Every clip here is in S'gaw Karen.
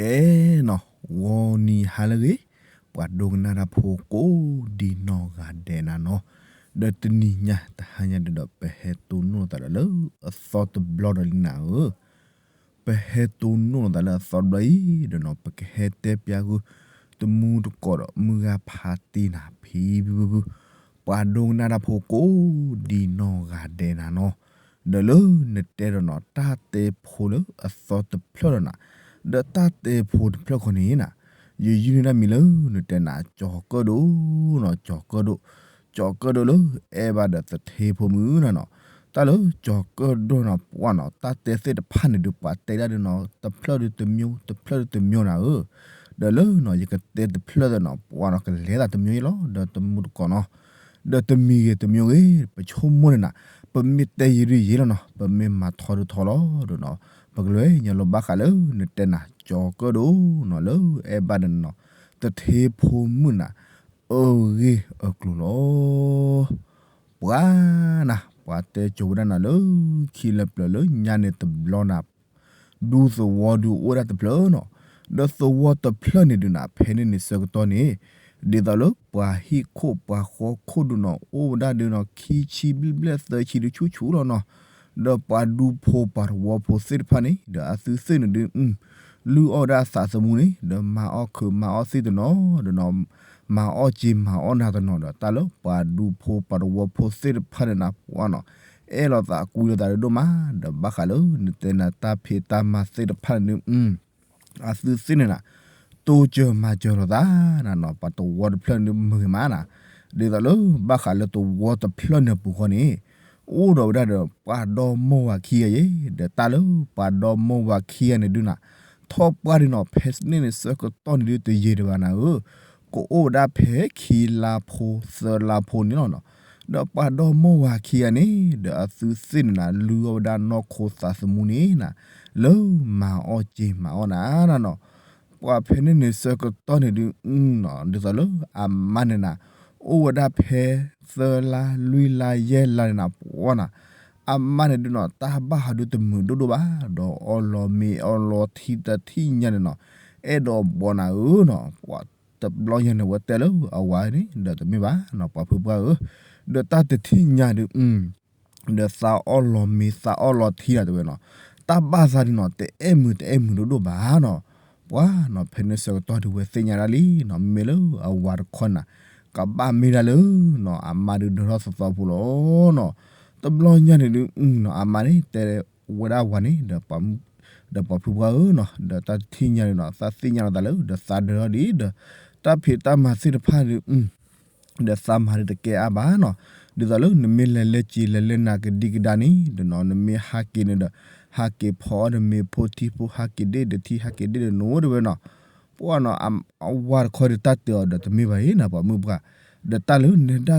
အဲၣ်နီၤ ဂီၤနံၤဟါလၢအဂ့ၤ, ပှၤဒိကနၣ်တၢ်ဖိကိးဒံနီၢ်ဂၤဒဲးနၤနီၤ, ဒီးတနံၤညါတဟါညါဒုးဒီး ပဟဲတိၢ်နီၣ်သးဒီးလၢအသီတဘျီဒီးလံနၤဧၢ, ပဟဲတိၢ်နီၣ်သးလၢအသီတဘျီအံၤဒီးနီၤ ပကဟဲတဲပျးဂုာ် တမူတကိးဒီး မုၢ်ဂၤဖးတံၢ်နၤဖံဖုဖုဖု, ပှၤဒိကနၣ်တၢ်ဖိကိးဒံနီၢ်ဂၤဒဲးနၤနီၤ, ဒီးလၢနတဲဒီးနီၤ တၢ်တဲဖိလၢအသီတဖျၢၣ်ဒီးနၤ, ဒီးတၢ်တဲဖိတဖျၢၣ်ခီန့ၣ်နၤ, ယယုၢ်န့ၢ်တၢ်မံၤလၢနတဲနၤ ကၠီၤကၢၣ်ဒိၣ်နီၤ, ကၠီၤကၢၣ်ဒိၣ်, ကၠီၤကၢၣ်ဒိၣ်လၢအဲၣ်ဘၣ်ဒီးသထ့ဖိမုၣ်နၤနီၤ, တၢ်လၢကၠီၤကၢၣ်ဒိၣ်နီၤ ပှၤနီၤ တၢ်တဲသ့ၣ်တဖၣ်န့ၣ်ဒုး ပှၤတဲဒၣ်ဒုးနီၤ တဖျၢၣ်ဒုးတမျိုး တဖျၢၣ်ဒုးတမျိုးနၤဧၢ, ဒီးလၢနီၤ ယကတဲတဖျၢၣ်ဒီးနီၤ ပှၤနီၤ ကလဲၤသးတမျိုးလီၤ ဒီးတမူတကိးနီၤ, ဒီးတမံၤဂ့ၤတမျိုးဂ့ၤ ပဆိကမိၣ်န့ၣ်နၤ, ပမ့ၢ်တဲယံာ်ဒုးယံာ်လီၤနီၤ, ပမ့ၢ်မၤထီဒုးထီလီၤဒီးနီၤ, ပကလဲၤညါလီၤဘၣ်ဃးလၢနတဲနၤ ကၠီၤကၢၣ်ဒိၣ်နီၤ လၢအဲၣ်ဘၣ်ဒီးနီၤ သထ့ဖိမုၣ်နၤ အဂ့ၢ်အကျိၤလီၤ. ပှၤနၤ ပှၤတဲကိးဝဲဒၣ်နၤလၢခံလၢပျၢၤလၢညါန့ၣ်တဘျီနၤ ဒူသဝီဒုးအိၣ်ဝဲဒၣ်တဖျၢၣ်နီၤ, ဒီးသဝီတဖျၢၣ်န့ၣ်ဒုးနၤ ဖဲန့ၣ်န့ၣ်ဆၢကတီၢ်န့ၣ် ဒ်သိးလၢပှၤဟံၣ်ခိၣ်ပှၤဃီခိၣ်ဒုးနီၤ အိၣ်ဝဲဒၣ်ဒုးနီၤ ခံဆံဘျဲၣ်ဘျဲၣ်သၢဆံဒုးဆူၣ်ဆူၣ်လီၤနီၤ, ဒီးပှၤဒူဖိပှၤသဝီဖိသ့ၣ်တဖၣ်န့ၣ် ဒီးအသုသ့ၣ်န့ၣ်ဒုး လုၢ်အီၣ်ဝဲဒၣ်အသးသမူန့ၣ် ဒီးမၤအီၣ်ခုးမၤအီၣ်သံၣ်တနီၤဒီးနီၤ, မၤအီၣ်စ့မၤအီၣ်နၤတနီၤဒီး တၢ်လၢပှၤဒူဖိပှၤသဝီဖိသ့ၣ်တဖၣ်န့ၣ်နၤ ပှၤနီၤ အဲၣ်လိာ်သးကူလိာ်သးဒိၣ်ဒိၣ်မး, ဒီးဘၣ်ဃးလၢနတဲနၤတၢ်ဖံးတၢ်မၤသ့ၣ်တဖၣ်န့ၣ်ဒုး အသုသ့ၣ်န့ၣ်နၤ တိစၢၤမၤစၢၤလိာ်သးနၤနီၤ, ပှၤသဝီတဖျၢၣ်န့ၣ်ဒုးမုာ်ဂ့ၤမးနၤ, ဒ်သိးလၢဘၣ်ဃးလၢသဝီတဖျၢၣ်န့ၣ်အပူၤဃီန့ၣ် အိၣ်ဒီးဝဲဒၣ်ဒီးပှၤဒီမါဝၤခံဂၤယဲ, ဒီးတၢ်လၢပှၤဒီမါဝၤခံဂၤန့ၣ်ဒုးနၤ ထီၣ်ပှၢ်ဒုးနီၤ ဖဲန့ၣ်န့ၣ်ဆၢကတီၢ်န့ၣ်ဒုးတယံာ်ဒံးဘၣ်နၤဧၢ, ကအိၣ်ဝဲဒၣ်ဖဲခံလါဖိသၢလါဖိန့ၣ်လီၤနီၤ, ဒီးပှၤဒီမါဝၤခံဂၤန့ၣ် ဒီးအသုသ့ၣ်န့ၣ်နၤ လုၢ်အီၣ်ဝဲဒၣ်နီၢ်ခိသးသမူန့ၣ်နၤ လၢမၤအီၣ်စ့မၤအီၣ်နၤနၤနီၤ, ပှၤဖဲန့ၣ်န့ၣ်ဆၢကတီၢ်န့ၣ်ဒုး နီၤ ဒ်သိးလၢအမါန့ၣ်နၤ အိၣ်ဝဲဒၣ်ဖဲသၢလါလွံၢ်လါယဲၢ်လါန့ၣ်နၤ ပှၤနီၤ အမါန့ၣ်ဒုးနီၤ တၢ်ဘၣ်ဟးဒုးတမုာ်ဒိၣ်ဒိၣ်ဘၣ်, ဒီးအီၣ်လီၤမ့ၤအီၣ်လီၤထံတထံၣ်ညါန့ၣ်နီၤ, အဲၣ်ဒိးဘီနၤဧၢနီၤ, ပှၤတဘျီညါန့ၣ် ဝဲတဲလၢအဝၤန့ၣ် ဒီးတမ့ၢ်ဘၣ်နီၤ ပှၤဖုပှၢ်ဧၢ, ဒီးတၢ်တထံၣ်ညါဒုး ဒီးသးအီၣ်လီၤမ့ၤသးအီၣ်လီၤထံနၤတဲဝဲနီၤ, တၢ်ဘၣ်သးဒုးနီၤ တအဲၣ်မုာ်တအဲၣ်မုာ်ဒိၣ်ဒိၣ်ဘၣ်နီၤ, ပှၤနီၤ ဖဲန့ၣ်ဆၢကတီၢ်ဒုးဝဲသ့ၣ်ညါဒၣ်လံနီၤ, မ့ၢ်လၢအဝၤတခီနၤ ကဘၣ်မ့ၢ်ဒၣ်လၢနီၤ အမါဒုးဒၢထီၣ်သီသီဖိလီၤနီၤ, တဘျီညါန့ၣ်ဒုး နီၤ အမါန့ၣ် တဲဝဲဒၣ်အဝၤန့ၣ် ဒီးပှၤဖုပှၢ်ဧၢနီၤ, ဒီးတၢ်တထံၣ်ညါန့ၣ်နီၤ သးသ့ၣ်ညါလီၤသးလၢ ဒီးသးဒၢထီၣ်ဒံး ဒီးတၢ်ဖံးတၢ်မၤသ့ၣ်တဖၣ်ဒုး ဒီးသးမၤဒုးတကဲအါဘၣ်နီၤ, ဒ်သိးလၢနမ့ၢ်လဲၤလၢစ့လဲၤလၢနၤကဒံကဒါန့ၣ် ဒီးနီၤ နမ့ၢ်ဟးက့ၤန့ၣ်ဒီး ဟးက့ၤဖီအီၣ်ဒီးမ့ၤဖိထံဖိ ဟးက့ၤဒ့ၣ်ဒီးထံ ဟးက့ၤဒ့ၣ်ဒီးနိဒီးဝဲနီၤ, ပှၤနီၤ အဝၤတခီဒီးတၢ်တဲအီၤဒီးတမ့ၢ်ဘၣ်အံၤနၤ ပှၤမုၣ်ပှၢ်, ဒီးတၢ်လၢနဒၣ်တဂၤနီၤ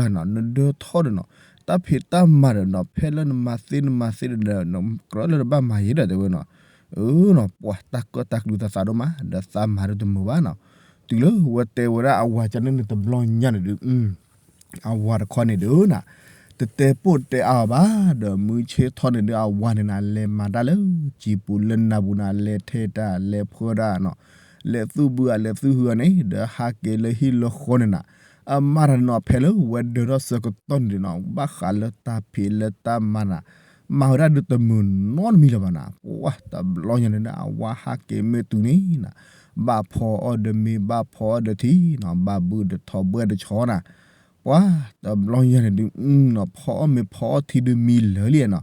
နဒၢထီၣ်ဒီးနီၤ တၢ်ဖံးတၢ်မၤဒီးနီၤ ဖဲလၢနမၤသ့နမၤသ့ဒီး ကြၢးလၢနဘၣ်မၤယဲဒီးတဲဝဲနီၤ, အၢနီၤ ပှၤတၢ်ကၢၣ်တၢ်ကလုၤသးသးဒိၣ်မး ဒီးသးမၤဒုးတမုာ်ဘၣ်နီၤ, တုၤလၢဝဲတဲဝဲဒၣ်အဝၤကန့ၣ်န့ၣ်တဘျီညါန့ၣ်ဒုး အဝၤတခီန့ၣ်ဒုးနၤ တတဲပိၢ်တဲအါအီၤဘၣ် ဒီးမုၢ်ဆ့ၣ်ထီၣ်န့ၣ်ဒုး အဝၤန့ၣ်နၤ လဲၤမၤတၢ်လၢ စံာ်ပူၤလၢနၢ်ပူၤနၤ လဲၤထဲတၢ် လဲၤဖှီတၢ်နီၤ, လဲၤသူၣ်ဘုဧါ လဲၤသူၣ်ဟုဧါန့ၣ် ဒီးဟးက့ၤလၢဟံၣ်လၢဃီန့ၣ်နၤ, အမါတၢ်နီၤ ဖဲလၢဝဲဒၢထီၣ်ဆၢကတီၢ်န့ၣ်ဒုးနီၤ ဘၣ်ဃးလၢတၢ်ဖံးလၢတၢ်မၤနၤ မၤဝဲဒၣ်ဒုးတမုာ်နီတမံၤလၢၤဘၣ်နၤ, ပှၤတဘျီညါန့ၣ် အဝၤဟးက့ၤမ့ၢ်တုၤန့ၣ်နၤ ဘၣ်ဖီအီၣ်ဒီးမ့ၤ ဘၣ်ဖီအီၣ်ဒီးထံနီၤ ဘၣ်ဘုဒီးထိးဘှဲၣ်ဒီးဆီနၤ, ပှၤတဘျီညါန့ၣ်ဒုး နီၤ ဖီအီၣ်မ့ၤဖီအီၣ်ထံဒုးမံလၢာ်လံနီၤ,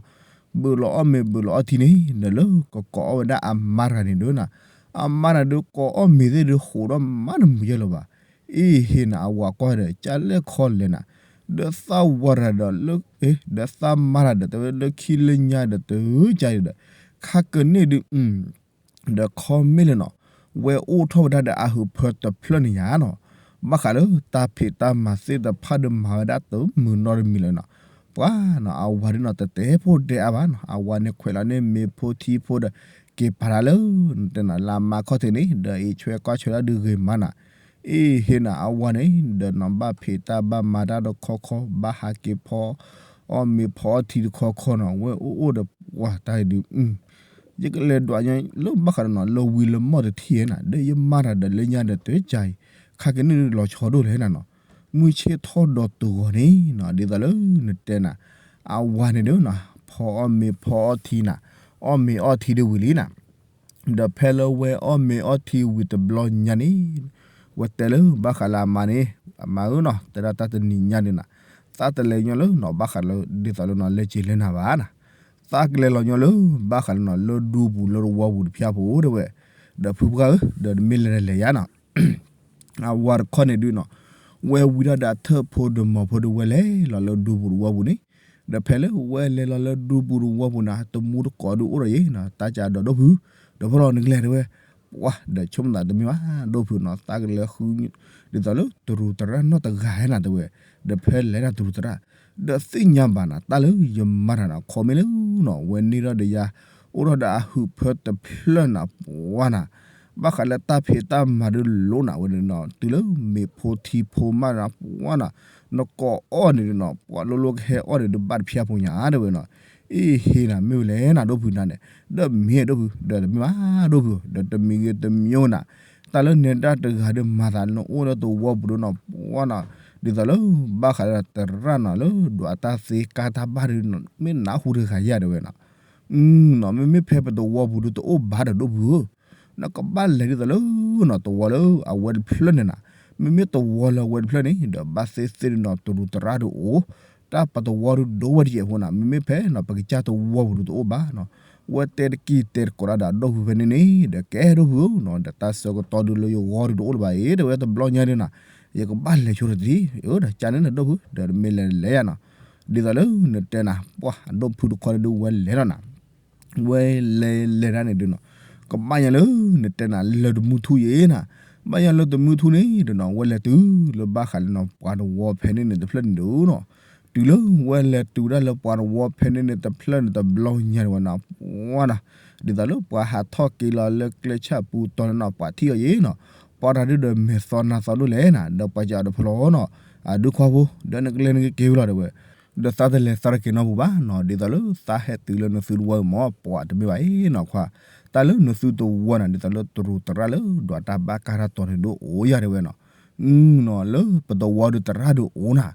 ဘုးလီၤအီၣ်မ့ၤဘုးလီၤအီၣ်ထံန့ၣ် ဒီးလၢကကိးအီၣ်ဝဲဒၣ်အမါတဂၤန့ၣ်ဒုးနၤ, အမါန့ၣ်ဒုးကိးအီၣ်မ့ၤသ့ၣ်ဒုးဃိးဒီးမါတမုာ်ယဲလၢၤဘၣ်, အ့ၣ်ဟ့ၣ်နၤ အဝၤကွၢ်ဒီး ကလဲၣ်ခီလဲၣ်နၤ, ဒီးသးဝၤတဂၤဒီးလၢ ဒီးသးမါတဂၤဒီး တဲဝဲလၢခံလၢညါဒီး တဂၤကဒီး ခါကန့ၣ်ဒုး ဒီးခီမ့ၢ်လၢနီၤ ဝဲအိၣ်ထီၣ်ဝဲဒၣ်ဒီးအဟုးဖၢတဖျၢၣ်န့ၣ်ယါနီၤ, ဘၣ်ဃးလၢတၢ်ဖံးတၢ်မၤသ့ၣ်တဖၣ်ဒီးမၤဝဲဒၣ်တမုာ်နီတမံၤလၢၤနီၤ, ပှၤနီၤ အဝၤဒုးနီၤ တတဲဖိတဲအါဘၣ်နီၤ, အဝၤန့ၣ်ခွဲးလီၤန့ၢ်မ့ၤဖိထံဖိဒီး က့ၤပာ်တၢ်လၢ တဲနီၤ လၢအမါခီၣ်ထံးန့ၣ် ဒီးအံးဆွဲကွၢ်ဆွဲဒၣ်ဒုးဂ့ၤမးနီၤ, အ့ၣ်ဟ့ၣ်နၤ အဝၤန့ၣ် ဒီးနီၤ ဘၣ်ဖံးတၢ်ဘၣ်မၤတၢ်တခီခီ ဘၣ်ဟးက့ၤဖီအီၣ်မ့ၤဖီအီၣ်ထံတခီခီနီၤ, ဝဲအိၣ်အိၣ်ဒီးပှၤတၢ်ဒုး ယကလဲၤဒွးညီလၢဘၣ်ဃးဒီးနီၤ လၢဝံၤလၢမီၢ်တထံၣ်ဧါနၤ ဒီးယမၤတၢ်ဒီးလၢညါဒီးတကးအံၤ ခါက့ၤန့ၣ်လီၤဆီဒိၣ်လဲၣ်နၤနီၤ, မုၢ်ဆ့ၣ်ထီၣ်ဒီးတဂီၤန့ၣ်နီၤ ဒ်သိးလၢနတဲနၤ အဝၤန့ၣ်ဒုးနီၤ ဖီအီၣ်မ့ၤဖီအီၣ်ထံနၤ, အီၣ်မ့ၤအီထံဒုးဝံၤလံနၤ ဒီးဖဲလၢဝဲအီၣ်မ့ၤအီထံဝံၤတဘျီညါန့ၣ် ဝဲတဲလၢဘၣ်ဃးလၢအမါန့ၣ်, အမါဧၢနီၤ တဲဒၣ်တၢ်တနံၤညါဒုးနၤ, သးတလဲၤညီလၢနီၤ ဘၣ်ဃးလၢဒ်သိးလၢနီၤ လၢက့ၤလၢနၤဘၣ်နၤ, သးကလဲၤလီၤညီလၢဘၣ်ဃးလၢနီၤ လၢဒူပူၤလၢတဝီပူၤတဖၠၣ်ဖိတဲဝဲ, ဒီးဖုပှၢ်ဧၢ ဒီးတမ့ၢ်လဲၤတလဲၤယါနီၤ အဝၤတခီန့ၣ်ဒုးနီၤ, ဝဲဝံၤဒၣ်ဒီးအထၢၣ်ဖိဒီးမီၤဖိဒုးဝဲလဲၤလီၤလၢဒူပူၤတဝီပူၤန့ၣ်, ဒီးဖဲလၢဝဲလဲၤလီၤလၢဒူပူၤတဝီပူၤန့ၣ် တမူတကိးဒုးအိၣ်ဒီးယဲနီၤ တၢ်ကဒီးဒိၣ်ဖု, ဒီးဖီလီၤနကလဲၤတဲဝဲ, ပှၤဒီးဆိကမိၣ်သးတမ့ၢ်ဘၣ် ဒိၣ်ဖုနီၤ သးကလဲၤဃု ဒ်သိးလၢတရူးသရၣ်နီတဂၤဟဲနၤတဲဝဲ, ဒီးဖဲလဲၤနၤတရူးသရၣ်, ဒီးသ့ၣ်ညါဘၣ်နၤ တၢ်လၢယမၤတၢ်နီၤ ခီမ့ၢ်လၢနီၤ ဝဲန့ၢ်ထီၣ်ဒီးယၤ အိၣ်ထီၣ်ဒီးအဟုးဖၢတဖျၢၣ်နၤ ပှၤနၤ ဘၣ်ဃးလၢတၢ်ဖံးတၢ်မၤဒုးလိၣ်နၤဝဲန့ၣ်နီၤ တုၤလၢမ့ၤဖိထံဖိမးနၤ ပှၤနၤ နကိးအီၣ်န့ၣ်နီၤ ပှၤလိၤလိၤကဟဲအီၣ်န့ၣ်ဒုးဘၣ်တဖၠၣ်ဖိညါတဲဝဲနီၤ, အ့ဟ့နၤ မ့ၢ်ဝဲလဲၣ်နၤ ဒိၣ်ဖုနၤန့ၣ် ဒီးမ့ၢ်ဒိၣ်ဖု ဒီးတမ့ၢ်ဘၣ်ဒိၣ်ဖု ဒီးတမံၤဂ့ၤတမံၤနၤ, တၢ်လၢနဲဒၣ်တဂၤဒီးမၤသးနအိၣ်လၢတဝီပူၤဒုးနီၤ ပှၤနၤ ဒ်သိးလၢ ဘၣ်ဃးလၢတရၣ်နီၤ လၢဒွးတၢ်သ့ကါတၢ်ဘၣ်ဒုး မ့ၢ်နၢ်ဟူတဂၤယါတဲဝဲနီၤ, နီၤ မ့မ့ၢ်ဖဲပတဝီပူၤဒုးတအိၣ်ဘၣ်ဒီးဒိၣ်ဖုဧၢ, နကဘၣ်လဲၤဒ်သိးလၢနီၤ တဝီလၢအဝဲတဖျၢၣ်န့ၣ်နၤ, မ့မ့ၢ်တဝီလၢအဝဲတဖျၢၣ်န့ၣ် ဒီးဘၣ်သ့ၣ်သ့ၣ်ဒုးနီၤ တရူးသရၣ်ဒုးအိၣ်, တၢ်ပတဝီဒုးဒိၣ်ဝဲတစဲးဖိနၤ မ့မ့ၢ်ဖဲနီၤ ပကစၢ်တဝီပူၤဒုးတအိၣ်ဘၣ်နီၤ, ဝဲတဲတက့ၢ်တဲတကိးတၢ်ဒီးဒိၣ်ဖုဖဲန့ၣ်န့ၣ် ဒီးကဲဒိၣ်ဖုဧၢနီၤ ဒီးတၢ်ဆၢကတီၢ်ဒုးလၢယဂီၢ်ဒုးတအိၣ်လၢၤဘၣ်အံၤ တဲဝဲတဘျီညါဒုးနၤ, ယကဘၣ်လဲၤဆိတထံၣ် အၢ ဒီးကန့ၣ်နဒိၣ်ဖု ဒီးတမ့ၢ်လဲၤလဲၤယါနီၤ, ဒ်သိးလၢနတဲနၤ ပှၤအဒိၣ်ဖုတခီန့ၣ်ဒုးဝဲလဲၤလီၤနၤ ဝဲလဲၤလဲၤဒၣ်န့ၣ်ဒုးနီၤ, ကဘၣ်ညါလၢနတဲနၤလၢတမုၢ်ထူၣ်ယဲနၤ, ဘၣ်ညါလၢတမုၢ်ထူၣ်န့ၣ်ဒုးနီၤ ဝဲလဲၤတုၤလၢဘၣ်ဃးလၢနီၤ ပှၤတဝီဖဲန့ၣ်န့ၣ်တဖျၢၣ်န့ၣ်ဒုးနီၤ, တုၤလၢဝဲလဲၤတုၤဒၣ်လၢပှၤတဝီဖဲန့ၣ်န့ၣ်တဖျၢၣ်န့ၣ်တဘျီညါန့ၣ်ဝဲနီၤ ပှၤနီၤ, ဒ်သိးလၢပှၤဟးထီၣ်က့ၤလီၤလၢကျဲဆၣ်ပူၤတီၤန့ၣ်နီၤ ပှၤထံၣ်အီၤယဲနီၤ, ပှၤတၢ်ဒုးဒီးမဲာ်သီနၤသီဒိၣ်လဲၣ်နၤ ဒီးပှၤကးအီၤတဖျီနီၤ, အဒုးခွါဖိ ဒီးနကလဲၤနကက့ၤဝဲလီၤတဲဝဲ ဒီးသးတလဲၤသးတက့ၤနီတပူၤဘၣ်နီၤ ဒ်သိးလၢသးဟဲတုၤလၢနသုတဝီအံၤမ့ၢ် ပှၤတမ့ၢ်ဘၣ်အံၤနီၤခွါ, တၢ်လၢနသုတဝီနၤ ဒ်သိးလၢတရူးသရၣ်လၢဒွးတၢ်ဘၣ်ကါတၢ်တီၤန့ၣ်ဒုးအိၣ်ယါတဲဝဲနီၤ, နီၤ လၢပတဝီဒုးသရၣ်ဒုးအိၣ်နၤ,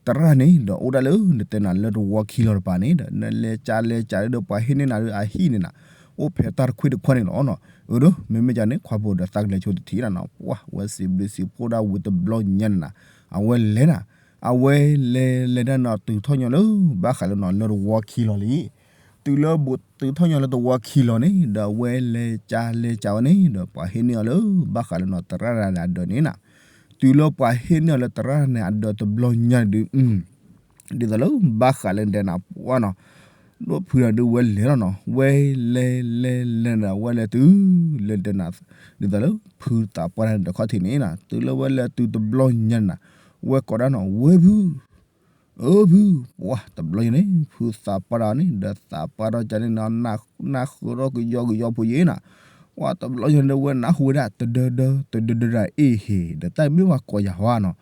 သရၣ်န့ၣ်ဒီးအိၣ်ဒၣ်လၢနတဲနၤလၢတဝီခံလီၤတပၤန့ၣ်ဒီး နလဲၤကးလဲၤကးဒုးဒီးပှၤဟ့ၣ်န့ၢ်နၤဒုးအဟံၣ်န့ၣ်နၤ, အိၣ်ဖဲတၢ်တခွံတခွါန့ၣ်လီၤနီၤ, အၢ ဒီးမ့မ့ၢ်ကန့ၣ် ခွါဖိဒီးသးကလဲၤဆိတထံၣ်နၤနီၤ ပှၤဝဲစံးဘျုးစံးဖှိၣ်ဒၣ်ဝံၤတဘျီညါန့ၣ်နၤ, အဝဲလဲၤနၤ, အဝဲလဲၤလဲၤဒၣ်နီၤ တုၤထီၣ်ညီလၢ ဘၣ်ဃးလၢနီၤ လၢတဝီခံလီၤလံ, တုၤလၢဘိးတုၤထီၣ်ညီလၢတဝီခံလီၤန့ၣ် ဒီးအဝဲလဲၤကးလဲၤကးဝဲန့ၣ် ဒီးပှၤဟ့ၣ်န့ၢ်အီၤလၢ ဘၣ်ဃးလၢနီၤ သရၣ်န့ၣ်အဒၢးန့ၣ်နၤ, တုၤလၢပှၤဟ့ၣ်န့ၢ်အီၤလၢသရၣ်န့ၣ်အဒၢးတဘျီညါန့ၣ်ဒုး ဒ်သိးလၢဘၣ်ဃးလၢနတဲနၤပှၢ်နီၤ, ဒိၣ်ဖုနၤဒုးဝဲလဲၤလီၤနီၤ, ဝဲလဲၤလဲၤလဲၤနၤ ဝဲလဲၤတုၤ လၢနတဲနၤ, ဒ်သိးလၢ ဖုသးပှၢ်တၢ်န့ၣ်တခီၣ်ထံးန့ၣ်နၤ တုၤလၢဝဲလဲၤတုၤတဘျီညါန့ၣ်နၤ, ဝဲကိးဒၣ်နီၤ ဝဲဖု အၢဖု, ပှၢ်တဘျီညါန့ၣ် ဖုသးပှၢ်တၢ်န့ၣ် ဒီးသးပှၢ်တၢ်ကန့ၣ်နီၤ နၢ်ဃုာ်ထီၣ်ကယီကယီဖိယဲနၤ, ပှၢ်တဘျီညါန့ၣ် ဝဲနၢ်ဟူဝဲဒၣ် တဒၢဒၢ တဒၢဒၢဒၢအ့ၣ်ဟ့ၣ် ဒီးတၢ်မ့ၢ်ပှၤကိးယၤဟီဧါနီၤ,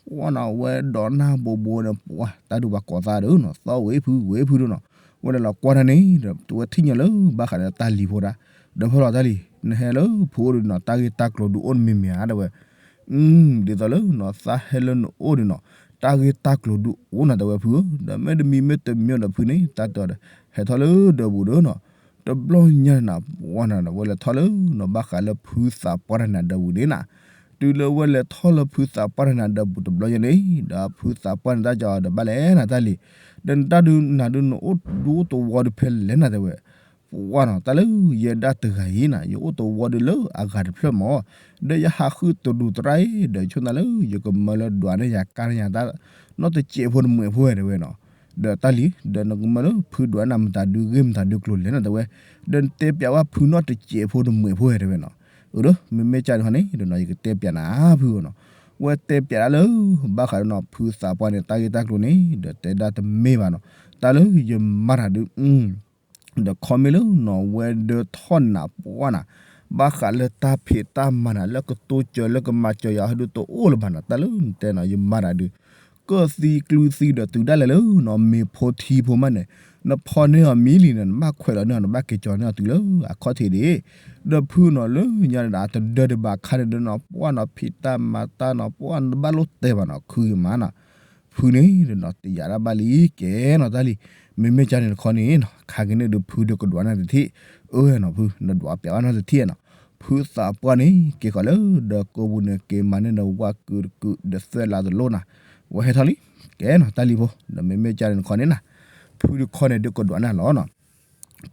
ပှၢ်နီၤ ဝဲဒိးနၢ်ဘိးဘိန့ၣ် ပှၢ် တၢ်ဒုးပှၤကိးသးဒီးနီၤ သီဝဲဖုဝဲဖုဒုးနီၤ, ဝဲလဲၤလီၤကွၢ်တၢ်န့ၣ် ဒီးဝဲထံၣ်ညီလၢဘၣ်ဃးဒီးတၢ်လံၤဖိဒၣ်, ဒီးဖဲလီၤတၢ်လံၤ နဟဲလၢဖုအိၣ်ဒုးနီၤ တၢ်ဂ့ၢ်တၢ်ကျိၤဒုးအိၣ်တမံၤမံၤဧါ တဲဝဲ ဒ်သိးလၢနီၤ သးဟဲလၢနအိၣ်ဒုးနီၤ တၢ်ဂ့ၢ်တၢ်ကျိၤဒုးအိၣ်နၤ တဲဝဲဖုဧၢ, ဒီးမ့တမံၤမ့တမံၤဒီးဖုန့ၣ် တၢ်တဲအီၤဒီး ဟဲထီၣ်လၢဒၢးပူၤဒီးနီၤ, တဘျီညါန့ၣ်နၤ ပှၢ်နၤဒီး ဝဲလဲၤထီၣ်လၢနီၤ ဘၣ်ဃးလၢဖုသးပှၢ်တၢ်န့ၣ်အဒၢးပူၤန့ၣ်နၤ, တုၤလၢဝဲလဲၤထီၣ်လၢဖုသးပှၢ်တၢ်န့ၣ်အဒၢးပူၤတဘျီညါန့ၣ် ဒီးဖုသးပှၢ်န့ၣ် တၢ်ကီဒီးဘၣ်လဲၣ်နၤတၢ်လံၤ, ဒီးနတၢ်ဒုးနၤဒုးနအိၣ်ဒုးအိၣ်တဝီဒုးဖဲလဲၣ်နၤ တဲဝဲ ပှၢ်နီၤ တၢ်လၢယဲဒၣ်တဂၤအံၤနၤ ယအိၣ်တဝီဒုးလၢအဂၤတဖျၢၣ်မး, ဒီးယဟးဃုတရူးသရၣ်အံၤ ဒီးယဆိကမိၣ်လၢ ယကမၢလၢဒွးန့ၢ်ယၤကါန့ၢ်ယၤတၢ် နီတစဲးဖိတမှဲးဖိဝဲ တဲဝဲနီၤ, ဒီးတၢ်လံၤ ဒီးနကမၢလၢဖုဒွးန့ၢ်နၤမတၤဒုးဂ့ၢ်မတၤဒုးကျိၤလဲၣ်နၤ တဲဝဲ, ဒီးနတဲပျးဝဲဖုနီတစဲးဖိတမှဲးဖိဝဲ တဲဝဲနီၤ, အၢ ဒီးမ့မ့ၢ်ကန့ၣ်ဃီန့ၣ် ဒီးနီၤ ယကတဲပျးနၤဖုနီၤ, ဝဲတဲပျးဒၣ်လၢ ဘၣ်ဃးဒီးနီၤ ဖုသးပှၢ်န့ၣ် တၢ်ဂ့ၢ်တၢ်ကျိၤန့ၣ် ဒီးတဲဒၣ်တမ့ၢ်ဘၣ်နီၤ, တၢ်လၢယမၤတၢ်ဒုး ဒီးခီမ့ၢ်လၢနီၤ ဝဲဒၢထီၣ်နၤပှၢ်နၤ, ဘၣ်ဃးလၢတၢ်ဖံးတၢ်မၤနၤ လၢကတိၤစၢၤလၢကမၤစၢၤယၤဟဲဒုးတအိၣ်လၢၤဘၣ်နီၤ, တၢ်လၢနတဲနီၤ ယမၤတၢ်ဒုး ကၢၣ်သံကျူသံဒီးတုၤဒၣ်လဲာ်လၢနီၤ မ့ၤဖိထံဖိမးန့ၣ်, နဖီန့ၢ်အီၤမံလံန့ၣ် နဘၣ်ခွဲးလီၤန့ၢ်အီၤ နဘၣ်က့ၤကၠီန့ၢ်အီၤတုၤလၢအခီၣ်ထံးဒံး, ဒီးဖုနီၤလၢညါန့ၣ်ဒီး အတဒၢတဘၣ်ခါန့ၣ်ဒီးနီၤ ပှၢ်နီၤ ဖံးတၢ်မၤတၢ်နီၤ ပှၢ်နဘၣ်လိၣ်တဲဘၣ်နီၤ ခုက့ၤမးနီၤ, ဖုန့ၣ်ဒီးနီၤ တယာ်ဒၣ်ဘၣ်လံ ကဲနီၤတၢ်လံ, မ့မ့ၢ်ကၠီန့ၣ်တခီန့ၣ်နီၤ ခါက့ၤန့ၣ်ဒီးဖုဒီးကဒွးန့ၢ်တထံၣ်, အၢနီၤဖု နဒွးပျးဘၣ်န့ၢ်တထံၣ်နီၤ, ဖုသးပှၢ်န့ၣ် က့ၤဃီၤလၢဒီးကိးပူၤန့ၣ် က့ၤမၤန့ၢ်ဒီးဝၣ်ကုာ်တကုာ်ဒီးသွဲၣ်လးတလိၣ်နီၤ, ဝဲဟဲထီၣ်လံ, ကဲနီၤတၢ်လံဖိ ဒီးမ့မ့ၢ်ကၠီန့ၣ်တခီန့ၣ်နီၤ, ဖုတခီန့ၣ်ဒီးကဒွးန့ၢ်လီၤနီၤ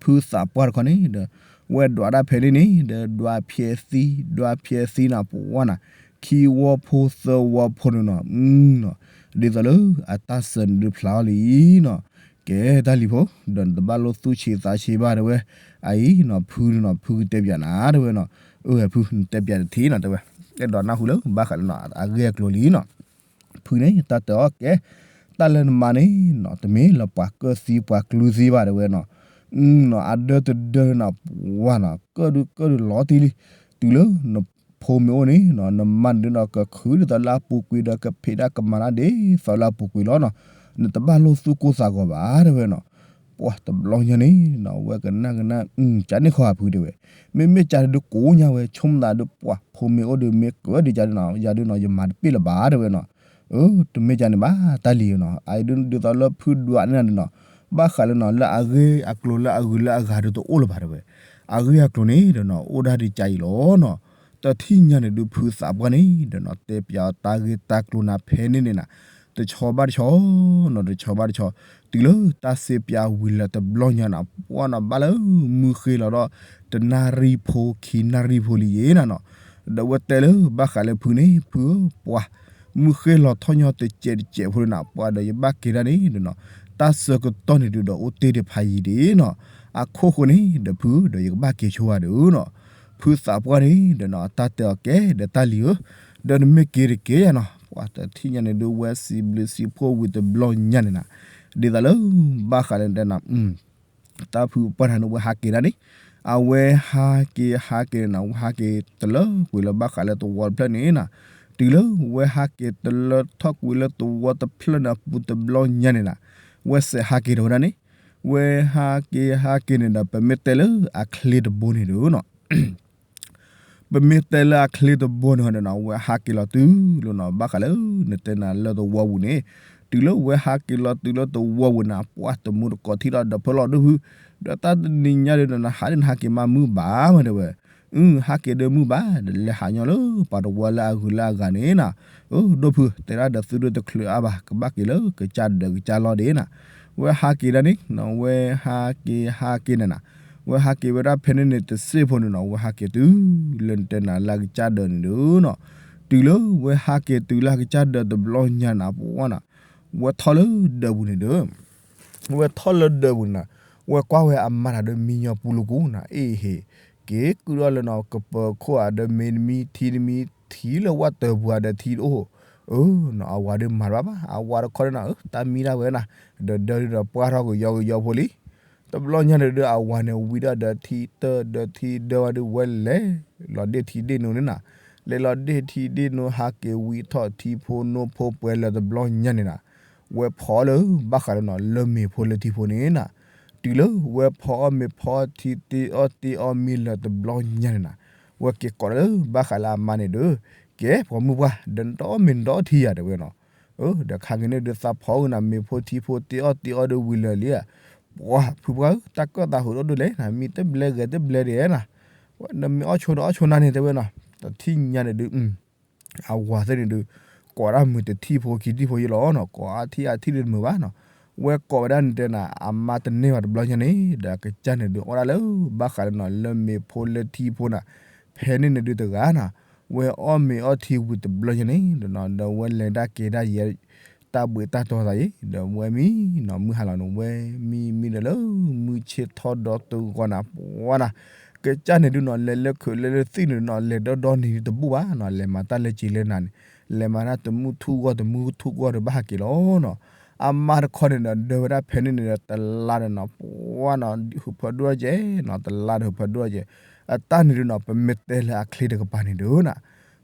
ဖုသးပှၢ်တခီန့ၣ်ဒီး ဝဲဒွးတၢ်ဖဲန့ၣ်န့ၣ် ဒီးဒွးဖျဲးသံ ဒွးဖျဲးသံနီၤ ပဝါနီၤ ခံဝီဖိသၢဝီဖိန့ၣ်နီၤ, ဒ်သိးလၢအတၢ်စၢၤန့ၣ်ဒုးဖျါအီၤလံနီၤ, ကဲတၢ်လံၤဖိ ဒီးနတဘၣ်လိၣ်သူၣ်ဆံးသးဆံးဘၣ်တဲဝဲ, အအံၤနီၤ ဖုနီၤ ဖုကတဲပၠးနၤ တဲဝဲနီၤ, အၢ ဖု နတဲပၠးတထံၣ်နီၤ တဲဝဲ, အဲၣ်ဒိးနၢ်ဟူလၢဘၣ်ဃးလၢနီၤ အဂ့ၢ်အကျိၤလံနီၤ ဖုန့ၣ် တၢ်တဲအီၤကဲ, တၢ်လၢနမၤန့ၣ်နီၤ တမ့ၢ်လၢပှၤကၢၣ်သံပှၤကျူသံဘၣ်တဲဝဲနီၤ, နီၤ အဒၢတဒၢနီၤ ပှၢ်နီၤ ကၢၣ်ဒုးကၢၣ်ဒုးလီၤတံၢ်လံ, တုၤလၢနဖိမ့ၢ်အိၣ်န့ၣ်နီၤ နမါန့ၣ်ဒုးနီၤ ကခုဒ်သိးလၢအပူၤကွံာ်ဒီး ကဖံးတၢ်ကမၤတၢ်ဒ်သိးလၢအပူၤကွံာ်လီၤနီၤ, နတဘၣ်လိၣ်သူၣ်ကိၢ်သးဂီၤဘၣ်တဲဝဲနီၤ, ပှၢ်တဘျီညါန့ၣ်နီၤ ဝဲကနၣ်ကနၣ် ကန့ၣ်ခီဖုတဲဝဲ, မ့မ့ၢ်ကၠီဒုးကိးညါဝဲ ဆိကမိၣ်သးဒုး ပှၢ်ဖိမ့ၢ်အိၣ်ဒီး မ့ၢ်ကၢဒုးကၠီဒုးနီၤ ယၤဒုးနီၤ ယမၤတပ့ၢ်လၢၤဘၣ်တဲဝဲနီၤ, အၢ တမ့ၢ်ကၠီန့ၣ်ဘၣ် တၢ်လံၤနီၤ အအံၤဒုး ဒ်သိးလၢဖုဒွးန့ၢ်နၤဒုးနီၤ, ဘၣ်ဃးလၢနီၤ လၢအဂ့ၢ်အကျိၤလၢအဂုၤလၢအဂၤဒုးတအိၣ်လၢၤဘၣ်တဲဝဲ, အဂ့ၢ်အကျိၤန့ၣ်ဒီးနီၤ အိၣ်ဒၣ်ဒံးကၠီအံၤလီၤနီၤ, တထံၣ်ညါန့ၣ်ဒုး ဖုသးပှၢ်န့ၣ်ဒီးနီၤ တဲပၠးအီၤတၢ်ဂ့ၢ်တၢ်ကျိၤနၤဖဲန့ၣ်န့ၣ်နီၤ, တဆီဘၣ်တဆီနီၤ တဆီဘၣ်တဆီ, တုၤလၢတၢ်စ့ပၠးဝံၤလၢတဘျီညါနီၤ ပှၢ်နီၤ ဘၣ်လၢမုၢ်ဃ့လီၤဒီး တနၣ်ရံၣ်ဖိ ခံနၣ်ရံၣ်ဖိလံယဲနီၤနီၤ, ဒီးဝဲတဲလၢဘၣ်ဃးလၢဖုန့ၣ် ဖုဧၢ ပှၢ် မုၢ်ဃ့လီၤထီၣ်ညီတစဲးတစဲးဖိန့ၣ်နီၤ ပှၢ်ဒီးယဘၣ်က့ၤဒၣ်န့ၣ်ဒီးနီၤ, တၢ်ဆၢကတီၢ်န့ၣ်ဒုးဒီးအိၣ်တ့ၢ်တဖးယံၤဒံးနီၤ, အခိၣ်ဃိန့ၣ်ဒီးဖုဒီးယကဘၣ်က့ၤဆိဧါဒီးနီၤ, ဖုသးပှၢ်န့ၣ်ဒီးနီၤ တၢ်တဲအီၤကဲဒီးတၢ်လံၤဧၢ, ဒီးနမ့ၢ်က့ၤတက့ၢ်ယါနီၤ, ပှၢ်တထံၣ်ညါန့ၣ်ဒုး ဝဲစံးဘျုးစံးဖှိၣ်ဝံၤတဘျီညါန့ၣ်နီၤ, ဒ်သိးလၢဘၣ်ဃးလၢတဲနီၤ တၢ်ဖုပှၢ်န့ၣ် ဝဲဟးက့ၤဒၣ်န့ၣ်, အဝဲဟးက့ၤဟးက့ၤန့ၣ်နီၤ ဝဲဟးက့ၤတလၢကွံာ်လၢဘၣ်ဃးလၢသဝီတဖျၢၣ်န့ၣ်နီၤ, တုၤလၢဝဲဟးက့ၤတလၢထီၣ်ကွံာ်လၢသဝီတဖျၢၣ်န့ၣ်အပူၤတဘျီညါန့ၣ်နီၤ, ဝဲစဲးဟးက့ၤဒီးဝဲဒၣ်န့ၣ်, ဝဲဟးက့ၤဟးက့ၤန့ၣ်ဒီး ပမ့ၢ်တဲလၢအချ့တဘိန့ၣ်ဒုးနီၤ ပမ့ၢ်တဲလၢအချ့တဘိန့ၣ်ဒီးနီၤ ဝဲဟးက့ၤလီၤတုၤလၢနီၤ ဘၣ်ဃးလၢ နတဲနၤလၢသဝီပူၤန့ၣ်, တုၤလၢဝဲဟးက့ၤလီၤတုၤလၢသဝီပူၤန့ၣ် ပှၢ်တမူတကိးထံၣ်ဒီးဒီးဖၢလီၤဒုးဖု, ဒီးတၢ်တနံၤညါဒီးနီၤ နဟးဒ်နဟးက့ၤမးမုာ်ဘၣ်မးတဲဝဲ, အု ဟးက့ၤဒီးမုာ်ဘၣ် ဒီးလဲၤဟးညီလၢပှၤတဝီလၢအဂုၤလၢအဂၤန့ၣ်နီၤ, အၢ ဒိၣ်ဖု တဲဒၣ်ဒီးသုဒိၣ်တချုးအါဘၣ် ကဘၣ်က့ၤလၢကစၢ်ဒၢးကစၢ်လီၢ်ဒံးနီၤ, ဝဲဟးက့ၤဒၣ်န့ၣ်နီၤ ဝဲဟးက့ၤဟးက့ၤန့ၣ်နီၤ ဝဲဟးက့ၤဝဲဒၣ်ဖဲန့ၣ်န့ၣ်တစ့ၢ်ဖိန့ၣ်နီၤ ဝဲဟးက့ၤတုၤလၢနတဲနၤလၢအကစၢ်ဒၢးန့ၣ်ဒုးနီၤ, တုၤလၢဝဲဟးက့ၤတုၤလၢအကစၢ်ဒၢးတဘျီညါန့ၣ် ပှၢ်နီၤ, ဝဲထီၣ်လၢဒၢးပူၤန့ၣ်ဒီး ဝဲထီၣ်လၢဒၢးပူၤန့ၣ်နီၤ, ဝဲကွၢ်ဝဲအမါတၢ်ဒီးမံညီပူလိာ်ကူၣ်နီၤ အ့ၣ်ဟ့ၣ်, က့ၤကုၢ်ထီၣ်လၢနီၤ ကပၢၤခိၣ်ဧါဒီးမ့တမံထံတမံ ထံလၢဝၣ်တၢၤပူၤဧါဒီးထံတအိၣ်, အၢ နီၤ အဝၤဒုးမၤတဘၣ်ဘၣ် အဝၤတခီန့ၣ်နီၤ အၢ တၢ်မံဒၣ်ဝဲနီၤ, ဒီးဒၢဒုးဒီးပှၢ်ထီၣ်ကယီကယီဖိလံ တဘျီညါန့ၣ်ဒုး အဝၤန့ၣ်ဝံၤဒီးဒီးထံတၢဒီးထံဒၢဝဲဒုး ဝဲလဲၤလီၤဒ့ၣ်ထံဒ့ၣ်နိန့ၣ်နီၤ, လဲၤလီၤဒ့ၣ်ထံဒ့ၣ်နိ ဟးက့ၤဝံထီၣ်ထံဖိနိဖိပှဲၤလၢတဘျီညါန့ၣ်နီၤ, ဝဲဖီအီၣ်လၢဘၣ်ဃးလၢနီၤ လၢမ့ၤဖိလၢထံဖိန့ၣ်နီၤ, တုၤလၢဝဲဖီအီၣ်မ့ၤဖီအီၣ်ထံတ့အီၣ်တ့အီၣ်မံလၢတဘျီညါန့ၣ်နီၤ, ဝဲက့ၤကိးလၢဘၣ်ဃးလၢအမါန့ၣ်ဒီး, ကဲ ပိာ်မုၣ်ပှၢ် ဒီးနတအီၣ်မ့ၤနတအီၣ်ထံယၤတဲဝဲနီၤ, အၢ ဒီးခါက့ၤန့ၣ်ဒုးသးဖီအီၣ်နီၤ မ့ၤဖိထံဖိတ့အီၣ်တ့အီၣ်ဒုးဝံၤလၢာ်လံဧါ, ပှၢ်ဖုပှၢ်ဧၢ တၢ်ကၢၣ်သးဟူးဒိၣ်ဒိၣ်လဲၣ်နီၤ မံတဘျဲဂဲၤတဘျဲဒံးနီၤ, ဒီးမ့ၢ်အီၣ်ဆိဒီးအီၣ်ဆိနၤန့ၣ်တဲဝဲနီၤ, တထံၣ်ညါန့ၣ်ဒုး အဝၤသ့ၣ်န့ၣ်ဒုး ကိးဒၣ်မုာ်တထံၣ်ဖိခံထံၣ်ဖိယဲလီၤနီၤ ကိးအါထံၣ်အါထံၣ်ဒုးတမုာ်ဘၣ်နီၤ, ဝဲကိးဝဲဒၣ်န့ၣ်တဲနၤ အမါတန့ၢ်ဘၣ်တဘျီညါန့ၣ် ဒီးအကစၢ်န့ၣ်ဒုးအီၣ်ဒၣ်လၢ ဘၣ်ဃးလၢနီၤ လၢမ့ၤဖိလၢထံဖိနီၤ, ဖဲန့ၣ်န့ၣ်ဒုးတဂၤနီၤ, ဝဲအီၣ်မ့ၤအီၣ်ထံဝံၤတဘျီညါန့ၣ် ဒီးနီၤ ဒီးဝဲလဲၤဒၣ်က့ၤဒၣ်ယဲ တၢ်ဘှံးတၢ်တီၤသးအံၤ ဒီးဝဲမံနီၤ မုၢ်ဟါလီၤန့ၣ် ဝဲမံမံဒီးလၢ မုၢ်ဆ့ၣ်ထီၣ်ဒီးတဂီၤနၤ ပှၢ်နၤ, ကစၢ်န့ၣ်ဒုးနီၤ လဲၤလၢခုးလဲၤလၢသံၣ်န့ၣ်နီၤ လဲၤဒီဒီနံၤတဘူၣ်ဘၣ်နီၤ လဲၤမၤတၢ်လၢက့ၤလၢနၤန့ၣ်, လဲၤမၤတၢ်တမုၢ်ထူၣ်ဂီၢ်တမုၢ်ထူၣ်ဂီၢ်ဒီးဘၣ်ဟးက့ၤလီၤနီၤ, အမါတခီန့ၣ်ဒီး ဒၢဝဲဒၣ်ဖဲန့ၣ်န့ၣ်ဒီး တလါဒီးနီၤ ပှၢ်နီၤ ဟုးဖၢဒိၣ်ကဲနီၤ တလါဒီးဟုးဖၢဒိၣ်ကဲ, အတၢ်န့ၣ်ဒုးနီၤ ပမ့ၢ်တဲလၢအချ့တကပၤန့ၣ်ဒုးနီၤ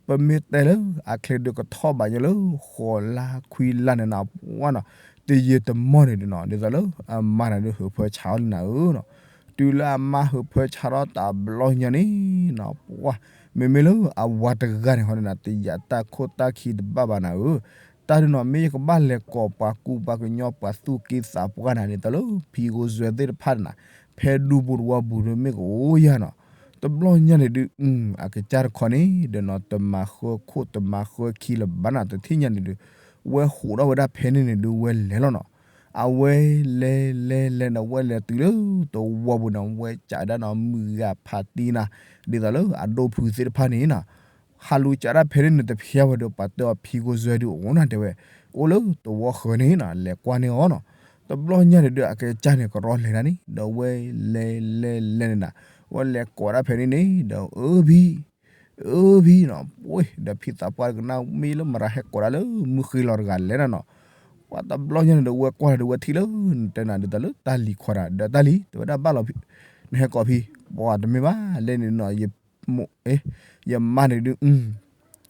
ပမ့ၢ်တဲလၢအချ့ဒုးကထီၣ်ဘးညီလၢ ဃိးလါခွံလါန့ၣ်နီၤ ပှၢ်နီၤ, တ တယံာ်တမီၢ်န့ၣ်ဒုးနီၤ ဒ်သိးလၢအမါန့ၣ်ဒုး ဟုးဖၢဆါအီၤလံနၤဧၢနီၤ. တုၤလၢအမါဟုးဖၢဆါထီၣ်တဘျီညါန့ၣ်နီၤ ပှၤ မ့မ့ၢ်လၢအဝၤတဂၤန့ၣ်ဃီန့ၣ်နၤ တယာ်တၢ်ခိၣ်တၢ်ခံတဘၣ်ဘၣ်နၤဧၢ. တၢ်ဒုးနီၤ မ့ၢ်ယကဘၣ်လဲၤကိးပှၤကူပှၤကညီပှၤသူၣ်က့သးပှၢ်နၤ ဒ်သိးလၢဖံဂိၢ်စွဲသ့ၣ်တဖၣ်န့ၣ်နၤ ဖဲဒူပူၤတဝီပူၤဒုးမ့ၢ်ကအိၣ်ယၤနီၤ. တဘျီညါန့ၣ်ဒုး အကစၢ်တခီန့ၣ် ဒုးနီၤ တမၤဃၢခိၣ်တမၤဃၢခံလၢၤဘၣ်နၤ တထံၣ်ညါန့ၣ်ဒုး ဝဲဟူးထီၣ်ဝဲဒၣ်ဖဲန့ၣ်န့ၣ်ဒုး ဝဲလဲၤလီၤနီၤ. အဝဲလဲၤလဲၤလဲၤန့ၣ် ဝဲလဲၤတုၤလၢတဝီပူၤန့ၣ် ဝဲကးဒၣ်နီၤ မုၢ်ဂၤဖးတံၢ်နၤ ဒ်သိးလၢအဒိၣ်ဖုးသ့ၣ်တဖၣ်န့ၣ်နၤ ဟးလူၤကးဒၣ်ဖဲန့ၣ်န့ၣ် တဖျါဝဲဒီး ပှၤတဲအီၤဖံဂိၢ်စွဲဒုးအိၣ်နၤတဲဝဲ အိၣ်လၢတဝီဃၢၤန့ၣ်နၤ လဲၤကွၢ်န့ၢ်အီၤနီၤ. တဘျီညါန့ၣ်ဒုး အကစၢ်န့ၣ်ကရီလဲၤဒၣ်န့ၣ် ဒီးဝဲလဲၤလဲၤလဲၤန့ၣ်နၤ ဝဲလဲၤကိးဒၣ်ဖဲန့ၣ်န့ၣ် ဒီးအၢဖံ အၢဖံနီၤ ပှ့ၤ ဒီးဖံသးပှၢ်တကနၣ် မ့ၢ်လၢမတၤဟဲကိးဒၣ်လၢမုၢ်ဃ့လီၤတဂၤလဲၣ်နၤနီၤ. ပှၤတဘျီညါန့ၣ်ဒီး ဝဲကွၢ်လီၤဒီး ဝဲထံၣ်လၢနတဲနၤဒ်သိးလၢတၢ်လံၤခွါတၢ် ဒီးတၢ်လံၤ တဲဝဲဒၣ်ဘၣ်လီၤ နဟဲကိးဖံ ပှၤတမ့ၢ်ဘၣ်လဲၣ်န့ၣ်နီၤ ယမိၢ် ယမါန့ၣ်ဒုး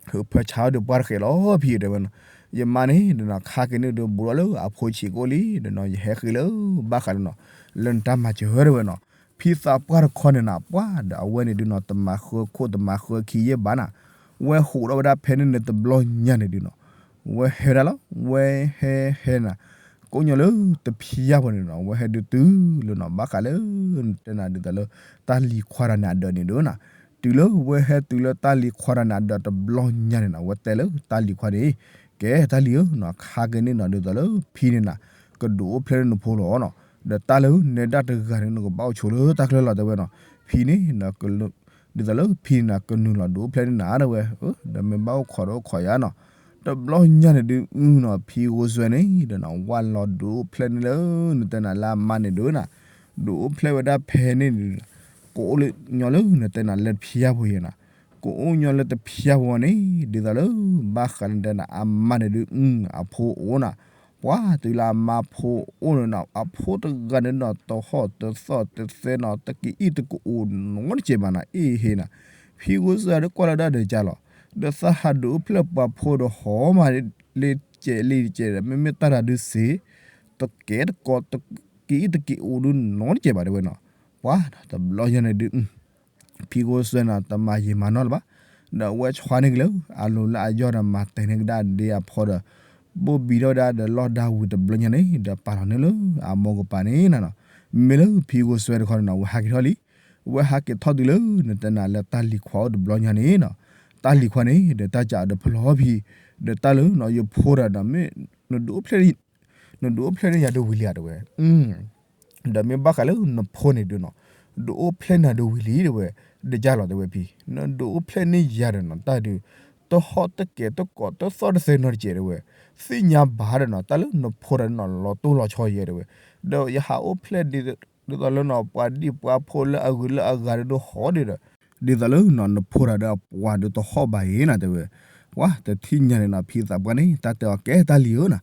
ဟုးဖၢဆါဒီးပှၢ်တဃဲးလီၤဖံတဲဝဲနီၤ. ယမါန့ၣ်ဒုးနီၤ ခါက့ၤန့ၣ်ဒုး ဘူးထီၣ်လၢအဖိဆံးကိၣ်လံဒီးနီၤ ယဟဲဃ့လၢဘၣ်ဃးလၢနီၤ လၢနတၢ်မၤစၢၤတဲဝဲနီၤ. ဖံသးပှၢ်တခီန့ၣ်နၤ ပှၤဒီးအဝဲန့ၣ်ဒုးနီၤ တမၤဃၢခိၣ်တမၤဃၢခံယဲၢ်ဘၣ်နၤ ဝဲဟူးထီၣ်ဝဲဒၣ်ဖဲန့ၣ်န့ၣ် တဘျီညါန့ၣ်ဒုးနီၤ ဝဲဟဲဒၣ်လီၤ ဝဲဟဲဟဲနၤ ကိးညီလၢတဖျါဖိန့ၣ်နီၤ ဝဲဟဲဒုးတုၤလၢနီၤ ဘၣ်ဃးလၢ နတဲနၤဒ်သိးလၢ တၢ်လံၤခွါတၢ်န့ၣ်အဒၢးန့ၣ်ဒုးနၤ တုၤလၢဝဲဟဲတုၤလၢတၢ်လံၤခွါတၢ်န့ၣ်အဒၢးတဘျီညါန့ၣ်နီၤ ဝဲတဲလၢတၢ်လံၤခွါန့ၣ် ကဲတၢ်လံၤဧၢနီၤ ခါက့ၤန့ၣ်နီၤ ဒ်သိးလၢဖံန့ၣ်နၤ ကဒုးအိၣ်ဖျဲၣ်လၢနဖိလီၤနီၤ ဒီးတၢ်လၢနဲဒၣ်တဂၤန့ၣ် နကဘၣ်အိၣ်ဆိးလၢတၢ်ချၢလီၤတဲဝဲနီၤ ဖံန့ၣ် ဒ်သိးလၢဖံန့ၣ်နၤ ကနုာ်လီၤဒုးအိၣ်ဖျဲၣ်န့ၢ်နၤတဲဝဲ ဒီးမ့ၢ်ဘၣ်အိၣ်ခိးဒီးအိၣ်ခိးယၤနီၤ တဘျီညါန့ၣ်ဒုးနီၤ ဖံဂိၢ်စွဲန့ၣ်ဒီးနၤ ဝဲလီၤဒုးအိၣ်ဖျဲၣ်န့ၢ်လၢ နတဲနၤလၢအမါန့ၣ်ဒုးနၤ ဒုးအိၣ်ဖျဲၣ်ဝဲဒၣ်ဖဲန့ၣ်န့ၣ် ကအိၣ်လၢညီလၢနတဲနၤလၢတဖျါဖိယဲၢ်နၤ ကအိၣ်ညီလၢတဖျါဖိန့ၣ် ဒ်သိးလၢ ဘၣ်ဃးလၢနတဲနၤအမါန့ၣ်ဒုး အဖိအိၣ်နၤ ပှၤတုၤလၢအမါဖိအိၣ်န့ၣ်နီၤ အဖိတဂၤန့ၣ်နီၤ တဟီၣ်တသီၣ်တသဲနီၤ တကအံၣ်တကအိၣ်နီတစဲးဘၣ်နၤ အ့ၣ်ဟ့နၤ ဖံဂိၢ်စွဲဒီးကွၢ်လီၤဒၣ်ဒီးကၢ်လီၤ ဒီးသးဟးဒုးအိၣ်ဖျဲၣ်ပှၤဖိဒီးဟီၣ်မး လ့ၤစဲးလ့ၤစဲးဒီး မ့မ့ၢ်တၢ်တၤဒုးစ့ တကဲတကိး တကအံၣ်တကအိၣ်ဒုးနီတစဲးဘၣ်တဲဝဲနီၤ ပှၤတဘျီညါန့ၣ်ဒုး ဖံဂိၢ်စွဲနၤ တမၤယံာ်မၤနီၢ်လၢၤဘၣ် ဒီးအဝဲဆှါန့ၢ်က့ၤလၢ အလိၤလၢအယီၢ်ဒီး မၤတဲာ်န့ၢ်ကဒါဒ့အဖီဒီး ဘိၣ်ဘံထီၣ်ဝဲဒၣ်ဒီးလီၢ်ဒါဝံၤတဘျီညါန့ၣ် ဒီးပာ်လီၤန့ၢ်လၢအမိၢ်ကပၤန့ၣ်နၤနီၤ မ့မ့ၢ်လၢဖံဂိၢ်စွဲတခီန့ၣ်နီၤ ဝဲဟးက့ၤထီၣ်လံ ဝဲဟးက့ၤထီၣ်တုၤလၢ နတဲနၤလၢတၢ်လံၤခွါအိၣ်တဘျီညါန့ၣ်နီၤ တၢ်လံၤခွါန့ၣ် ဒီးတၢ်ကးအီၤဒီးဖျီဖံ ဒီးတၢ်လၢနီၤ ယဖိဒီးဒီးမ့ၢ် နဒုးအိၣ်ဖျဲၣ် နဒုးအိၣ်ဖျဲၣ်န့ၢ်ယၤဒုးဝံၤလံဧါတဲဝဲ ဒီးမ့ၢ်ဘၣ်ဃးလၢနဖိန့ၣ်ဒုးနီၤ ဒုးအိၣ်ဖျဲၣ်န့ၢ်ဒုးဝံၤလံတဲဝဲ ဒ်ကၢ်လီၤတဲဝဲဖံ နဒုးအိၣ်ဖျဲၣ်န့ၢ်ယၤဒီးနီၤ တၢ်ဒုး တဟီၣ်တကဲးတကိးတသီၣ်တသဲနီတစဲးတဲဝဲ သ့ၣ်ညါဘၣ်ဒီးနီၤ တၢ်လၢနဖိဒီးနီၤ လီၤတိၢ်လီၤဆီယဲတဲဝဲ ဒီးယဟးအိၣ်ဖျဲၣ်ဒ်သိးလၢနီၤ ပှၤဒံၣ်ပှၤဖိလၢအဂုၤလၢအဂၤဒီးဟီၣ်ဒံးဒီး ဒ်သိးလၢနီၤ နဖိဒီးအပှၤဒုးတဟီၣ်ဘၣ်အံၤနၤတဲဝဲ ပှၤတထံၣ်ညါန့ၣ်နီၤ ဖံသးပှၢ်န့ၣ် တၢ်တဲအီၤကဲတၢ်လံၤဧၢနၤ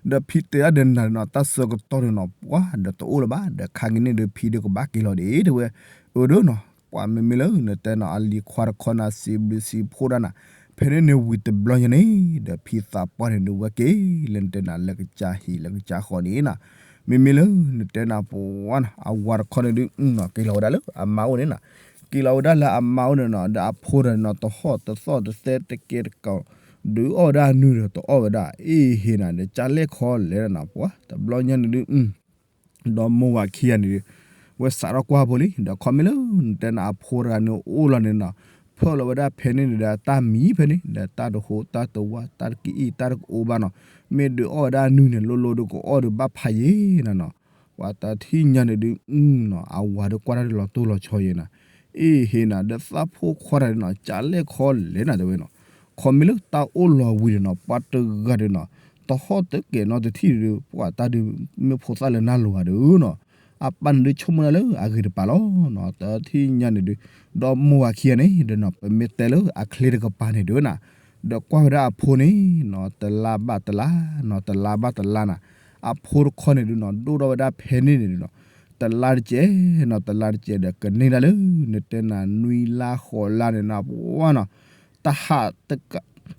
ဒီးဖံတဲဒၣ်ဒီးနၤနီၤ တၢ်ဆၢကတီၢ်ဒီးနီၤ ပှၤဒီးတအိၣ်လၢၤဘၣ် ဒီးခါက့ၤန့ၣ်ဒီးဖံဒီးကဘၣ်က့ၤလီၤဒံးတဲဝဲ အၢဒီးနီၤ ပှၤမ့မ့ၢ်လၢနတဲနီၤ အလံၤခွါတခီနၤ စံးဘျုးစံးဖှိၣ်ဒၣ်နၤ ဖဲန့ၣ်န့ၣ်ဝံၤတဘျီညါန့ၣ် ဒီးဖံသးပှၢ်န့ၣ်ဒုးဝဲက့ၤလၢနတဲနၤလၢကစၢ်ဟံၣ်လၢကစၢ်ဃီန့ၣ်နၤ မ့မ့ၢ်လၢနတဲနၤပှၤနီၤ အဝၤတခီန့ၣ်ဒုး က့ၤလီၤဝဲဒၣ်လၢအမါအိၣ်န့ၣ်နၤ က့ၤလီၤဝဲဒၣ်လၢအမါအိၣ်န့ၣ်နီၤ ဒီးအဖိဒီးနီၤ တဟီၣ်တသီၣ်တသဲတကဲးတကိး ဒုးအီၣ်ဝဲဒၣ်အနုၤဒီးတအီၣ်ဝဲဒၣ် အ့ၣ်ဟ့နၤ ဒီးကၢ်လဲၣ်ခီလဲၣ်နၤ ပှၤတဘျီညါန့ၣ်ဒုး ဒီးမိၢ်ဝၤခံဂၤန့ၣ်ဒုး ဝဲစးထီၣ်ကွၢ်ဖိလံ ဒီးခီမ့ၢ်လၢနတဲနၤအဖိတဂၤန့ၣ်အိၣ်လီၤန့ၣ်နီၤ ဖၢလီၤဝဲဒၣ်ဖဲန့ၣ်ဒီးတၢ်မံဖဲန့ၣ် ဒီးတၢ်တဟိးတၢ်တဝါ တၢ်တကအံၣ်တၢ်တကအိၣ်ဘၣ်နီၤ မ့ၢ်ဒုးအီၣ်ဝဲဒၣ်အနုၤန့ၣ် လိၤလိၤဒုးကအီၣ်ဒုးဘၣ်ဖးယံာ်နၤနီၤ ပှၤတထံၣ်ညါန့ၣ်ဒုး အဝၤဒုးကွၢ်တၢ်ဒုး လီၤတိၢ်လီၤဆီယဲနၤ အ့ၣ်ဟ့နၤ ဒီးသးဖိခွါတဂၤန့ၣ်နီၤ ကၢ်လဲၣ်ခီလဲၣ်နၤတဲဝဲနီၤ ခီမ့ၢ်လၢတၢ်အိၣ်လီၤဝံၤန့ၣ်နီၤ ပှၤတဂၤဒုးနီၤ တဟီၣ်တကဲးနီတထံၣ်ဒုး ပှၤတၢ်ဒုး မ့ၢ်ဖိသၣ်လၢနၢ်လိၤဂၤဒုးနီၤ အပၢ်န့ၣ်ဒုးဆိကမိၣ်ဒၣ်လၢအဂ့ၤတပၤလီၤနီၤ တထံၣ်ညါန့ၣ်ဒုး ဒီးမိၢ်ဝၤခံဂၤန့ၣ်ဒီးနီၤ ပမ့ၢ်တဲလၢအချ့တကပၤန့ၣ်ဒုးနၤ ဒီးကွၢ်ဝဲဒၣ်အဖိန့ၣ်နီၤ တလါဘၣ်တလါနီၤ တလါဘၣ်တလါနၤ အဖိတခီန့ၣ်ဒုးနီၤ ဒိၣ်ထီၣ်ဝဲဒၣ်ဖဲန့ၣ်န့ၣ်ဒုးနီၤ တလါတကဲးနီၤ တလါတကဲးဒီးကန့ၢ်ဒၣ်လၢ နတဲနၤနွံလါဃိးလါန့ၣ်နီၤ ပှၤနီၤ တဟး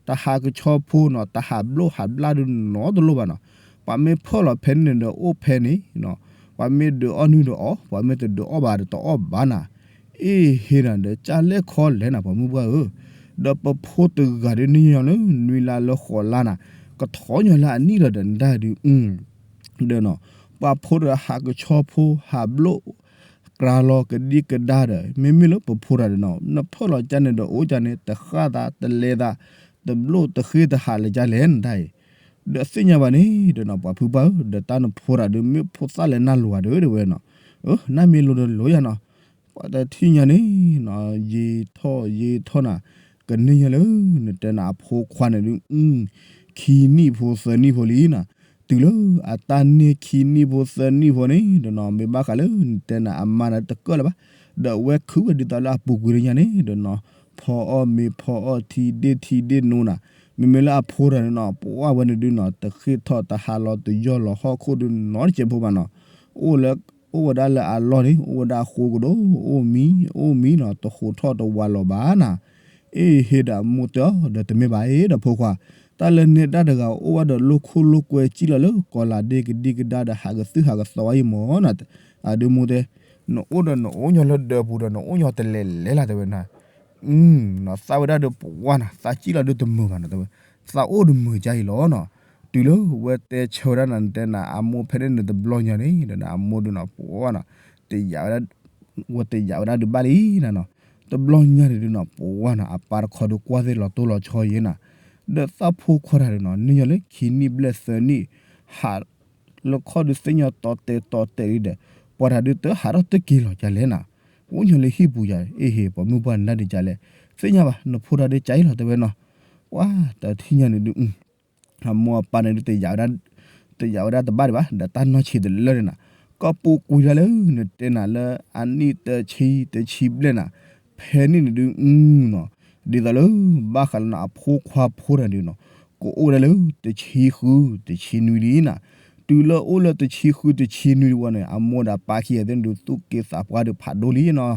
တဟးကဆီဖိနီၤ တဟးဘျိၣ်ဟးဘျၣ်ဒုးနီတလိၣ်ဘၣ်နီၤ ပ ပှၤမ့ၢ်ဖၢၣ်လီၤဖဲန့ၣ်ဒီးအိၣ်ဖဲန့ၣ်, ပှၤမ့ၢ်ဒုးအီၣ်နုၢ်ဒီးအီၣ်, ပှၤမ့ၢ်တဒုးအီၣ်ဘၣ်ဒီးတအီၣ်ဘၣ်နၤ, အ့ၣ်ဟ့နၤဒီး ကၢ်လဲၢ်ခီလဲၣ်နၤ ပှၤမုၢ်ပှၢ်ဧၢ, ဒီးပဖိတဂၤဒုးန့ၢ်ညီလၢနွံလါလၢဃိးလါနၤ, ကထီၣ်ညီလၢအနံၣ်လီၤဒီးနတၢ်ဒုး ဒီးနီၤ, ပှၤဖိဒီးဟးကဆီဖိ ဟးဘျိၣ် ကြၤလီၤကဒံကဒါဒီး မ့မ့ၢ်လၢပဖိတဂၤဒီးနီၤ နဖၢၣ်လီၤကၢ်န့ၣ်ဒီးအိၣ်ကၢ်န့ၣ် တဃၣ်သးတလဲၤသး တဘျိၣ်တဃ့တဟးလၢၤကၢ်လဲၣ်နတၢ်အံၤ, ဒီးသ့ၣ်ညါဘၣ်န့ၣ်ဒီးနီၤ ပှၤဖုပှၢ်ဧၢ ဒီးတၢ်နဖိတဂၤဒီး မ့ၢ်ဖိသၣ်လဲၤနၢ်လိၤဂၤဒီးတဲဝဲနီၤ, နၢ်မ့ၢ်လိၤဒီးလိၤယၤနီၤ, ပှၤတထံၣ်ညါန့ၣ်နီၤ ယံာ်ထီၣ်ယံာ်ထီၣ်နၤ, ကန့ၢ်ညါလၢ နတဲနၤအဖိခွါန့ၣ်ဒုး ခံနံၣ်ဖိသၢနံၣ်ဖိလံနၤ, တုၤလၢအတၢ်န့ၢ်ခံနံၣ်ဖိသၢနံၣ်ဖိန့ၣ်ဒီးနီၤ မ့ၢ်ဘၣ်ဃးလၢနတဲနၤအမါန့ၣ်တကၢၢ်လၢၤဘၣ်, ဒီးအဝဲခုဝဲဒ်သိးလၢအပူၤကွံာ်လၢညါန့ၣ်ဒီးနီၤ ဖီအီၣ်မ့ၤဖီအီၣ်ထံဒ့ၣ်ထံဒ့ၣ်နိနၤ, မ့မ့ၢ်လၢအဖိတဂၤန့ၣ်နီၤ ပှၤဝဲန့ၣ်ဒုးနီၤ တဃ့ၢ်ထီၣ်တဟးလီၤတယီၢ်လီၤဟီၣ်ခိၣ်ဒုးနီတစဲးဖိဘၣ်နီၤ, အိၣ်လၢ အိၣ်ဝဲဒၣ်လၢအလီၢ်န့ၣ် အိၣ်ဝဲဒၣ်အဃိကဒီး အိၣ်မံ အိၣ်မံနီၤ တဟးထီၣ်တဝးလီၤဘၣ်နၤ, အ့ၣ်ဟ့ဒီးမိၢ်တဲအီၤဒီးတမ့ၢ်ဘၣ်အ့ၣ်ဒီးဖိခွါ, တၢ်လၢနဲဒၣ်တဂၤအိၣ်ဝဲဒီးလိၣ်ခိၣ်လိၣ်ကွဲစံၣ်လီၤလၢကီၤလၤဒ့ကဒံကဒါဒီးဟးကသုၣ်ဟးကသီအံၤမၢ်နၤ, အဒုးမိၢ်တဲ, နအိၣ်ဒီးနအိၣ်ညီလၢဒၢးပူၤဒီးနအိၣ်ညီတလဲၤလဲၤလၢ်တဲဝဲနၤ သးဝဲဒၣ်ဒီးပှၤနၤ သးစံၣ်လီၤဒုးတမုာ်ဘၣ်နၤတဲဝဲ, သးအိၣ်တမုာ်ကါအံၤလီၤနီၤ, တုၤလၢဝဲတဲဆၢဝဲဒၣ်နၤ နတဲနၤအမိၢ်ဖဲန့ၣ်န့ၣ်တဘျီညါန့ၣ်ဒီးနၤ အမိၢ်ဒုးနီၤ ပှၤနီၤ, တယာ်ဝဲဒၣ်, ဝဲတယာ်ဝဲဒၣ်ဒုးဘၣ်လံနၤနီၤ, တဘျီညါန့ၣ်ဒုးနီၤ ပှၤနီၤ အပၢ်တခီဒုးကွၢ်သ့ၣ်လီၤတိၢ်လီၤဆီယဲနၤ, ဒီးသးဖိခွါတဂၤဒုးနီၤ န့ၢ်ညီလၢခံနံၣ်ဘျဲၣ်သၢနံၣ်, ဟး လၢခီၣ်ဒုးသ့ၣ်ညါတီတဲာ်တီတဲာ်လံဒီး, ပှၤတၢ်ဒုးတဟးထီၣ်တက့ၤလီၤကလဲၣ်နၤ, အိၣ်ညီလၢဟံၣ်ပူၤယၤ အ့ၣ်ဟ့ ပှၤမုၢ်ပှၢ်နၤဒုးကလဲၣ်, သ့ၣ်ညါဘၣ် နဖိတၢ်ဒုးကလဲၣ်လီၤတဲဝဲနီၤ, ပှၤတထံၣ်ညါန့ၣ်ဒုး, အမိၢ်အပၢ်န့ၣ်ဒုးတယာ်ဝဲဒၣ်, တယာ်ဝဲဒၣ်တဘၣ်ဒံးဘၣ် ဒီးတၢ်နီၢ်ဆံးတလၢန့ၣ်နၤ, ကီၢ်ပူၤကွံာ်ဒၣ်လၢနတဲနၤလၢအနံၣ်တဆံတဆံဘျဲၣ်နၤ, ဖဲန့ၣ်န့ၣ်ဒုးနီၤ, ဒ်သိးလၢ ဘၣ်ဃးလၢနအဖိခွါဖိတဂၤဒုးနီၤ, ကအိၣ်ဝဲဒၣ်လၢတဆံဃုတဆံနွံလံနၤ, တုၤလၢအိၣ်လၢတဆံဃုတဆံနွံတဝီန့ၣ် အမိၢ်ဒီးပၢ်ခံဂၤသ့ၣ်န့ၣ်ဒုး သူၣ်က့သးပှၢ်ဒုးဖးဒိၣ်လံနီၤ,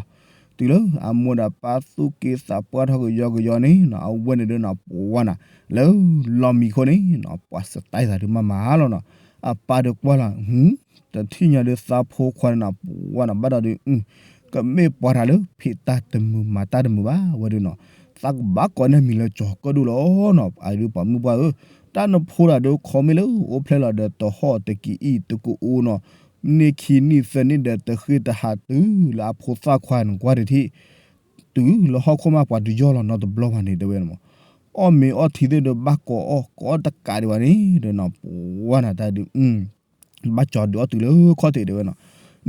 တုၤလၢအမိၢ်ဒီးပၢ်သူၣ်က့သးပှၢ်ထီၣ်ကယီကယီန့ၣ်နီၤ အဝဲန့ၣ်ဒုးနီၤ ပှၤနီၤ, လၢလီၢ်မံခိၣ်န့ၣ်နီၤ ပှၤစတဲသးဒုးမးမးလီၤနီၤ, အပၢ်ဒုးကွၢ်လီၤ, တထံၣ်ညါဒုးသးဖိခွါန့ၣ်နီၤ ပှၤနီၤ ဘၣ်ဒီးဒုး ကမ့ၢ်ပှၤတဂၤလၢဖံးတၢ်တမုာ်မၤတၢ်တမုာ်ဘၣ်ဝဲဒုးနီၤ, သးကဘၣ်ကိးန့ၢ်မံၤလၢကၠီၤကၢၣ်ဒိၣ်လီၤနီၤ, အဒုးပှၤမုၢ်ပှၢ်ဧၢ, တၢ်နဖိတဂၤဒုးခီမ့ၢ်လၢအိၣ်ဖျဲၣ်လီၤဒီးတဟီၣ်တက့ၤအံၣ်တကအိနီၤ, န့ၢ်ခံနံၣ်သၢနံၣ်ဒီးတဃ့တဟးတုၤလၢအဖိသၣ်ခွါန့ၣ်ကွၢ်တထံၣ်, တုၤလၢဟီၣ်ခိၣ်မးပှၤတယီၢ်လီၤနီတဘျီဘၣ်န့ၣ်တဲဝဲန့ၣ်မး, အီၣ်မ့ၤအီထံသ့ၣ်ဒီးဘၣ်ကိးအီၣ်ကိးအီၣ်တကးဒံးဘၣ်န့ၣ်ဒီးနီၤ ပှၤနီၤတၢ်ဒုး ဘၣ်ကၠီၤဒုးအီၣ်တုၤလၢခီၣ်ထံးတဲဝဲနီၤ,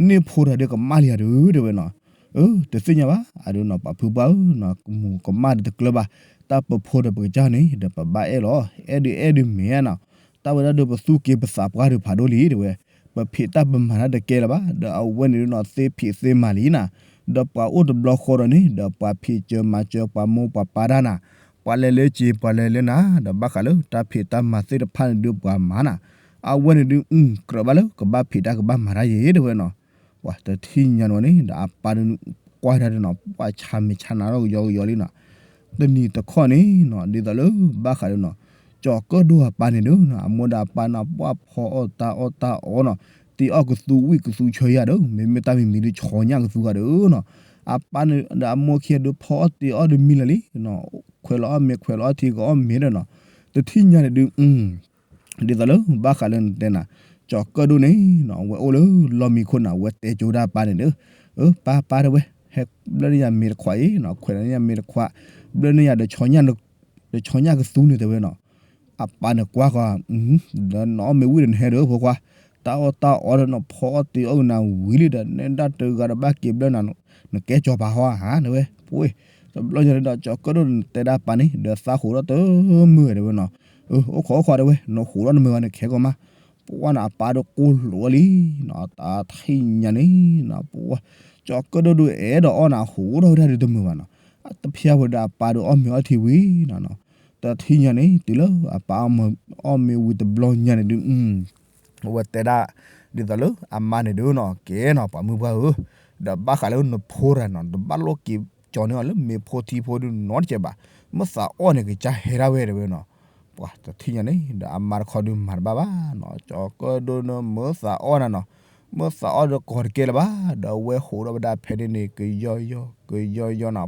န့ၢ်ဖိတဂၤဒုးကမၣ်လံယၤဒုးတဲဝဲနီၤ, အၢ တသ့ၣ်ညါဘၣ် အဒုးနီၤ ပှၤဖုပှၢ်ဧၢနီၤ ကမူၤကမၣ်ဒီးတကျၢၤဘၣ်, တၢ်ပဖိဒီးပကစၢ်န့ၣ် ဒီးပဘၣ်အဲၣ်လီၤ အဲၣ်ဒုးအဲၣ်ဒုးမ့ၢ်ဧါနီၤ, တၢ်ဝဲဒၣ်ဒုးပသူၣ်က့ၤပသးပှၢ်ဒုးဖးဒိၣ်လံတဲဝဲ, ပဖံးတၢ်ပမၤတၢ်တကဲလၢၤဘၣ် ဒီးအဝဲန့ၣ်ဒုးနီၤ သ့ဖံးသ့မၤလံနၤ, ဒီးပှၤအိၣ်တဘျီဃီဒီးန့ၣ် ဒီးပှၤဖံးစၢၤမၤစၢၤပှၤမိၢ်ပှၤပၢ်တၢ်နၤ, ပှၤလဲၤလၢစ့ၤပှၤလဲၤလၢနၤ ဒီးဘၣ်ဃးလၢတၢ်ဖံးတၢ်မၤသ့ၣ်တဖၣ်န့ၣ်ဒုးပှၤမၤနၤ, အဝဲန့ၣ်ဒုး ကြၢးဘၣ်လၢကဘၣ်ဖံးတၢ်ကဘၣ်မၤတၢ်ယဲၤတဲဝဲနီၤ, ပှၤတထံၣ်ညါန့ၣ်ဝဲန့ၣ် ဒီးအပၢ်ဒုးကွၢ်တၢ်ဒုးနီၤ ပှၤဆါမ့ၤဆါနၤထီၣ်ကယီကယီလံနီၤ, တနံၤတခီန့ၣ်နီၤ ဒ်သိးလၢဘၣ်ဃးဒုးနီၤ, ကၠီၤကၢၣ်ဒိၣ်အပၢ်န့ၣ်ဒုးနီၤ အမိၢ်ဒီးအပၢ်နီၤ ပှၤဖီအီၣ်တၢ်အီၣ်တၢ်အီနီၤ, တ့အီၣ်ကသူဝံၣ်ကသူဆၢယၤဒီး မ့မ့ၢ်တၢ်မံၤမံၤဒုးဆီညၣ်ကသူဂၤဒီးနီၤ, အပၢ်န့ၣ်ဒီးအမိၢ်ခံဂၤဒုးဖီအီၣ်တ့အီၣ်ဒုးမံလၢာ်လံနီၤ, ခွဲးလီၤအီၣ်မ့ၤခွဲးလီၤအီထံကအီၣ်မ့ၤဒီးနီၤ, တထံၣ်ညါန့ၣ်ဒုး ဒ်သိးလၢဘၣ်ဃးလၢနတဲနၤ, ကၠီၤကၢၣ်ဒိၣ်န့ၣ်နီၤ အဝဲအိၣ်လၢလီၢ်မံခိၣ်နၤ အဝဲတဲကၠိဒၣ်အပၢ်န့ၣ်ဒီး, အၢ ပၢ်ပၢ်တဲဝဲ, ဟဲဘျၢန့ၢ်ယၤမ့ၤတခွးအံၤနီၤ ခွဲးလီၤန့ၢ်ယၤမ့ၤတခွး, ဘျၢန့ၢ်ယၤဒီး ဒီးဆီညၣ်ကသူန့ၣ်တဲဝဲနီၤ, အပၢ်န့ၣ်ကွၢ်ဃီ, ဒီးနအီၣ်မ့ၤဝံၣ်ဒီးနဟဲဒီးဖိခွါ, တၢ်အီၣ်တၢ်အီဒီးနဖီအီၣ်တ့အီၣ်ကနၤဝံၤလံဒီး နဲဒၣ်တဂၤဒီးဘၣ်က့ၤဘျၢနၤ, နကဲကၠီၤပၤဟီဧါတဲဝဲ, ပှ့ၤ, တဘျီညါဒီး ကၠီၤကၢၣ်ဒိၣ်န့ၣ်တဲဒၣ်ပၢ်န့ၣ် ဒီးသးဟိးထီၣ်တမုာ်တဲဝဲနီၤ, အိၣ်ခိးအိၣ်ခိးတဲဝဲ နဟိးထီၣ်တမုာ်ဘၣ်န့ၣ် ခဲကီၢ်မး, ပှၤနီၤ အပၢ်ဒီးကိၢ်လိာ်အီၤလံနီၤ တၢ်ထံၣ်ညါန့ၣ်နီၤ ပှၤ ကၠီၤကၢၣ်ဒိၣ်ဒုးအဲၣ်ဒိးအီၣ်နၤ ဟိးထီၣ်ဝဲဒၣ်ဒုးတမုာ်ဘၣ်နီၤ, တဖျါဝဲဒီးအပၢ်ဒုးအီၣ်မ့ၤအီထံဝံၤနီၤ, တၢ်ထံၣ်ညါန့ၣ် တုၤလၢအပၢ်အီၣ်မ့ၤဝံၤတဘျီညါန့ၣ်ဒုး အဝဲတဲဒၣ် ဒ်သိးလၢအမါန့ၣ်ဒုးနီၤ ကဲနီၤ ပှၤမုၢ်ပှၢ်ဧၢ, ဒီးဘၣ်ဃးလၢနဖိတဂၤနီၤ တဘၣ်လိၣ်က့ၤကၠီၤန့ၢ်အီၤလၢမ့ၤဖိထံဖိဒုးနီတကဲးဘၣ်, မ့ၢ်သးအီၣ်န့ၣ် ကစၢ်ဟဲဒၣ်ဝဲတဲဝဲနီၤ, ပှၤတထံၣ်ညါန့ၣ် ဒီးအမါတခီဒုးမၤတဘၣ်ဘၣ်နီၤ, ကၠီၤကၢၣ်ဒိၣ်န့ၣ်မၢသးအီၣ်နၤနီၤ, မၢသးအီၣ်ဒီးကီၤတကဲလၢၤဘၣ်, ဒီးအဝဲဟးထီၣ်ဝဲဒၣ်ဖဲန့ၣ်န့ၣ် ကယီယီ ကယီယီနၤ,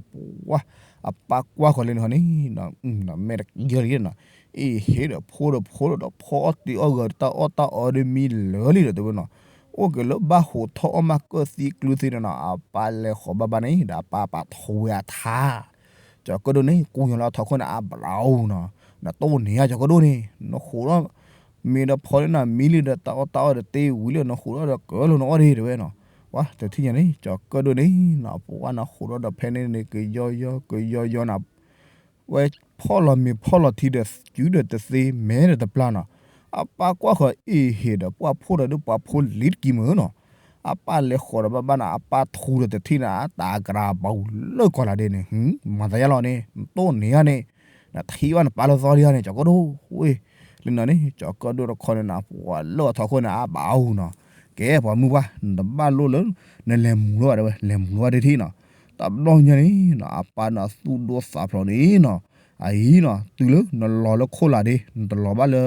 ပှၤ အပၢ်ကွၢ်ဃီၤလံန့ၣ်ဟီန့ၣ် မဲာ်တယၢလံနီၤ, အ့ၣ်ဟ့ၣ်ဒီးဖိဒီးဖိဒီး ဖီအီၣ်တ့ၢ်အီၣ်ဂၢၤတၢ်အီၣ်တၢ်အီဒီးမံလၢာ်လံဒီးတဲဝဲနီၤ, အိၣ်က့ၤလၢဘၣ်ဟးထီၣ်အီၣ်မးကၢၢ်သံကျၢၤသံန့ၣ်နီၤ, အပၢ်လဲၤဃီၤဘၣ်ဘၣ်န့ၣ် ဒီးအပၢ်ပာ်ထီၣ်ဝဲအထါ ကၠီၤကၢၣ်ဒိၣ်န့ၣ် ကူညီလၢအထီခိၣ်န့ၣ် အါဘျါအူနီၤ, နတိၢ်န့ၢ်ဧါ ကၠီၤကၢၣ်ဒိၣ်န့ၣ် နဟးထီၣ် မ့ၢ်ဒီးဖီလၢနၤမံလံဒီးတၢ်အီၣ်တၢ်အီဒီးတ့ၢ်ဝံၤလံ နဟးထီၣ်ဒီးကၢၢ်လီၤနအီၣ်ဒ့ၣ်တဲဝဲနီၤ, ပှၤတထံၣ်ညါန့ၣ် ကၠီၤကၢၣ်ဒိၣ်န့ၣ်နီၤ, ပှၤနဟးထီၣ်ဒီးဖဲန့ၣ်န့ၣ် ကယီယီ ကယီယီနၤ ဝဲဖီၣ်လီၤမ့ၤဖီၣ်လီၤထံဒီး စုဒီးတသ့မဲဒီးတပျၢ်နီၤ, အပၢ်ကွၢ်ဃီၤအ့ၣ်ဟ့ၣ်ဒီး ပှၤဖိဒီးဒုးပှၤဖိလံၤတကံမုၢ်နီၤ, အပၢ်လဲၤဃီၤဒီးဘၣ်ဘၣ်နီၤ, အပၢ်ထူဒီးတထံၣ်န့ၣ် အတၢ်ကရၢဘၣ်အူလၢကီၤလၤဒ့န့ၣ်, မၤသးယါလီၤန့ၣ် နတိၢ်န့ၢ်ဧါန့ၣ်, နထံၣ်ဘၣ်နပၢ်လၢသီဒံးဧါန့ၣ် ကၠီၤကၢၣ်ဒိၣ်ဝဲ, လၢနီၤန့ၣ် ကၠီၤကၢၣ်ဒိၣ်တခီန့ၣ်နီၤ ပှၤလၢအထီခိၣ်န့ၣ် အါဘျါအူနီၤ, ကဲပှၤမုၢ်ပှၢ် နတဘၣ်လိၣ်လၢ နလဲၤမူၤလီၤဘၣ်တဲဝဲ လဲၤမူၤလီၤဘၣ်တထံၣ်နီၤ, တဘျီညါန့ၣ်နီၤ အပၢ်န့ၣ်သူၣ်ဒိၣ်သးဖျိးန့ၣ်နီၤ, အအံၤနီၤ တုၤလၢနလီၤလၢခိၣ်လာ်ဒ့ နတလီၤဘၣ်လၢ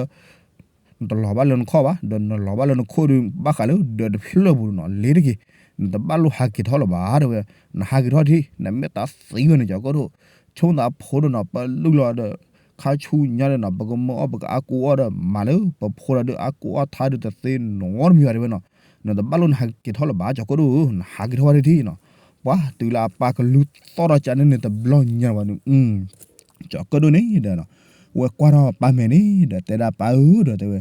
နတလီၤဘၣ်လၢနခီၣ်ဘၣ်, ဒီးနလီၤဘၣ်လၢနခိၣ်ဒီး ဘၣ်ဃးလၢဒၢးတဖျၢၣ်ပူၤနီၤ လ့ၤတက့ၢ်, နတဘၣ်လိၣ်ဟးက့ၤထီၣ်လၢၤဘၣ်တဲဝဲ, နဟးက့ၤထီၣ်ထံၣ် နမ့ၢ်တၢ်သံဝဲန့ၣ် ကၠီၤကၢၣ်ဒိၣ်, ဆိသးဖိဒီးနီၤ ပလုၢ်လီၤဒီး ခါဆူညါဒီးနီၤ ပကမၢအီၣ်ပကအါကိအီၣ်ဒီး မၤလၢပဖိဒီးဒုးအါကိအီၣ်ထါဒုးတသ့နီတမံၤဘၣ်တဲဝဲနီၤ, နတဘၣ်လိၣ်နဟးက့ၤထီၣ်လၢၤဘၣ် ကၠီၤကၢၣ်ဒိၣ်ဧၢ, နဟးက့ၤထီၣ်ဝဲတထံၣ်နီၤ, ပှၤတုၤလၢအပၢ်ကလူၤသီၣ်ထီၣ်ကန့ၣ်န့ၣ် တဘျီညါဘၣ်န့ၣ် ကၠီၤကၢၣ်ဒိၣ်န့ၣ်ဒီး ဝဲကွၢ်ထီၣ်ပၢ်မဲာ်န့ၣ်ဒီး တဲဒၣ်ပၢ်ဧၢဒီးတဲဝဲ,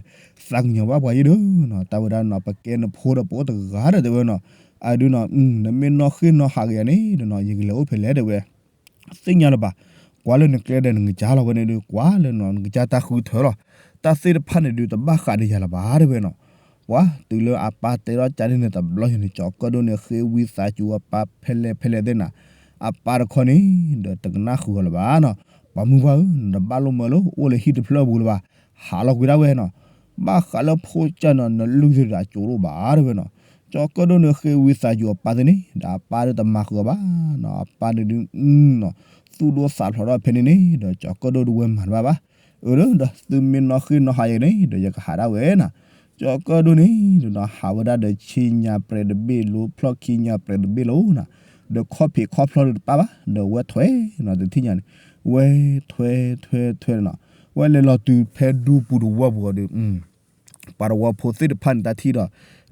သးကညီၤဘၣ်ပှၤယံၤဒီးနီၤ တၢ်ဝဲဒၣ်နီၤ ပကဲနဖိဒီးပအိၣ်တဂၤဒီးတဲဝဲနီၤ, အဒုးနီၤ နမ့ၢ်နီၣ်ဃ့ၢ်နီၣ်ဟးက့ၤယၤန့ၣ်ဒီးနီၤ ယကလဲၤအိၣ်ဖဲလဲၣ်တဲဝဲ သ့ၣ်ညါလၢၤဘၣ်, ကွၢ်လၢနကျဲဒီးနကစၢ်လီၤဝဲန့ၣ်ဒုး ကွၢ်လၢနကစၢ်တၢ်ဃုထၢလီၤ, တၢ်သ့ၣ်တဖၣ်န့ၣ်ဒုး တဘၣ်ဃးဒီးယၤလၢၤဘၣ်တဲဝဲနီၤ, ပှၤတုၤလၢအပၢ်တဲထီၣ်ကန့ၣ်န့ၣ် တဘျီညါန့ၣ် ကၠီၤကၢၣ်ဒိၣ်န့ၣ် ဃ့ဝံသးစူၤအပၢ်ဖဲလဲၣ်ဖဲလဲၣ်သ့ၣ်နၤ, အပၢ်တခီန့ၣ်ဒီး တကနၣ်ဃုာ်အီၤလၢၤဘၣ်နီၤ, ပှၤမုၢ်ပှၢ်ဧၢ နတဘၣ်လိၣ်မၢလၢအိၣ်လၢဟံၣ်တဖျၢၣ်ပူၤလၢၤဘၣ်, ဟးလီၤကွံာ်ဒၣ်ဝဲနီၤ, ဘၣ်ဃးလၢဖိကၢ်နီၤ နလုၢ်သ့ၣ်ဒီးအကၠိတအိၣ်ဘၣ်တဲဝဲနီၤ, ကၠီၤကၢၣ်ဒိၣ်န့ၣ်ဃ့ဝံသးစူၤအပၢ်သ့ၣ်န့ၣ် ဒီးအပၢ်ဒီးတမၤဃုာ်အီၤဘၣ်နီၤ, အပၢ်န့ၣ်ဒုး သူၣ်ဒိၣ်သးဖျိးထီၣ်ဖဲန့ၣ်န့ၣ်ဒီး ကၠီၤကၢၣ်ဒိၣ်ဒုးဝဲမၤတဘၣ်ဘၣ်, အၢဒီးသုမ့ၢ်နီၣ်ဃ့ၢ်နီၣ်ဟးယၤန့ၣ်ဒီး ယကဟးဒၣ်ဝဲနီၤ, ကၠီၤကၢၣ်ဒိၣ်န့ၣ်ဒီးနီၤ ဟးဝဲဒၣ်ဒီးဆ့ညါပြဲးတဘ့ၣ်လီၤ ဖျီၣ်ခံညါပြဲးတဘ့ၣ်လီၤနီၤ, ဒီးခီၣ်ဖံးခီၣ်ဖျီတပၣ်ဘၣ် ဒီးဝဲထွဲနီၤ တထံၣ်ညါန့ၣ်, ဝဲထွဲထွဲထွဲနီၤ, ဝဲလဲၤလီၤတုၤဖဲဒူပူၤတဝီပူၤအီၤဒီး ပှၤတဝီဖိသ့ၣ်တဖၣ်န့ၣ် တၢ်ထံၣ်ဒီး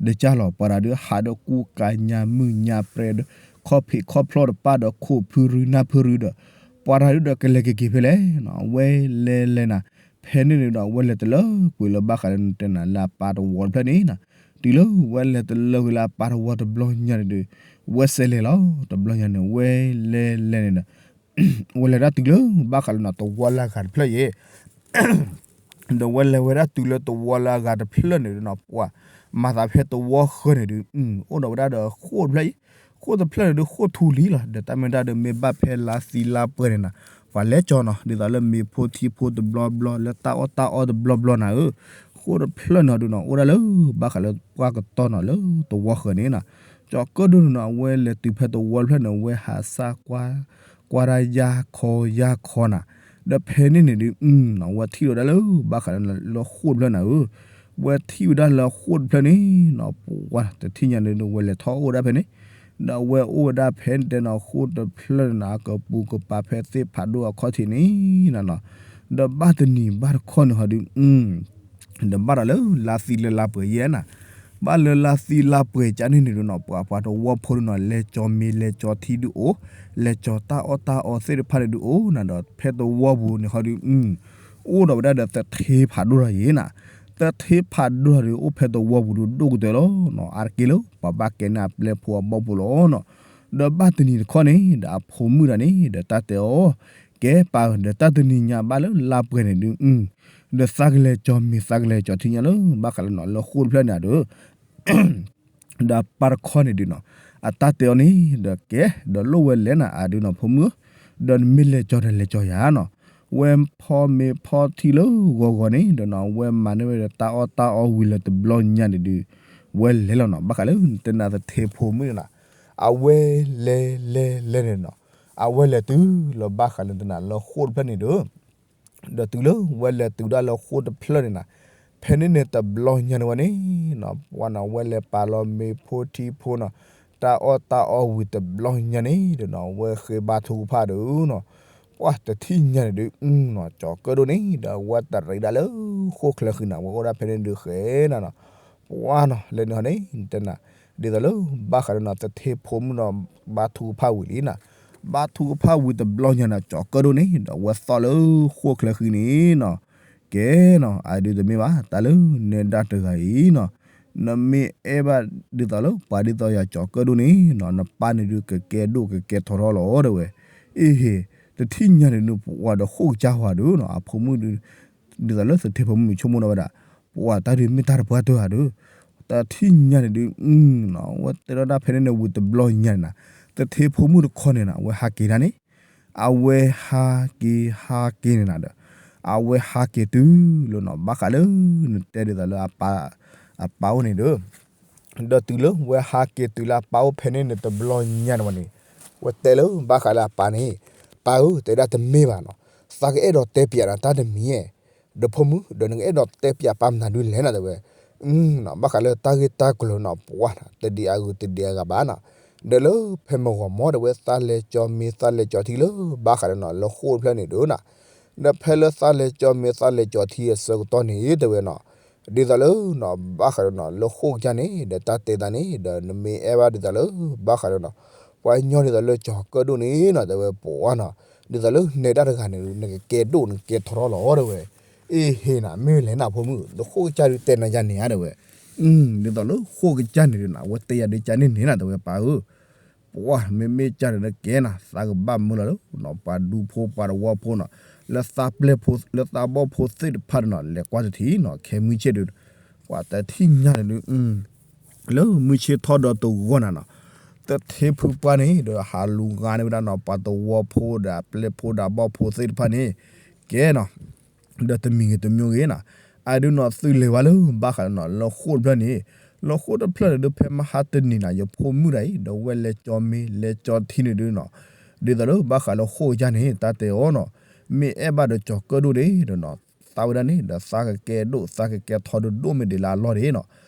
ဒီးကၢ်လီၤ ပှၤတၢ်ဒုးဟးဒီးကူကၤညါမုၢ်ညါပြဲးဒီး ခီၣ်ဖံးခီၣ်ဖျီတပၣ်ဒီး ခိၣ်ဖုရူနၢ်ဖုရူဒီး ပှၤတၢ်ဒုးဒီးကလဲၤက့ၤက့ၤဖဲလဲၣ်နီၤ, ဝဲလဲၤလဲၤနၤ, ဖဲန့ၣ်န့ၣ်ဒီး ဝဲလဲၤတလၢကွံာ်လၢဘၣ်ဃးလၢနတဲနၤလၢအပၢ်တဝီတဖျၢၣ်န့ၣ်နီၤ, တုၤလၢဝဲလဲၤတလၢကွံာ်လၢအပၢ်တဝီတဘျီညါန့ၣ်ဒီး ဝဲစဲးလဲၤလီၤ တဘျီညါန့ၣ် ဝဲလဲၤလဲၤန့ၣ်ဒီး ဝဲလဲၤဒၣ်တုၤလၢ ဘၣ်ဃးလၢနီၤ တဝီလၢအဂၤတဖျၢၣ်ယဲၢ် ဒီးဝဲလဲၤဝဲဒၣ်တုၤလၢတဝီလၢအဂၤတဖျၢၣ်န့ၣ်ဒီးနီၤ ပှၤ မၤသးဖဲတဝီဃၢၤန့ၣ်ဒုး အိၣ်ဒီးဝဲဒၣ်ဒီးဃိၣ်တဖျၢၣ်အံၤ, ဃိၣ်တဖျၢၣ်န့ၣ်ဒုးဃိၣ်ထူလံလီၤ, ဒီးတၢ်မ့ၢ်တၢ်ဒီးမ့ၢ်ဘၣ်ဖဲလါသံလါပှဲၤန့ၣ်နီၤ, ပှၤလဲၤကၠီၤနီၤ ဒ်သိးလၢမ့ၤဖိထံဖိတဘျီဘျီ လၢတၢ်အီၣ်တၢ်အီတဘျီဘျီနၤဧၢ, ဃိၣ်တဖျၢၣ်န့ၣ်ဒုးနီၤ အိၣ်ဒၣ်လၢ ဘၣ်ဃးလၢပှၢ်ကတီၢ်နီၤ လၢတဝီဃၢၤန့ၣ်နီၤ, ကၠီၤကၢၣ်ဒိၣ်န့ၣ်နီၤ အဝဲလဲၤတုၤဖဲတဝီတဖျၢၣ်န့ၣ် အဝဲဟးစၢ်ကွၢ် ကွၢ်ဒၣ်ယၢ်ခီယၢ်ခီနၤ, ဒီးဖဲန့ၣ်န့ၣ်ဒုး အဝဲထံၣ်ဝဲဒၣ်လၢ ဘၣ်ဃးလၢ လၢဃိၣ်တဖျၢၣ်နၤဧၢ, ဝဲထံၣ်ဝဲဒၣ်လၢဃိၣ်တဖျၢၣ်န့ၣ်နီၤ ပှၤတထံၣ်ညါန့ၣ်ဒီး ဝဲလဲၤထီၣ်အိၣ်ဝဲဒၣ်ဖဲန့ၣ်, ဒီးအဝဲအိၣ်ဝဲဒၣ်ဖဲန့ၣ်တဲနီၤ ဃိၣ်တဖျၢၣ်န့ၣ်နီၤ အကပူၤကပၤဖဲသ့ၣ်ဖးဒိၣ်အခီၣ်ထံးန့ၣ်နီၤနီၤ, ဒီးဘၣ်တနံၤဘၣ်တခီန့ၣ်ဟီဒုး ဒီးဘၣ်ဒီးလၢလါသံလၢလါပှဲၤယဲၢ်နၤ, ဘၣ်လၢလါသံလါပှဲၤကန့ၣ်န့ၣ်ဒုးနီၤ ပှၤပှၤတဝီဖိဒုးနီၤ လဲၤကၠီၤမ့ၤလဲၤကၠီၤထံဒုးအိၣ်, လဲၤကၠီၤတၢ်အီၣ်တၢ်အီသ့ၣ်တဖၣ်န့ၣ်ဒုးအိၣ်နၤဒီး ဖဲတဝီပူၤန့ၣ်ဟီဒုး အိၣ်ဒီးဝဲဒၣ်ဒီးသထ့ဖးဒိၣ်ထီၣ်ယဲၢ်နၤ, သထ့ဖးဒိၣ်ထီၣ်ဒုး အိၣ်ဖဲတဝီပူၤဒုးဒိၣ်ကတၢၢ်လီၤနီၤ, အါတက့ၢ်လၢပှၤဘၣ်ကဲန့ၢ်အပျဲၢ်ဖိအဘီၣ်ဖိလီၤနီၤ, ဒီးဘၣ်တနံၤတခီန့ၣ် ဒီးအဖိမုၣ်တဂၤန့ၣ် ဒီးတၢ်တဲအီၤ ကဲပၢ်ဧၢ ဒီးတၢ်တနံၤညါဘၣ်လၢလါပှဲၤန့ၣ်ဒုး ဒီးသးကလဲၤကၠီၤမ့ၤသးကလဲၤကၠီၤထံညါလၢ ဘၣ်ဃးလၢနီၤ လၢဃိၣ်တဖျၢၣ်န့ၣ်ဒီး ဒီးပၢ်တခီန့ၣ်ဒုးနီၤ အတၢ်တဲအီၤန့ၣ် ဒီးကဲ ဒီးလိၣ်ဝဲလဲၣ်နၤအဒုးနီၤ ဖိမုၣ်ဧၢ, ဒီးနမ့ၢ်လဲၤကၠီၤဒီးလဲၤကၠီၤယၤနီၤ, ဝဲဖီမ့ၤဖီထံလၢဂီၤဂီၤန့ၣ်ဒီးနီၤ ဝဲမၤန့ၢ်ဝဲဒီးတၢ်အီၣ်တၢ်အီဝံၤလၢတဘျီညါန့ၣ်ဒုး ဝဲလဲၤလီၤနီၤ, ဘၣ်ဃးလၢနတဲနၤသထ့ဖိမုၣ်န့ၣ်နီၤ, အဝဲလဲၤလဲၤလဲၤန့ၣ်နီၤ, အဝဲလဲၤတုၤလၢဘၣ်ဃးလၢနတဲနၤလၢဃိၣ်တဖျၢၣ်န့ၣ်ဒီး ဒီးတုၤလၢဝဲလဲၤတုၤဒၣ်လၢဃိၣ်တဖျၢၣ်န့ၣ်နီၤ, ဖဲန့ၣ်န့ၣ်တဘျီညါန့ၣ်ဝဲန့ၣ်နီၤ ပှၤနီၤ ဝဲလဲၤပာ်လီၤမ့ၤဖိထံဖိနီၤ, တၢ်အီၣ်တၢ်အီဝံၤတဘျီညါန့ၣ်ဒီးနီၤ ဝဲဃ့ဘါထုကဖၣ်ဒီးနီၤ, ပှၤတထံၣ်ညါန့ၣ်ဒုးနီၤ ကၠီၤကၢၣ်ဒိၣ်န့ၣ် ဒီးဝဲတရံးဒၣ်လၢဃိၣ်ချၢဃံနီၤ ဝဲအိၣ်ဒၣ်ဖဲန့ၣ်ဒုးဃဲနီၤနီၤ, ပှၤနီၤ လဲၤနုာ်ဟီန့ၣ် တဲနၤ ဒ်သိးလၢဘၣ်ဃးဒီးနီၤ သထ့ဖိမုၣ်နီၤ ဘါထုကဖၣ်ဝံၤလံနီၤ, ဘါထုကဖၣ်ဝံၤတဘျီညါနီၤ ကၠီၤကၢၣ်ဒိၣ်န့ၣ် ဒီးဝဲသီၣ်လၢဃိၣ်ချၢဃံန့ၣ်နီၤ, ကဲနီၤ အဒုးတမ့ၢ်ဘၣ် တၢ်လၢနဲဒၣ်တဂၤအံၤနီၤ, နမ့ၢ်အဲၣ်ဘၣ်ဒ်သိးလၢပှၤဒ်သိးယၤကၠီၤကၢၣ်ဒိၣ်န့ၣ်နီၤ နပၢ်န့ၣ်ဒုးကကဲဒိၣ်ကကဲထီထီလီၤတဲဝဲ, အ့ဟ့ၣ် တထံၣ်ညါန့ၣ်ဒုး ပှၤဒီးဃိၣ်ကစၢ်ဝၤဒုးနီၤ အဖိမုၣ်ဒုး ဒ်သိးလၢသထ့ဖိမုၣ်ဆိကမိၣ်နီၤဝဲဒၣ်, ပှၤတၢ်ဒုးမ့ၢ်တၢ်တပှၢ်တၢၢ်ဧါဒုး, တထံၣ်ညါန့ၣ်ဒုး ဝဲတဲထီၣ်ဒၣ်ဖဲန့ၣ်န့ၣ်ဝံၤတဘျီညါန့ၣ်နီၤ, သထ့ဖိမုၣ်တခီန့ၣ်နီၤ အဝဲဟးက့ၤဒၣ်န့ၣ်, အဝဲဟးက့ၤဟးက့ၤန့ၣ်နီၤဒီး အဝဲဟးက့ၤတုၤလၢနီၤ ဘၣ်ဃးလၢ နတဲဒ်သိးလၢ အပၢ်အိၣ်န့ၣ်ဒီး ဒီးတုၤလၢဝဲဟးက့ၤတုၤလၢအပၢ်အိၣ်ဖဲန့ၣ်န့ၣ်တဘျီညါန့ၣ်ဝဲန့ၣ်, ဝဲတဲလၢဘၣ်ဃးလၢအပၢ်န့ၣ်, ပၢ်ဧၢ တဲဒၣ်တမ့ၢ်ဘၣ်နီၤ, သးကအဲၣ်ဒိးတဲပၠးနၤတၢ်တမံၤဧါ, ဒီးဖိမုၣ် ဒီးနကအဲၣ်ဒိးတဲပၠးပၢ်မနုၤဒုးလဲၣ်နီၤတဲဝဲ, ဘၣ်ဃးလၢတၢ်ဂ့ၢ်တၢ်ကျိၤနီၤ ပှၤနီၤ တဒံးအဂုၤတဒံးအဂၤဘၣ်နီၤ, ဒီးလၢဖဲမုၢ်ဂီၤမီၢ်တဲဝဲ သးလဲၤကၠီမ့ၤသးလဲၤကၠီထံလၢဘၣ်ဃးဒီးနီၤ လၢဃိၣ်တဖျၢၣ်န့ၣ်ဒုးနီၤ, ဒီးဖဲလၢသးလဲၤကၠီမ့ၤသးလဲၤကၠီထံအဆၢကတီၢ်န့ၣ်တဲဝဲနီၤ, ဒ်သိးလၢနီၤ ဘၣ်ဃးဒီးနီၤ လၢဃိၣ်ကစၢ်န့ၣ် ဒီးတၢ်တဲသးန့ၣ် ဒီးနမ့ၢ်အဲၣ်ဘၣ်ဒ်သိးလၢ ဘၣ်ဃးဒီးနီၤ ပှၤညီဒ်သိးလၢကၠီၤကၢၣ်ဒိၣ်န့ၣ်နီၤ တဲဝဲပှၤနီၤ, ဒ်သိးလၢနဲဒၣ်တဂၤန့ၣ် နကကဲဒိၣ်နကကဲထီထီလီၤတဲဝဲ, အ့ဟ့ၣ်နၤ မ့ၢ်လဲၣ်နဖိမုၣ် လၢဃိၣ်ကစၢ်ဒုးတဲနၤယၤန့ၣ်ဧါတဲဝဲ, ဒ်သိးလၢဃိၣ်ကစၢ်န့ၣ်ဒုးနီၤ အဝဲတဲယၤဒုးကန့ၣ်န့ၣ်နီၤ တဲဝဲပၢ်ဧၢ ပှၤမ့မ့ၢ်ကၢ်န့ၣ်နကဲနီၤ သးကဘၣ်မုာ်လီၤလၢ ပှၤဒူဖိပှၤတဝီဖိနီၤ, လၢသးပျဲၢ်ဖိ လၢသးဘီၣ်ဖိသ့ၣ်တဖၣ်န့ၣ်နီၤ လဲၤကွၢ်တထံၣ်နီၤ ခဲမုၢ်ဆ့ၣ်ဒုး, ပှၤတထံၣ်ညါန့ၣ်ဒုး လၢမုၢ်ဆ့ၣ်ထီၣ်ဒီးတဂီၢ်နၤနီၤ, သထ့ဖုပှၢ်န့ၣ်ဒီးဟးလူၤဂာ်န့ၢ်ဝဲဒၣ်နီၤ ပှၤတဝီဖိဒီးအပျဲၢ်ဖိဒီးအဘီၣ်ဖိသ့ၣ်တဖၣ်န့ၣ်, ကဲနီၤ ဒီးတမံၤဂ့ၤတမံၤဂ့ၤနီၤ, အဒုးနီၤသုလဲၤဝဲလၢဘၣ်ဃးဒီးနီၤ လၢဃိၣ်တဖျၢၣ်န့ၣ်, လၢဃိၣ်တဖျၢၣ်န့ၣ်ဒုး ဖဲမဟါတနံၤနီၤ ယဖိမုၣ်ဒၣ်အံၤ ဒီးဝဲလဲၤကၠီမ့ၤလဲၤကၠီထံန့ၣ်ဒုးနီၤ, ဒ်သိးလၢဘၣ်ဃးလၢဃိၣ်ကစၢ်န့ၣ် တၢ်တဲအီၤနီၤ, မ့ၢ်အဲၣ်ဘၣ်ဒီးကၠီၤကၢၣ်ဒိၣ်န့ၣ်ဒီးနီၤ, သးဝဲဒၣ်န့ၣ် ဒီးသးကကဲဒိၣ်သးကကဲထီဒိၣ်ဒိၣ်မ့ၢ်ဒ်လၢအလီၢ်ဒၣ်နီၤ,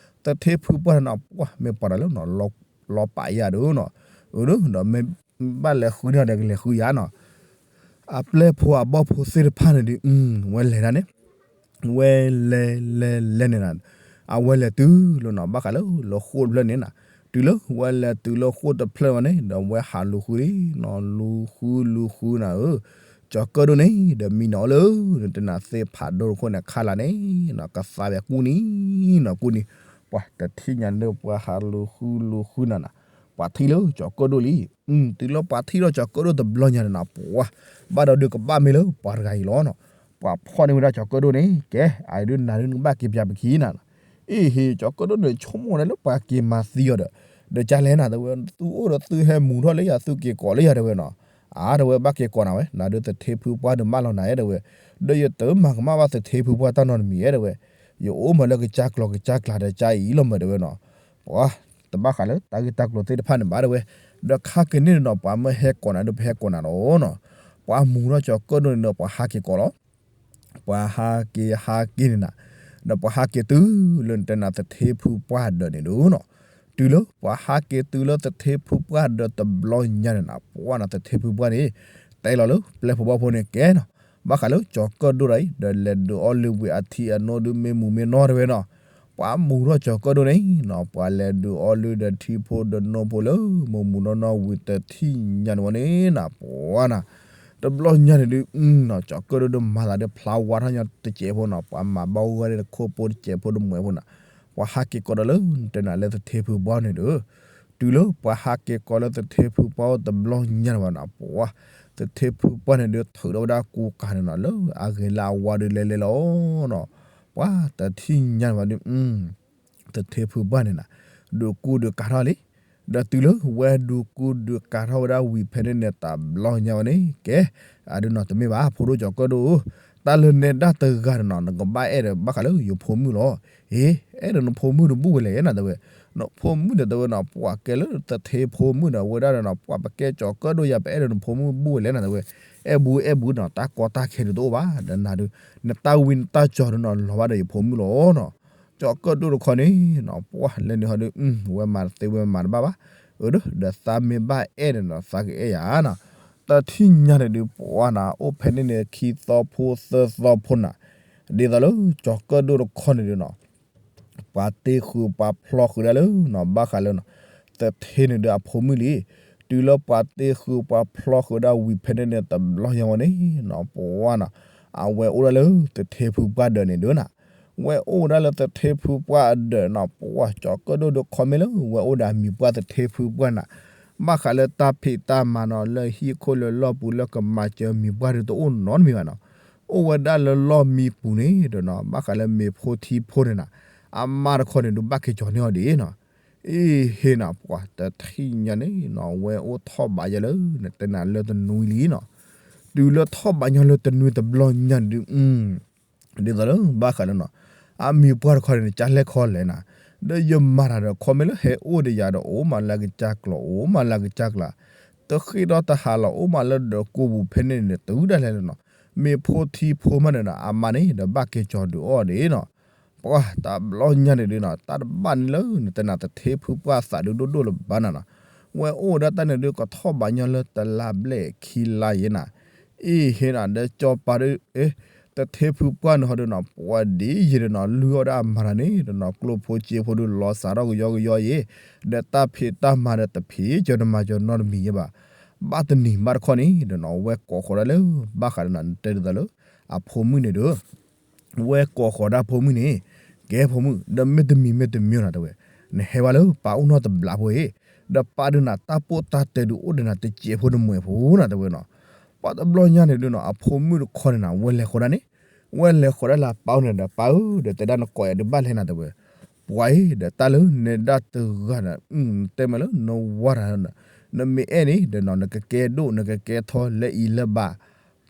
သထ့ဖုပှၢ်န့ၣ်နီၤ ပှၤမ့ၢ်ပှၤတၢ်လၢနီၤ လီၤပာ်ယၤဒုးနီၤ, ဒီးမ့ၢ်ဘၣ်လဲၤဃုန့ၢ်ဒီးကလဲၤဃုယၤနီၤ အပျဲၢ်ဖိအဘီၣ်ဖိသ့ၣ်တဖၣ်န့ၣ်ဒုး ဝဲလဲၤဒၣ်န့ၣ်, ဝဲလဲၤလဲၤလဲၤန့ၣ်နီၤ, အဝဲလဲၤတုၤလၢနီၤ ဘၣ်ဃးလၢ လၢဃိၣ်တဖျၢၣ်န့ၣ်နီၤ, တုၤလၢဝဲလဲၤတုၤလၢဃိၣ်တဖျၢၣ်ဝဲန့ၣ် ဒီးဝဲဟးလူၤဃုလံနီၤ လူၤဃုလူၤဃုနၤဧၢ, ကၠီၤကၢၣ်ဒိၣ်န့ၣ် ဒီးမံနီၤလၢ နတဲနၤသ့ၣ်ဖးဒိၣ်တခိၣ်န့ၣ် ခါလၢ်န့ၣ်နီၤ ကသါဝဲကူၣ်နံၤနီၤ ကူၣ်နံၤ, ပှၤတထံၣ်ညါန့ၣ် ပှၤဟးလူၤဃုလူၤဃုနၤနီၤ, ပှၤထံၣ်လၢကၠီၤကၢၣ်ဒိၣ်လံ တုၤလၢပှၤထံၣ်ထီၣ်ကၠီၤကၢၣ်ဒိၣ်တဘျီညါန့ၣ်နီၤ ပှၤ ဘၣ်ဒီးဒုးကဘၣ်မ့ၢ်လၢပှၤတဂၤအံၤလီၤနီၤ, ပှၤဖီၣ်န့ၢ်ဝဲဒၣ်ကၠီၤကၢၣ်ဒိၣ်န့ၣ် ကဲ အဒုးနၤဒုးနကဘၣ်က့ၤပၠးပခံနၤနီၤ, အ့ဟ့ၣ် ကၠီၤကၢၣ်ဒိၣ်န့ၣ် ဆိကမိၣ်န့ၣ်လၢပှၤက့ၤမၤသံအီၤဒီး, ဒီးကလဲၣ်နၤတဲဝဲ သုအိၣ်ဒီးသုဟဲမူၤထီၣ်လၢယၤ သုက့ၤကိးလၢယၤတဲဝဲနီၤ, အါတဲဝဲဘၣ်က့ၤကိးနၤဝဲ နၤဒုးသထ့ဖုပှၢ်ဒုးမၢလီၤနၤတဲဝဲ, ဒီးယတမၤကမၣ်ဘၣ်သထ့ဖုပှၢ်တၢ်နီတမံၤဧါတဲဝဲ, ယအိၣ်မးလၢကစၢ်ကျီၤကစၢ်ကျါဒီးကစၢ်အံၤလီၤမးတဲဝဲနီၤ, ပှၤ တဘၣ်ဃးလၢတၢ်ဂ့ၢ်တၢ်ကျိၤသ့ၣ်တဖၣ်န့ၣ်ဘၣ်တဲဝဲ, ဒီးခါက့ၤန့ၣ်နီၤ ပှၤမ့ၢ်ဟဲကိးနၤဒုး ပဟဲကိးနၤလီၤနီၤ, ပှၤမူၤထီၣ်ကၠီၤကၢၣ်ဒိၣ်န့ၣ်ဒီး ပှၤဟးက့ၤကိးလီၤ, ပှၤဟးက့ၤဟးက့ၤန့ၣ်နၤ, ဒီးပှၤဟးက့ၤတုၤလၢနတဲနၤသထ့ဖုပှၢ်ဒၢးန့ၣ်ဒုးနီၤ, တုၤလၢပှၤဟးက့ၤတုၤလၢသထ့ဖုပှၢ်ဒၢးတဘျီညါန့ၣ်နၤ ပှၤနီၤသထ့ဖုပှၢ်န့ၣ်, တဲလီၤလၢပျဲၢ်ဖိဘီၣ်ဖိန့ၣ်ကဲနီၤ, ဘၣ်ဃးလၢကၠီၤကၢၣ်ဒိၣ်ဒၣ်အံၤ ဒီးလဲၤဒုးအီလုၢ်ဝံၤအထံအနိဒုးမ့ၢ်မူၤမ့ၢ်နီၢ်တဲဝဲနီၤ, ပှၤမူၤထီၣ်ကၠီၤကၢၣ်ဒိၣ်န့ၣ်နီၤ ပှၤလဲၤဒုးအီလုၢ်ဒီးထံဖိဒီးနိဖိလၢ မိၢ်မူၤနီၢ်နီၢ်ဝံၤတထံၣ်ညါန့ၣ်ဝဲန့ၣ်နၤ ပှၤနီၤ, တဘျီညါန့ၣ်ဒုး ကၠီၤကၢၣ်ဒိၣ်ဒုးမၤသးဒုးဖျါဝါထီၣ်ညီတစဲးဖိနီၤ ပှၤမၤဘၣ်ဂီၢ်ဒ်ခိၣ်ဖိတစဲးဖိတမှဲးဖိနီၤ, ပှၤဟးက့ၤကိးဒီးလၢနတဲနၤလၢသထ့ဖုပှၢ်န့ၣ်ဒီး, တုၤလၢပှၤဟးက့ၤကိးလၢသထ့ဖုပှၢ်အိၣ်တဘျီညါန့ၣ်ဝဲနီၤ ပှၤ သထ့ဖုပှၢ်န့ၣ်ဒုးထုးထီၣ်ဝဲဒၣ်ကူကၤန့ၣ်နီၤ လၢအဂ့ၤလၢအဝါဒုးလဲၤလဲၤလီၤနီၤ, ပှၤတထံၣ်ညါန့ၣ်ဝဲဒုး သထ့ဖုပှၢ်န့ၣ်နၤ ဒုးကူဒုးကၤထီၣ်လံ, ဒီးတုၤလၢဝဲဒုးကူဒုးကၤထီၣ်ဝဲဒၣ်ဝံၤဖဲန့ၣ်န့ၣ် တဘျီညါဝဲန့ၣ် ကဲ အဒုးနီၤတမ့ၢ်ဘၣ် ဖိဒိၣ်ကၠီၤကၢၣ်ဒိၣ်ဧၢ, တၢ်လၢနဲဒၣ်တဂၤန့ၣ်နီၤ နကဘၣ်အဲၣ်ဒီးဘၣ်ဃးလၢယဖိမုၣ်လီၤ, အ့ အဲၣ်ဒိးနဖိမုၣ်တဘူၣ်ဝဲလဲၣ်နၤတဲဝဲ, နဖိမုၣ်ဒီးတဲဝဲနီၤ ပှၤကဲလၢသထ့ဖိမုၣ်ဒီး ဝဲဒၣ်ဒီးနီၤ ပှၤပကဲကၠီၤကၢၣ်ဒိၣ်ယၤ ပအဲၣ်ဒိးနဖိမုၣ်ဘူၣ်ဝဲလဲၣ်နၤ တဲဝဲ, အဲၣ်ဘူအဲၣ်ဘူနီၤ တၢ်ကီတၢ်ခဲဒုးတအိၣ်ဘၣ် ဒီးနၤဒုး နတၢ်ဝံနတၢ်ကၠီၤဒုးနီၤ လီၤဘၣ်ဒီးယဖိမုၣ်လီၤနီၤ. ကၠီၤကၢၣ်ဒိၣ်တခီန့ၣ်နီၤ ပှၤလဲၤနုာ်ဟီဒုး ဝဲမၤတသ့ဝဲမၤတဘၣ်ဘၣ်, အၢ ဒီးသးမ့ၢ်ဘၣ်အဲၣ်ဒီးနီၤ သးကအဲၣ်ယၤနီၤ. တထံၣ်ညါန့ၣ်ဒုး ပှၤနၤ အိၣ်ဖဲန့ၣ်န့ၣ် ခံသီဖိသၢသီဖိနၤ, ဒ်သိးလၢကၠီၤကၢၣ်ဒိၣ်တခီန့ၣ်ဒုးနီၤ ပှၤတ့ဃုာ်ပှၤဖျီဃုာ်ဒၣ်လၢနီၤ ဘၣ်ဃးလၢနီၤ သထ့န့ၣ်ဒုးအဖိမုၣ်လံ. တုၤလၢပှၤတ့ဃုာ်ပှၤဖျီဃုာ်ဒၣ်ဝံၤဖဲန့ၣ်န့ၣ် တဘျီညါဝဲန့ၣ်နီၤ ပှၤနီၤ အဝဲအိၣ်ဒၣ်လၢသထ့ဖုပှၢ်ဒၢးန့ၣ်ဒုးနၤ, ဝဲအိၣ်ဝဲဒၣ်လၢသထ့ဖုပှၢ်အဒၢးနီၤ ပှၤကၠီၤကၢၣ်ဒိၣ်ဒုးခီမ့ၢ်လၢ ဝဲအိၣ်ဒီးအမံၤပှၢ်သထ့ဖုပှၢ်နၤ, ဘၣ်ဃးလၢတၢ်ဖံးတၢ်မၤနီၤ လၢဟံၣ်ခိၣ်လၢလီၢ်ပူၤလၢကမၤစၢၤမံၤပှၢ်ဒုးတအိၣ်နီတမံၤဘၣ်နီၤ. အိၣ်ဝဲဒၣ်လၢလီၢ်မံပူၤန့ၣ်ဒီးနီၤ ဘၣ်ဃးလၢမ့ၤဖိထံဖိန့ၣ်နၤ, အမါတခီန့ၣ်ဒုးဘၣ်က့ၤကၠီၤန့ၢ်အီၤဒ်နီၤ. အ့ဟ့နီၤ ပှၤတထံၣ်ညါန့ၣ်နီၤ ဝဲအိၣ်ထီၣ်ဘးယဲလၢ နတဲနၤလၢတနွံလံနီၤ. တုၤလၢထီၣ်ဘးညီလၢတနွံတဘျီညါန့ၣ်ဒုး ဒ်သိးလၢဘၣ်ဃးလၢနီၤ အမံၤပှၢ်တခီန့ၣ် ကၢ်လဲၣ်ခီလဲၣ်နၤ, ဒီးယမၤတၢ်ဒီးခီမ့ၢ်လၢဟဲအိၣ်ဒီးယၤဒီး အိၣ်မးလၢကစၢ်ကျိၤ အိၣ်မးလၢကစၢ်ကျိၤ, တဃ့ဒီးတဟးလီၤ အိၣ်မးလၢဒီးကိးပူၤဖဲန့ၣ်န့ၣ် တုၤဒၣ်လဲာ်လၢနီၤ မ့ၤဖိထံဖိမးန့ၣ်နီၤ အမါန့ၣ်ဒီးဘၣ်က့ၤကၠီၤဒုးအီၤဒ်နီၤ. ပှၤတဘျီညါန့ၣ်ဒုးနီၤ တၢ်တဘၣ်န့ၣ်လၢ နတဲနၤသထ့ဖုပှၢ်သးဒုးဒိၣ်ဒိၣ်လၢၤဘၣ်နၤနီၤ. ဝဲအိၣ်ဝဲဒၣ်တၢ်န့ၣ်ဒုး ကထီၣ်ဘးညီလၢတလါဘျဲၣ်ခံလါယဲနၤ, အ့ဟ့နၤ ဒီးကၠီၤပၤဒုး သထ့ဖုပှၢ်န့ၣ်ဟီဒုးနီၤ ပှၤဒ်ယဲဒီးနီၤ လုၢ်အီၣ်ဒၣ်အမၤတၢ်န့ၣ်ဒီးနီၤ ကျိၣ်ဖိစ့ဖိဒုးလီၤစးထီၣ်ကယီကယီယဲ, ဒီးတၢ်ဖံးတၢ်မၤဒီးတဖံးကၠီၤတမၤကၠီၤနီတမံၤယဲဘၣ်. ဘၣ်တနံၤဘၣ်တခီန့ၣ်ဒီးနီၤ ဝဲကိးဃီၤဒၣ်လၢ ဘၣ်ဃးဒီးနတဲဒ်သိးလၢ အဖိမုၣ်န့ၣ်ဒီး ဝဲကိးဃီၤဒၣ်ဖိမုၣ်န့ၣ်, ကဲဖိမုၣ် ဒီးမ့တမံၤမ့တမံၤနၤတဲဝဲ, နဟဲဘၣ်လၢပၢ်အိၣ်နီတဘျီဖိအံၤ, ဒီးပၢ်ဒုးနၤတၢ်ပိၢ်တၢ်တဲဒုးအိၣ်ဒီးနၤတစဲးဖိတမှဲၤဖိနၤတဲဝဲနီၤ. ပှၤတဘျီညါန့ၣ်ဒုးနီၤ အဖိမုၣ်တခီန့ၣ်နၤ ဝဲလဲၤဃီၤဒၣ်န့ၣ်, ဝဲလဲၤဃီၤဒၣ်လၢအပၢ်အိၣ်န့ၣ်ဒီး ပၢ်ဧၢ ဒီးတဲဒၣ်နကိးယၤဒုးဘၣ်လဲၣ်နၤတဲဝဲ, ပှၤအံၤ ဒီးတၢ်လၢနဲဒၣ်တဂၤဒီး နတဲမးလၢနဝၤတၢ် နမ့ၢ်အဲၣ်န့ၣ်ဒီးနီၤ နကကဲဒိၣ် နကကဲထီလၢအံၤလၢဘၣ်,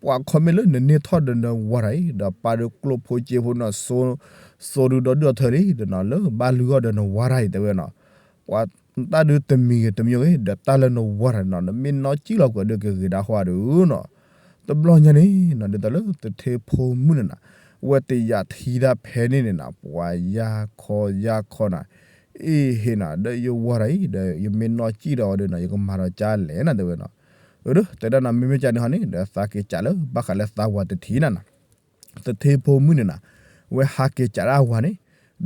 ပှၤခီမ့ၢ်လၢနန့ၢ်ထီၣ်ဒီးနဝၤတၢ်အံၤ ဒီးပၢ်ဒုးကျိၣ်ဖိစ့ဖိနီၤ စိဒုဒီဒုၣ်အီၤထၢလံ ဒီးနီၤလၢဘၣ်လုၢ်အီၣ်ဒီးနဝၤတၢ်အံၤတဲဝဲနီၤ. ပှၤတၢ်ဒုးတမံၤဂ့ၤတမံၤဂ့ၤ ဒီးတၢ်လၢနဝၤတၢ်နီၤ နမ့ၢ်နီၢ်ကံၣ်လီၤကွံာ်ဒုးကဂ့ၤဒၣ်ဟီဒုးနီၤ. တဘျီညါန့ၣ်နီၤ ဒ်သိးလၢသထ့ဖိမုၣ်န့ၣ်နၤ ဝဲတယာ်ထံတၢ်ဖဲန့ၣ်န့ၣ်နၤ ပှၤယါခီယါခီနၤ, အ့ဟ့နၤ ဒီးယဝၤတၢ်အံၤ ဒီးယမ့ၢ်နီၢ်ကံၣ်ဒီးအီၤဒီးနီၤ ယကမၤဒီးကၢ်လဲၣ်နၤတဲဝဲနီၤ. အၢ တဲဒၣ်နၤ မ့မ့ၢ်ကၢ်န့ၣ်ဟီန့ၣ် ဒီးသးက့ၤကၢ်လၢဘၣ်ဃးလၢသးဝၤတထံၣ်နၤနၤ သထ့ဖိမုၣ်န့ၣ်နၤ ဝဲဟးက့ၤကးဒၣ်အဝၤန့ၣ်,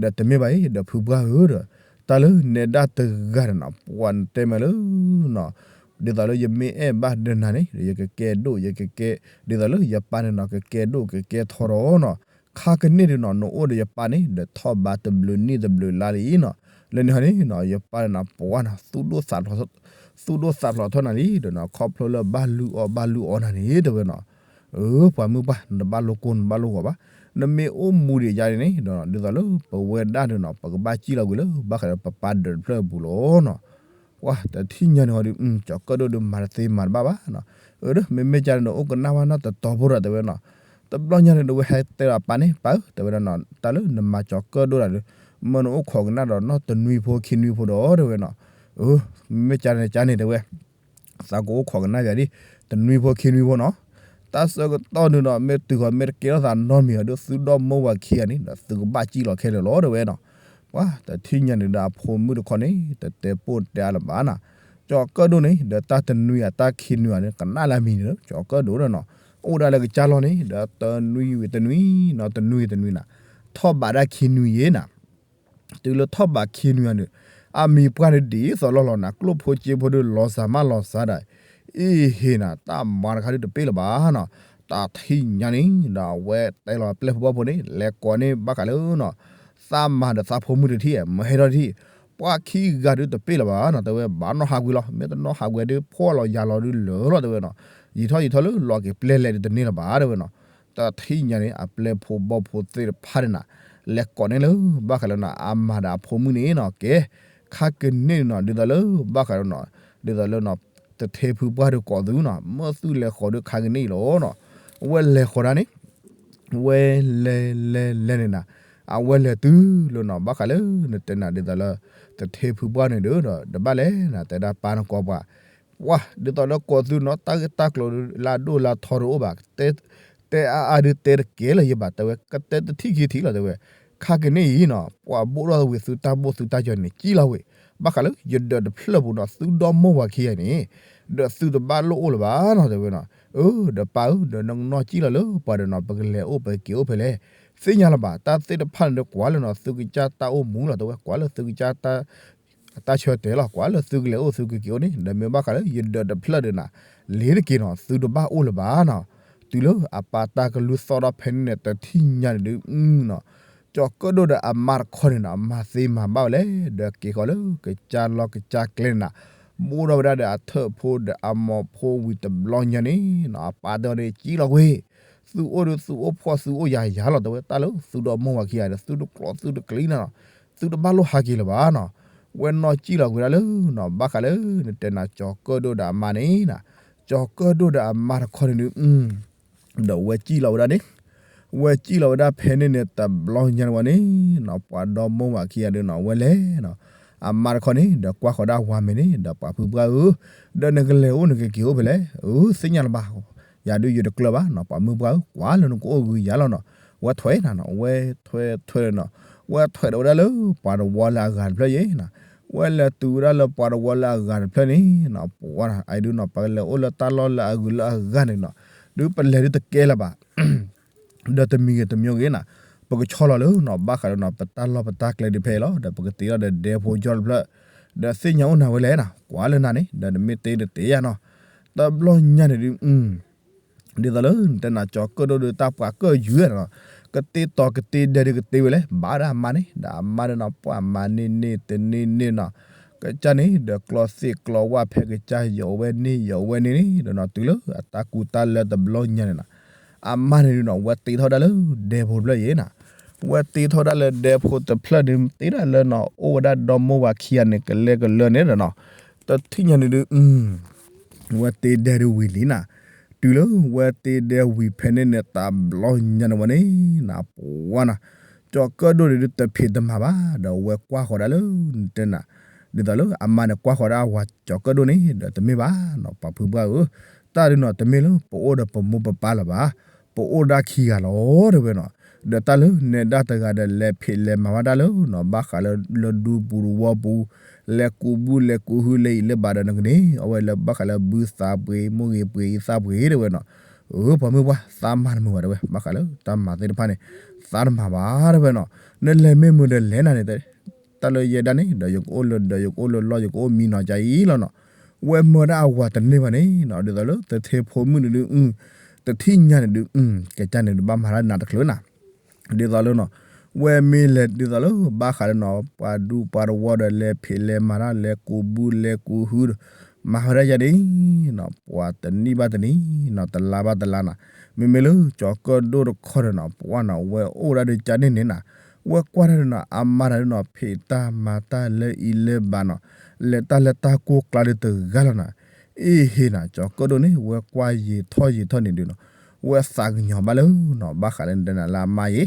ဒီးတမ့ၢ်ဘၣ်အံၤ ဒီးဖုပှၢ်ဧၢဒီး တၢ်လၢနဲဒၣ်တဂၤန့ၣ်နၤ ပှၤနတဲမးလၢ ဒ်သိးလၢယမ့ၢ်အဲၣ်ဘၣ်ဒီးနၤန့ၣ် ယကကဲဒိၣ် ယကကဲ ဒ်သိးလၢယပၢ်န့ၣ်နီၤ ကကဲဒိၣ်ကကဲထီဒီးနီၤ, ခါကန့ၣ်ဒုးနီၤ နအိၣ်ဒီးယပၢ်န့ၣ် ဒီးထီၣ်ဘးတဘျုးနံၣ်တဘျုးလါလံနီၤ. လၢန့ၣ်ဟီန့ၣ်နီၤ ယပၢ်န့ၣ်နၤ ပှၤနီၤ သူၣ်ဒိၣ်သးဖျိးထီၣ်နၤလံဒီးနီၤ ခီဖျိလၢဘၣ်လုၢ်အီၣ်ဘၣ်လုၢ်အီနၤန့ၣ်တဲဝဲနီၤ. အၢ ပှၤမုၣ်ပှၢ် နတဘၣ်လိကိၢ် နတဘၣ်လိဂီၤဘၣ်. နမ့ၢ်အိၣ်မူဒံးယါန့ၣ် ဒ်သိးလၢပဝဲဒၣ်န့ၣ်နီၤ ပကဘၣ်စံၣ်လီၤကွံာ်လၢ ဘၣ်ဃးဒီးပပၢ်ဒၢးတဖျၢၣ်အပူၤလီၤနီၤ. ပှၤတထံၣ်ညါန့ၣ်ဟီဒီး ကၠီၤကၢၣ်ဒိၣ်ဒီးမၤတသ့မၤတဘၣ်ဘၣ်နီၤ. အၢ ဒီးမ့မ့ၢ်ကၢ်န့ၣ်ဒီး အိၣ်ကနၣ်ဝဲနီတတီၤဖိဒီးတဲဝဲနီၤ. တဘျီညါန့ၣ်ဒီး ဝဲဟဲတဲဒီးပၢ်န့ၣ် ပၢ်ဧၢ တဲဝဲဒၣ်နီၤ တၢ်လၢနမၤကၠီၤကၢၣ်ဒိၣ်တၢ်ဒီး မ့ၢ်နအိၣ်ခိးကနၣ်ဒီးနီၢ်တနွံဖိခံနွံဖိဒီးတဲဝဲနီၤ. အၢ မ့မ့ၢ်ကၢ်န့ၣ်ကၢ်န့ၣ်တဲဝဲ သးကအိၣ်ခိးကနၣ်ယၤဒ် တနွံဖိခံနွံဖိနီၤ. တၢ်ဆၢကတီၢ်ဒုးနီၤ မ့ၢ်တုၤဃီၤမ့ၢ်တကဲထီၣ်သးနီတမံၤဒီး သုဒီမိၢ်ဝၤခံဂၤန့ၣ်ဒီး သုကဘၣ်စံၣ်လီၤခဲလၢာ်လီၤတဲဝဲနီၤ. ပှၤတထံၣ်ညါန့ၣ်ဒီးအဖိမုၣ်တခီန့ၣ် တတဲပိၢ်တဲအါလၢၤဘၣ်နီၤ. ကၠီၤကၢၣ်ဒိၣ်န့ၣ် ဒီးတၢ်တနွံဧါတၢ်ခံနွံဧါန့ၣ် ကနၣ်လၢအမံၤန့ၣ်လၢ ကၠီၤကၢၣ်ဒိၣ်ဒီးနီၤ. အိၣ်ဒၣ်လၢကစၢ်လီၢ်န့ၣ် ဒီးတနွံဝံၤတနွံနီၤ တနွံဝံၤတနွံနီၤ ထီၣ်ဘးဒၣ်ခံနွံယဲနီၤ. တုၤလၢထီၣ်ဘးခံနွံဧါန့ၣ် အမံၤပှၢ်န့ၣ်ဒ်သိးလီၢ်လီၤနၤ ကျိၣ်ဖိစ့ဖိဒုးလီၤစၢ်မးလီၤစၢ်ဒၣ်, အ့ဟ့နၤ တၢ်မၤတခါဒုးတပ့ၢ်လၢၤဘၣ်နီၤ. တၢ်ထံၣ်ညါန့ၣ်ဒီး အဝဲတဲလီၤပျဲၢ်ဖိဘီၣ်ဖိန့ၣ် လဲၤကိးန့ၢ်ဘၣ်ဃးလၢနီၤ သးမၤဒီးသးဖိမုၣ်တထံၣ် မၤဟဲထီၣ်တထံၣ်, ပှၤခံဂၤဒုးတပ့ၢ်လၢၤဘၣ်နီၤ. တဲဝဲဘၣ်နီၣ်ဟးကွံာ်လီၤ မ့ၢ်တနီၣ်ဟးကွံာ်ဒုး ဖှီၣ်လီၤယာ်လီၤဒုးလၢာ်လီၤတဲဝဲနီၤ. ယံာ်ထီၣ်ယံာ်ထီၣ်လၢလီၤက့ၤပျဲၢ်လဲၣ်ဒုးတန့ၢ်လၢၤဘၣ်တဲဝဲနီၤ. တၢ်ထံၣ်ညါန့ၣ် အပျဲၢ်ဖိဘီၣ်ဖိသ့ၣ်တဖၣ်န့ၣ်နၤ လဲၤကိးန့ၢ်လၢ ဘၣ်ဃးလၢနီၤ အမၤဒီးအဖိမုၣ်န့ၣ်နီၤ ကဲ ခါကန့ၣ်နီၤ ဒ်သိးလၢ ဘၣ်ဃးလၢနီၤ ဒ်သိးလၢနီၤ သထ့ဖုပှၢ်ဒုးကိးသုနီၤ မ့ၢ်သုလဲၤဃီၤဒုးခါကန့ၣ်အံၤလီၤနီၤ. ဝဲလဲၤဃီၤဒၣ်န့ၣ် ဝဲလဲၤလဲၤလဲၤန့ၣ်နၤ အဝဲလဲၤတုၤလၢနီၤ ဘၣ်ဃးလၢနတဲနၤဒ်သိးလၢ တထ့ဖုပှၢ်န့ၣ်ဒီး ဒီးတဘၣ်လဲၣ်နၤ တဲဒၣ်ပၢ်နကီပှၤ ပှၤဒ်သိးလၢကိးသုနီၤ တၢ်ဂ့ၢ်တၢ်ကျိၤ လၢအဒိၣ်လၢအထီတအိၣ်ဘၣ် တဲအါအါဒုးတဲတကဲလၢၤယဘၣ် တဲဝဲ ကတဲတထံၣ်ခံထံၣ်လီၤ တဲဝဲ ခါက့ၤန့ၣ်အံၤနီၤ ပှၤဘိၣ်ထီၣ်ဝံၤသုတၢ်ဘိၣ်သုတၢ်ယီၤန့ၣ် ကံၣ်လီၤဝံၤ ဘၣ်ဃးလၢယဒၢးတဖျၢၣ်ပူၤနီၤ သုဒီမိၢ်ဝၤခံဂၤန့ၣ် ဒီးသုတဘၣ်လိၣ်အိၣ်လၢၤဘၣ်နီၤ တဲဝဲနီၤ အၢ ဒီးပၢ်ဧၢ ဒီးနကနီၣ်ကံၣ်လီၤလၢပှၤဒီးနီၤ ပကလဲၤအိၣ်ပက့ၤအိၣ်ဖဲလဲၣ် သ့ၣ်ညါလၢၤဘၣ် တၢ်သ့ၣ်တဖၣ်န့ၣ်ဒီးကွၢ်လၢနီၤ သုကစၢ်တၢ်အိၣ်မူလီၤ တဲဝဲ ကွၢ်လၢသုကစၢ် တၢ်ဆၢတဲာ်လီၤ ကွၢ်လၢသုကလဲၤအိၣ်သုကက့ၤအိၣ်န့ၣ် ဒီးမ့ၢ်ဘၣ်ဃးလၢယဒၢးတဖျၢၣ်ဒီးနၤ လ့ၤတက့ၤနီၤ သုတဘၣ်အိၣ်လၢၤဘၣ်နီၤ တုၤလၢအပၢ်တၢ်ကလုၢ်သီၣ်ထီၣ်ဖဲန့ၣ်န့ၣ် တထံၣ်ညါန့ၣ်ဒုးနီၤ ကၠီၤကၢၣ်ဒိၣ်ဒီးအမါတခီန့ၣ်နီၤ အမၤသ့မၤဘၣ်ဝဲလဲၣ် ဒီးက့ၤဃီၤလၢကစၢ်လီၢ်ကစၢ်ကျဲန့ၣ်နၤ ဘိၣ်ထီၣ်ဝဲဒၣ်ဒီးအထၢၣ်ဖိဒီးအမိၢ်ဖိဝံၤတဘျီညါန့ၣ်နီၤ အပၢ်တဲအီၤန့ၣ် ကံၣ်လီၤဝဲ သုအိၣ်ဒီးသုအိၣ်ဖှီၣ်သုအိၣ်ယၤယၤလီၤ တဲဝဲ တၢ်လၢသုဒီမိၢ်ဝၤခံဂၤဒီး သုတကျိးသုတကျံၤနီၤ သုတဘၣ်လိၣ်ဟးက့ၤလၢၤဘၣ်နီၤ ဝဲနီၢ်ကံၣ်လီၤဝဲဒၣ်လၢနီၤ ဘၣ်ဃးလၢနတဲနၤ ကၠီၤကၢၣ်ဒိၣ်ဒီးအမါန့ၣ်နီၤ ကၠီၤကၢၣ်ဒိၣ်ဒီးအမါတခီန့ၣ်ဒုး ဒီးဝဲကံၣ်လီၤဝဲဒၣ်န့ၣ် ဝဲကံၣ်လီၤဝဲဒၣ်ဖဲန့ၣ်န့ၣ် တဘျီညါန့ၣ်ဝဲန့ၣ်နီၤ ပှၤဒီမိၢ်ဝၤခံဂၤဒီးနီၤ ဝဲလဲၤနီၤ အမါတခီန့ၣ် ဒီးကွၢ်ဃီၤဒၣ်ဝၤမဲာ်န့ၣ် ဒီးပှၤဖုပှၢ်ဧၢ ဒီးနကလဲၤအိၣ်နကက့ၤအိၣ်ဖဲလဲၣ် အၢ သ့ၣ်ညါလၢၤဘၣ် ယၤဒုးယတကျၢၤဘၣ်နီၤ ပှၤမုၢ်ပှၢ်ဧၢ ကွၢ်လၢနကအိၣ်ဂုၤယၤလီၤနီၤ ဝဲထွဲနၤနီၤ ဝဲထွဲထွဲနီၤ ဝဲထွဲဒီးဝဲဒၣ်လၢပှၤတဝီလၢအဂၤတဖျၢၣ်ယဲနီၤ ဝဲလဲၤတုၤဝဲဒၣ်လၢပှၤတဝီလၢအဂၤတဖျၢၣ်န့ၣ်နီၤ ပှၤနၤ အအံၤဒုးနီၤ ပကလဲၤအိၣ်လၢတၢ်လီၢ်လၢအဂုၤလၢအဂၤန့ၣ်နီၤ ဒုးပလဲၤဒုးတကဲလၢၤဘၣ် ဒီးတမံၤဂ့ၤတမံၤဂ့ၤနၤ ပကဆီလီၤလၢနီၤ ဘၣ်ဃးလၢနီၤ ပတၢ်လီၢ်ပတၢ်ကျဲဒုးဖဲအံၤလီၤ ဒီးပကတ့ထီၣ်ဒီးဒဲဖိကၠီတဖျၢၣ် ဒီးသ့ၣ်ညါအိၣ်နၤဝဲလဲၣ်နီၤ ကွၢ်လၢနၤန့ၣ် ဒီးနမ့ၢ်တ့နတ့ယၤနီၤ တဘျီညါန့ၣ်ဒုး ဒ်သိးလၢနတဲနၤ ကၠီၤကၢၣ်ဒိၣ်ဒုးတၢ်ပှၤကၢၣ်ယုၢ်နီၤ ကတ့တီၤကတ့ဒဲးဒုးကတ့ဝဲလဲၣ် ဘၣ်ဒၣ်အမါန့ၣ် ဒီးအမါန့ၣ်နီၤ ပှၤမၤန့ၢ်န့ၢ်တန့ၢ်န့ၢ်နီၤ ကစၢ်န့ၣ် ဒီးကျီသ့ၣ်ကျီဝၣ်ဖဲကစၢ်ယီၤဝဲန့ၢ်ယီၤဝဲန့ၢ်န့ၣ် ဒီးနီၤ တုၤလၢအတၢ်ကူတၢ်လၢတဘျီညါန့ၣ်နီၤ အမါန့ၣ်ဒုးနီၤ ဝဲတ့ထီၣ်ဒၣ်လၢဒဲဖိတဖျၢၣ်ယဲနီၤ ဝဲတ့ထီၣ်ဒၣ်လၢဒဲဖိတဖျၢၣ်န့ၣ် တ့ဒၣ်လၢနီၤ အိၣ်ဝဲဒၣ်ဒီမိၢ်ဝၤခံဂၤန့ၣ် ကလဲကလၢာ်န့ၣ်ဒီးနီၤ တထံၣ်ညါန့ၣ်ဒုး ဝဲတ့ဒဲဒုးဝံၤလံနၤ တုၤလၢဝဲတ့ဒဲဝံၤဖဲန့ၣ်န့ၣ် တဘျီညါန့ၣ်ဝဲန့ၣ်နၤ ပှၤနၤ ကၠီၤကၢၣ်ဒိၣ်န့ၣ်ဒုးတဖံးတမၤဘၣ် ဒီးဝဲကွၢ်ဃီၤဒၣ်လၢနတဲနၤ ဒ်သိးလၢအမါန့ၣ်ကွၢ်ဃီၤဒၣ်အဝၤကၠီၤကၢၣ်ဒိၣ်န့ၣ် ဒီးတမ့ၢ်ဘၣ်နီၤ ပှၤဖုပှၢ်ဧၢ တၢ်ဒုးနီၤ တမ့ၢ်လၢပအိၣ်ဒီးပမိၢ်ပပၢ်လၢၤဘၣ် ပအိၣ်ဒၣ်ခံဂၤလီၤ တဲဝဲနီၤ ဒီးတၢ်လၢနဲဒၣ်တဂၤဒီး လဲၤဖံးလဲၤမၤဘၣ်တၢ်လၢနီၤ ဘၣ်ဃးလၢ လၢဒူပူၤတဝီပူၤ လဲၤကူးဘုလဲၤကူးဟု လဲၤအံၤလဲၤဘၣ်ဒီးနကန့ၢ် အဝဲလၢဘၣ်ဃးလၢဘုသးပှ့ၤ မိၢ်ဂ့ၤပှ့ၤအံၤသးပှ့ၤ တဲဝဲနီၤ အၢ ပှၤမုၢ်ပှၢ် သးမၤတမုာ်ဘၣ် တဲဝဲ ဘၣ်ဃးလၢတၢ်မၤသ့ၣ်တဖၣ်န့ၣ် သးတမၤဘၣ် တဲဝဲနီၤ နလဲၤမ့ၢ်မုာ်ဒီးလဲၤနၤန့ၣ် တၢ်လၢယဲဒၣ်န့ၣ် ဒီးယကအိၣ်လၢဒီးယကအိၣ်လၢလီၢ် ယကအိၣ်မံနီၤကါအံၤလီၤနီၤ ဝဲမၢဒၣ်အဝၤတန့ၢ်ဘၣ်န့ၣ်နီၤ ဒ်သိးလၢတထ့ဖိမုၣ်န့ၣ်ဒုး တထံၣ်ညါန့ၣ်ဒုး ကစၢ်န့ၣ်ဒုးဘၣ်မၤတၢ်နၤတချုးနၤ ဒ်သိးလၢနီၤ ဝဲမ့ၢ်လဲၤဒ်သိးလၢ ဘၣ်ဃးလၢနီၤ ပှၤဒူပှၤတဝီဒီး လဲၤဖံးလဲၤမၤတၢ် လဲၤကူးဘုလဲၤကူးဟုဒီး မၤဝဲဒၣ်ယၤန့ၣ်နီၤ ပှၤတနံၣ်ဘၣ်တနံၣ်နီၤ တလါဘၣ်တလါနီၤ မ့မ့ၢ်လၢကၠီၤကၢၣ်ဒိၣ်တခီဒီးနီၤ ပှၤနီၤ ဝဲအိၣ်ဒၣ်ဒီးကန့ၣ်န့ၣ်နီၤ ဝဲကွၢ်တၢ်ဒီးနီၤ အမါတၢ်ဒီးနီၤ ဖံးတၢ်မၤတၢ်လၢအံၤလၢဘၣ်နီၤ လဲၤတၢ်လၢတၢ်ကိၢ်ကျါဒီးတဂၤလီၤနီၤ အ့ၣ်ဟ့နီၤ ကၠီၤကၢၣ်ဒိၣ်န့ၣ် ဝဲကွၢ်ယံာ်ထီၣ်ယံာ်ထီၣ်န့ၣ်ဒုးနီၤ ဝဲသးကညီၤဘၣ်လၢနီၤ ဘၣ်ဃးလၢနတဲနၤလၢအမါယဲ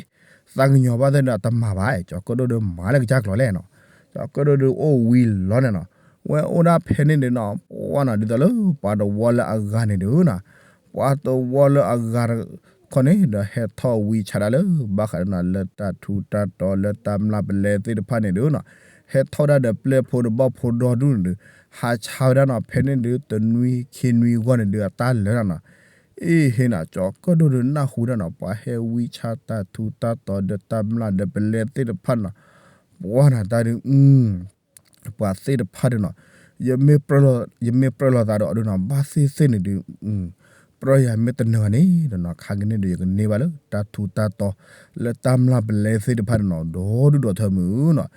သးကညီၤဘၣ်သ့ၣ်ဒီးတမၤဘၣ် ကၠီၤကၢၣ်ဒိၣ်ဒီးမၤလၢကစၢ်ကျိၤလဲၣ်နီၤ ကၠီၤကၢၣ်ဒိၣ်ဒီးအိၣ်ဝံၤလီၤန့ၣ်နီၤ ဝဲအိၣ်ဒၣ်ဖဲန့ၣ်န့ၣ်နီၤ ပှၤနီၤ ဒ်သိးလၢပှၤတဝီလၢအဂၤန့ၣ်ဒုးနီၤ ပှၤတဝီလၢအဂၤတခီန့ၣ်ဒီး ဟဲထီၣ်ဝံဆါဒၣ်လၢ ဘၣ်ဃးဒီးနီၤ လၢတၢ်ထူးတၢ်တီၤလၢတၢ်မျၢ်ပလဲသ့ၣ်တဖၣ်န့ၣ်ဒုးနီၤ ဟဲထီၣ်ဝဲဒၣ်ဒီးပျဲၢ်ဖိဒီးဘီၣ်ဖိဒီဒူၣ်န့ၣ်ဒုး ဟးဆါဝဲဒၣ်နီၤ ဖဲန့ၣ်ဒုး တနွံခံနွံအဂီၢ်န့ၣ်ဒုး အတၢ်လၢာ်နီၤ အ့ၣ်ဟ့နီၤ ကၠီၤကၢၣ်ဒိၣ်ဒီးနၢ်ဟူဒၣ်နီၤ ပှၤဟဲဝံဆါတၢ်ထူးတၢ်တီၤဒီးတၢ်မျၢ်ဒီးပလဲသ့ၣ်တဖၣ်နီၤ ပှၤနီၤတၢ်ဒုး ပှၤသ့ၣ်တဖၣ်ဒီးနီၤ ယမ့ၢ်ပြၢလိာ်သးဒီးအီၤဒုးနီၤ ဘၣ်သ့ၣ်သ့ၣ်န့ၣ်ဒုး ပြၢယၤမ့ၢ်တနၢၤန့ၣ်ဒီးနီၤ ခါကန့ၣ်ဒီး ယကန့ၢ်ဘၣ်လၢတၢ်ထူးတၢ်တီၤ လၢတၢ်မျၢ်ပလဲသ့ၣ်တဖၣ်န့ၣ်နီၤ ဒီဒူၣ်ဒီထၢမုၢ်နီၤ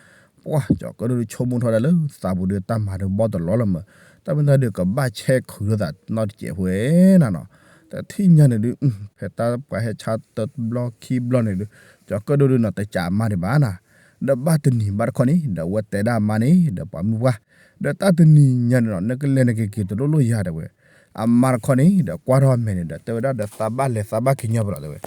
ပှၤကၠီၤကၢၣ်ဒိၣ်ဒုးဆိကမိၣ်ထီၣ်ဒၣ်လၢသးပူၤဒီးတၢ်မၤဒီးဘီၣ်တလီလီၤမၢ် တၢ်မ့ၢ်တၢ်ဒုးကဘၣ်ဆဲးခုးလိာ်သးနီတစဲးဖိနၤနီၤ တထံၣ်ညါန့ၣ်ဒုး ဖဲတၢ်ပှၤဟဲဆါတဘျီခံဘျီန့ၣ်ဒုး ကၠီၤကၢၣ်ဒိၣ်ဒုးနီၤ တစးအမါဒံးဘၣ်နၤ ဒီးဘၣ်တနံၤဘၣ်တခီန့ၣ် ဒီးအဝဲတဲဒၣ်အမါန့ၣ် ဒီးပှၤမုၢ်ပှၢ် ဒီးတၢ်တနံၤညါန့ၣ်နီၤ နကလဲၤနကက့ၤတလိၣ်လိၣ်ယၤတဲဝဲ အမါတခီန့ၣ် ဒီးကွၢ်ထီၣ်အမဲာ်န့ၣ်ဒီး တဲဝဲဒၣ်ဒီးသးဘၣ်လဲၤသးဘၣ်က့ၤညီဘၣ်လီၤတဲဝဲ